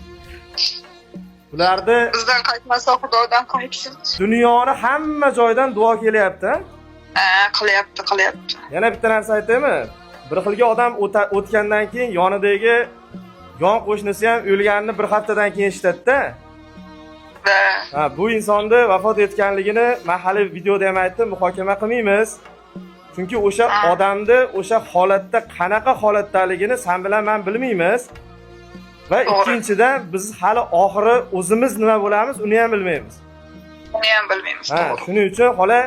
Ularni Bizdan qaytmasa, Xudodan qaytsin. Dunyoni hamma joyidan duo kelyapti, ha? Ha, qilyapti, qilyapti. Yana bitta narsa aytaymi? Bir xilga odam o'tgandan keyin yonidagi yon qo'shnisi ham o'lganini bir haftadan keyin eshitadi-da. Va Ha, bu insonni vafot etganligini man hali videoda ham aytdim, muhokama qilmaymiz. Chunki o'sha odamni o'sha holatda qanaqa holatdaligini san bilan man bilmaymiz. Va ikkinchidan, biz hali oxiri o'zimiz nima bo'lamiz, uni ham bilmaymiz. Uni ham bilmaymiz, Ha, to'g'ri. shuning uchun xola,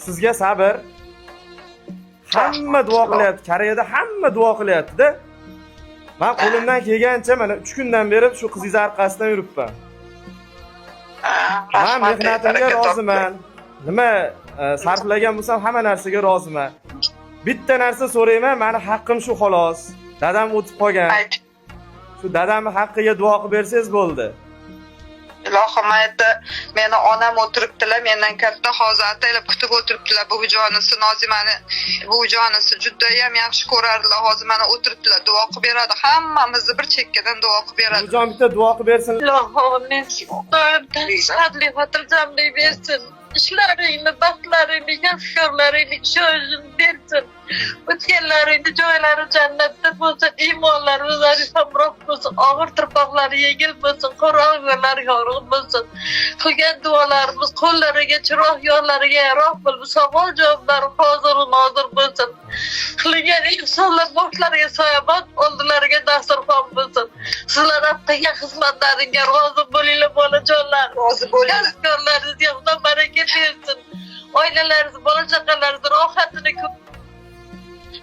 sizga sabr. Hamma duo qilyapti. Koreyada hamma duo qilyapti-da. Men qo'limdan kelgancha mana 3 kundan beri shu qizingiz orqasidan yuribman. Ha, Men rahmat, mehnatimga baraka roziman. Nima sarflagan bo'lsam hamma narsaga roziman. Bitta narsa so'rayman, mani haqqim shu xolos. Dadam o'tib qolgan. Ayt. Shu dadamni haqqiga duo qilib bersangiz bo'ldi. Ilohim, aytdi, meni onam o'tiribdilar, mendan katta, hozir ataylab kutib o'tiribdilar buvijonisi Nozimani, buvijonisi judayam yaxshi ko'rardilar, hozir mana o'tiribdilar, duo qilib beradi, hammamizni bir chekkadan duo qilib beradi. Buvijon bitta duo qilib bersin. Ilohim, Xudoyimdan sihatli xotirjamlik bersin. Ishlaringni, baxtlaringni, kasbkorlaringni ishonchini bersin. O'tganlaringni joylari jannatda bo'lsin, iymonlari o'zlari hamroh bo'lsin, og'ir tirpoqlari yengil bo'lsin, qorong'ilari yo'llari yorug' bo'lsin. Qilgan duolarimiz qo'llariga chiroq, yo'llariga yaroq bo'lib, savol javoblari hozir nozir bo'lsin. Qilingan ihsonlar boshlariga soyabon, oldilariga dasturxon bo'lsin. Sizlar ham qilgan xizmatlaringga rozi bo'linglar, bolajonlar. Rozi bo'linglar. Kasbkorlaringizga Xudo baraka bersin. Oilalaringiz, bola chaqalaringiz rohatini ko'p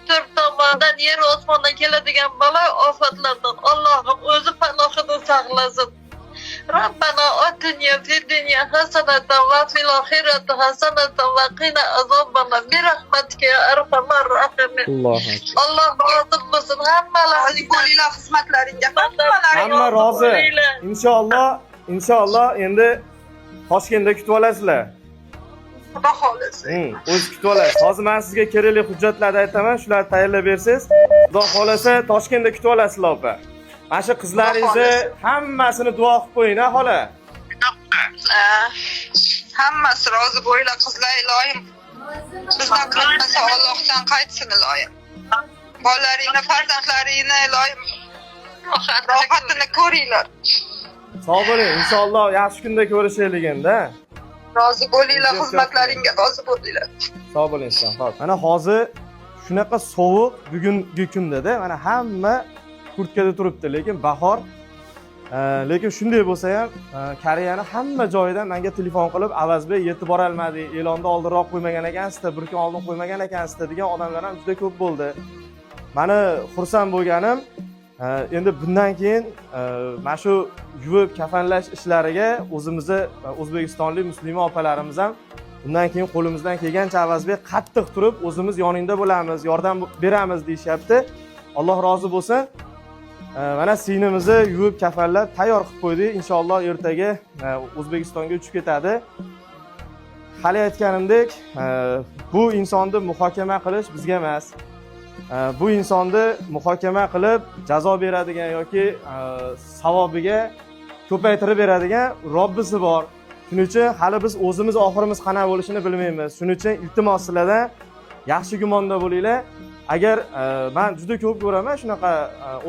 to'rt tomondan, yer osmondan keladigan balo ofatlardan Allohim o'zi panohida saqlasin. Rabbana otina fid dunya hasanatan va fil oxirati hasanatan va qina azobannar bi rahmatika ya arhamar rohimin. Allohu akbar. Alloh rozi bo'lsin Rozi hammalaringdan. bo'linglar xizmatlaringga, hammalaring. Hamma rozi. Bo'linglar. Inshaalloh, inshaalloh endi Toshkentda kutib olasizlar. Xudo xohlasa. O'zi kutib olasiz. Hozir men sizga kerakli hujjatlarni aytaman, shularni tayyorlab bersangiz, Xudo xohlasa Toshkentda kutib olasizlar, opa. Mana shu qizlaringizni hammasini duo qilib qo'ying, ha, xola. Ha, hammasi rozi bo'linglar qizlar, ilohim. Bizdan qaytmasa Allohdan qaytsin ilohim. Bolalaringni, farzandlaringni ilohim rohatini ko'ringlar. Sog' bo'ling, inshaalloh yaxshi kunda ko'rishaylik endi. Rozi bo'linglar xizmatlaringga, rozi bo'linglar. Sog' bo'ling sizlar. Xo'p. Mana hozir shunaqa sovuq bugungi kunda-da, mana hamma kurtkada turibdi, lekin bahor, lekin shunday bo'lsa ham Koreyani hamma joyidan menga telefon qilib, Avazbek yetib borolmadik, e'lonni oldinroq qo'ymagan ekansizda, bir kun oldin qo'ymagan ekansizda degan odamlar ham juda ko'p bo'ldi. Mani xursand bo'lganim, endi bundan keyin mana shu yuvib kafanlash ishlariga o'zimizni o'zbekistonlik musulmon opalarimiz ham bundan keyin qo'limizdan kelgancha Avazbek qattiq turib o'zimiz yoningda bo'lamiz, yordam beramiz deyishyapti. Alloh rozi bo'lsin. Mana singlimizni yuvib kafanlab tayyor qilib qo'ydik. Inshaalloh ertaga O'zbekistonga uchib ketadi. Hali aytganimdek, bu insonni muhokama qilish bizga emas. Bu insonni muhokama qilib jazo beradigan yoki savobiga ko'paytirib beradigan Robbisi bor. Shuning uchun hali biz o'zimiz oxirimiz qanaqa bo'lishini bilmaymiz. Shuning uchun iltimos sizlardan yaxshi gumonda bo'linglar. Agar men juda ko'p ko'raman shunaqa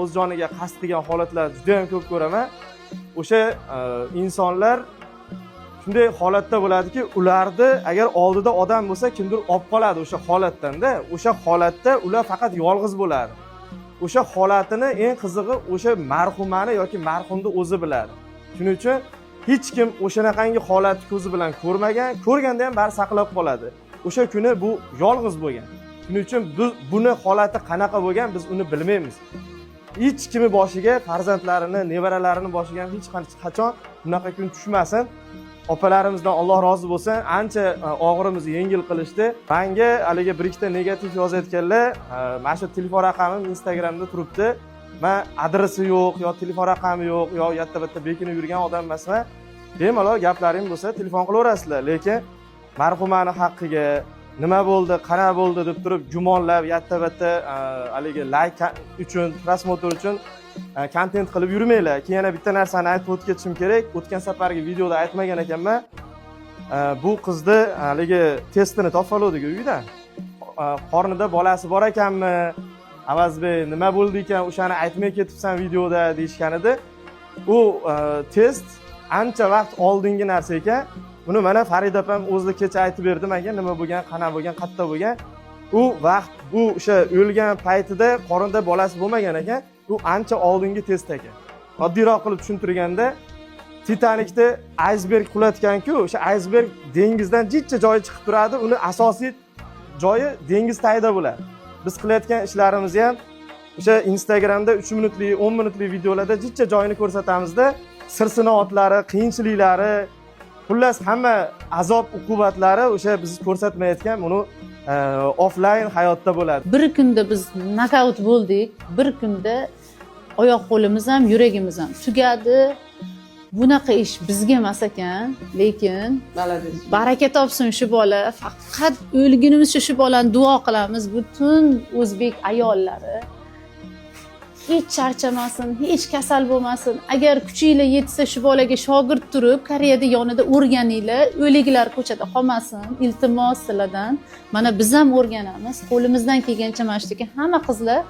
o'z joniga qasd qilgan holatlar juda ham ko'p ko'raman. O'sha insonlar shunday holatda bo'ladiki, ularni agar oldida odam bo'lsa, kimdir olib qoladi o'sha holatdan-da. O'sha holatda ular faqat yolg'iz bo'ladi. O'sha holatini eng qizig'i o'sha marhumani yoki marhumni o'zi biladi. Shuning uchun hech kim o'shanaqangi holatni ko'zi bilan ko'rmagan, ko'rganda ham bari saqlab qoladi. O'sha kuni bu yolg'iz bo'lgan. Shuning uchun biz buni holati qanaqa bo'lgan biz uni bilmaymiz. Hech kimi boshiga, farzandlarini, nevaralarini boshiga ham hech qachon bunaqa kun tushmasin. Opalarimizdan Alloh rozi bo'lsin, ancha og'irimizni yengil qilishdi. Menga haligi bir ikkita negativ yozayotganlar, mana shu telefon raqamim Instagramda turibdi. Man adresi yo'q, yo telefon raqami yo'q, yo yatta bitta bekinib yurgan odam emasman. Bemalol gaplaring bo'lsa telefon qilaverasizlar, lekin marhumani haqqiga nima bo'ldi, qana bo'ldi deb turib gumonlab yatta bitta haligi layk uchun, просмотр uchun kontent qilib yurmanglar. Keyin yana bitta narsani aytib o'tib ketishim kerak. O'tgan safargi videoda aytmagan ekanman. Bu qizni haligi testini topib oldik uydan. Qornida bolasi bor ekanmi? Avazbek, nima bo'ldi ekan, o'shani aytmay ketibsan videoda deyishgan edi. U test ancha vaqt oldingi narsa ekan. Buni mana Farida opam o'zi kecha aytib berdi menga, nima bo'lgan, qana bo'lgan, qayerda bo'lgan. U vaqt, u o'sha o'lgan paytida qorinda bolasi bo'lmagan ekan. U ancha oldingi test ekan. Oddiyroq qilib tushuntirganda, Titanikda aysberg qulatgan-ku, o'sha aysberg dengizdan jichcha joyi chiqib turadi, uni asosiy joyi dengiz tagida bo'ladi. Biz qilayotgan ishlarimizni ham o'sha Instagramda 3 minutlik, 10 minutlik videolarda jichcha joyini ko'rsatamizda, sir-sinoatlari, qiyinchiliklari, xullas hamma azob uqubatlari o'sha biz ko'rsatmayotgan buni offline hayotda bo'ladi. Bir kunda biz nokaut bo'ldik. Bir kunda oyoq qo'limiz ham, yuragimiz ham tugadi. Bunaqa ish bizga emas ekan, lekin baraka topsin shu bola. Faqat o'lgunimizcha shu bolani duo qilamiz. Butun o'zbek ayollari hech charchamasin, hech kasal bo'lmasin. Agar kuchinglar yetsa shu bolaga shogird turib, Koreyada yonida o'rganinglar, o'liklar ko'chada qolmasin. Iltimos sizlardan. Mana biz ham o'rganamiz. Qo'limizdan kelgancha mana shu yerga hamma qizlar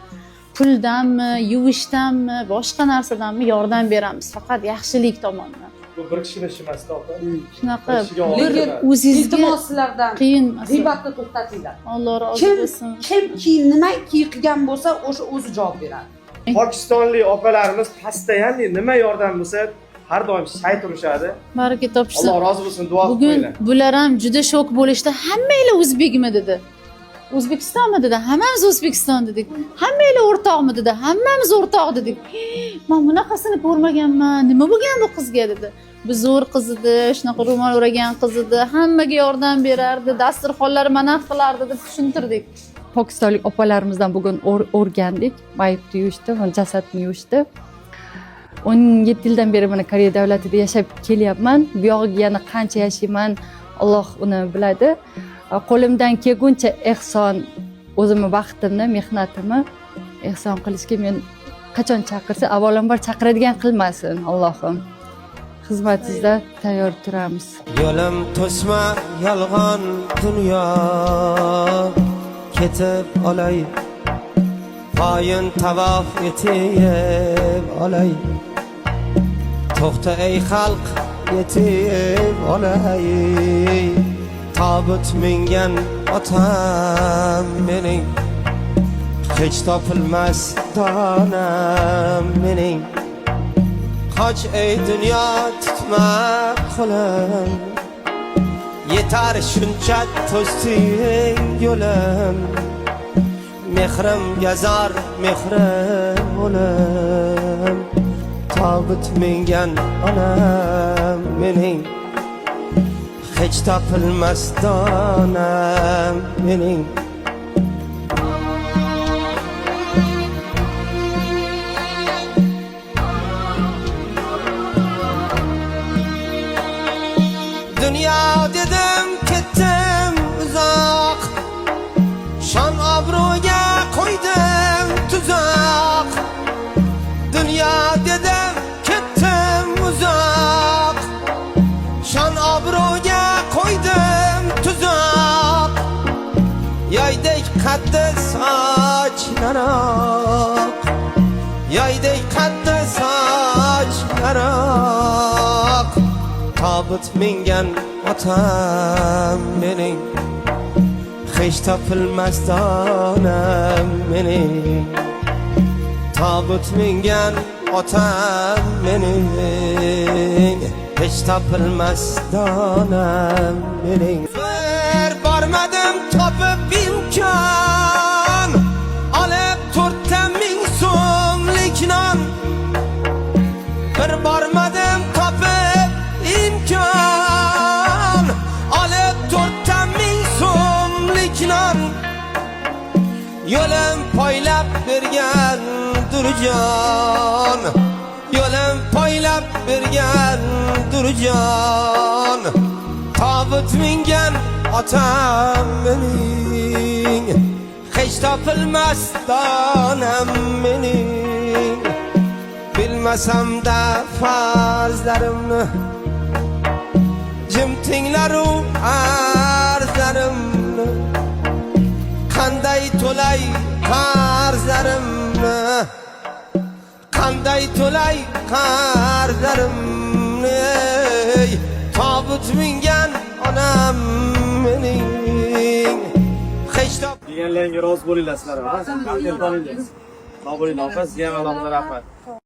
puldanmi, yuvishdanmi, boshqa narsadanmi yordam beramiz. Faqat yaxshilik tomondan. Bu bir kishini ishi emas-da, opa. Shunaqa Bir kishiga bir og'ir. o'zingizga Iltimos sizlardan, qiyin masala. G'iybatni to'xtatinglar. Alloh rozi Kim bo'lsin. kimki nimaki qilgan bo'lsa, o'sha o'zi javob beradi. Pokistonlik opalarimiz постоянно nima yordam bo'lsa har doim shay turishadi. Baraka topishsin. Alloh rozi bo'lsin, duo qilib Bugun qo'yinglar. bular ham juda shok bo'lishdi. Hammanglar o'zbekmi dedi. O'zbekistonmi dedi. Hammamiz O'zbekiston dedik. Hammanglar o'rtoqmi dedi. Hammamiz o'rtoq dedik. Men bunaqasini ko'rmaganman. Nima bo'lgan bu qizga dedi. Bu zo'r qiz edi, shunaqa ro'mol o'ragan qiz edi, hammaga yordam berardi, dasturxonlar mana qilardi deb tushuntirdik. Pokistonlik opalarimizdan bugun o'rgandik. Mayitni yuvishdi, mana jasadni yuvishdi. 17 yildan beri mana Koreya davlatida yashab kelyapman. Bu yog'iga yana qancha yashayman, Alloh uni biladi. Qo'limdan kelguncha ehson, o'zimni vaqtimni, mehnatimni ehson qilishga men qachon chaqirsa, avvalambor chaqiradigan qilmasin Allohim. Xizmatingizda tayyor turamiz. Yo'lim to'sma yolg'on dunyo, ketib olay, poyin tavof etib olay, to'xta ey xalq, yetib olay, tobut mingan otam mening, hech topilmas donam mening, qoch ey dunyo, tutma qo'lim, yetar shuncha to'sting yo'lim, mehrim gazar mehrim o'lim, tobut mingan onam mening, hech topilmas donam mening. Dunyo dedim, ketdim uzoq, shon obro'ga qo'ydim tuzoq, dunyo dedim, ketdim uzoq, shon obro'ga qo'ydim tuzoq, yoydek qaddi sochlaroq, yoydek qaddi sochlaroq, tobut mingan otam mening, hech topilmas donam mening, tobut mingan otam mening, hech topilmas donam mening. Bir bormadim topib imkon, olib 4 ming so'mlik non, bir bormadim topib imkon. Chinor yo'lim poylab bergan Durjon, yo'lim poylab bergan Durjon. Tobut mingan otam mening, hech topilmas donam mening. Bilmasam-da farzlarimni, jim tinglaru arzlarimni. Qanday to'lay qarzlarimni, qanday to'lay qarzlarimni? Ey, tobut mingan onam mening, hech top Deganlaringga rozi bo'linglar sizlar ham. Sog' bo'linglar opa, sizga ham alohida rahmat.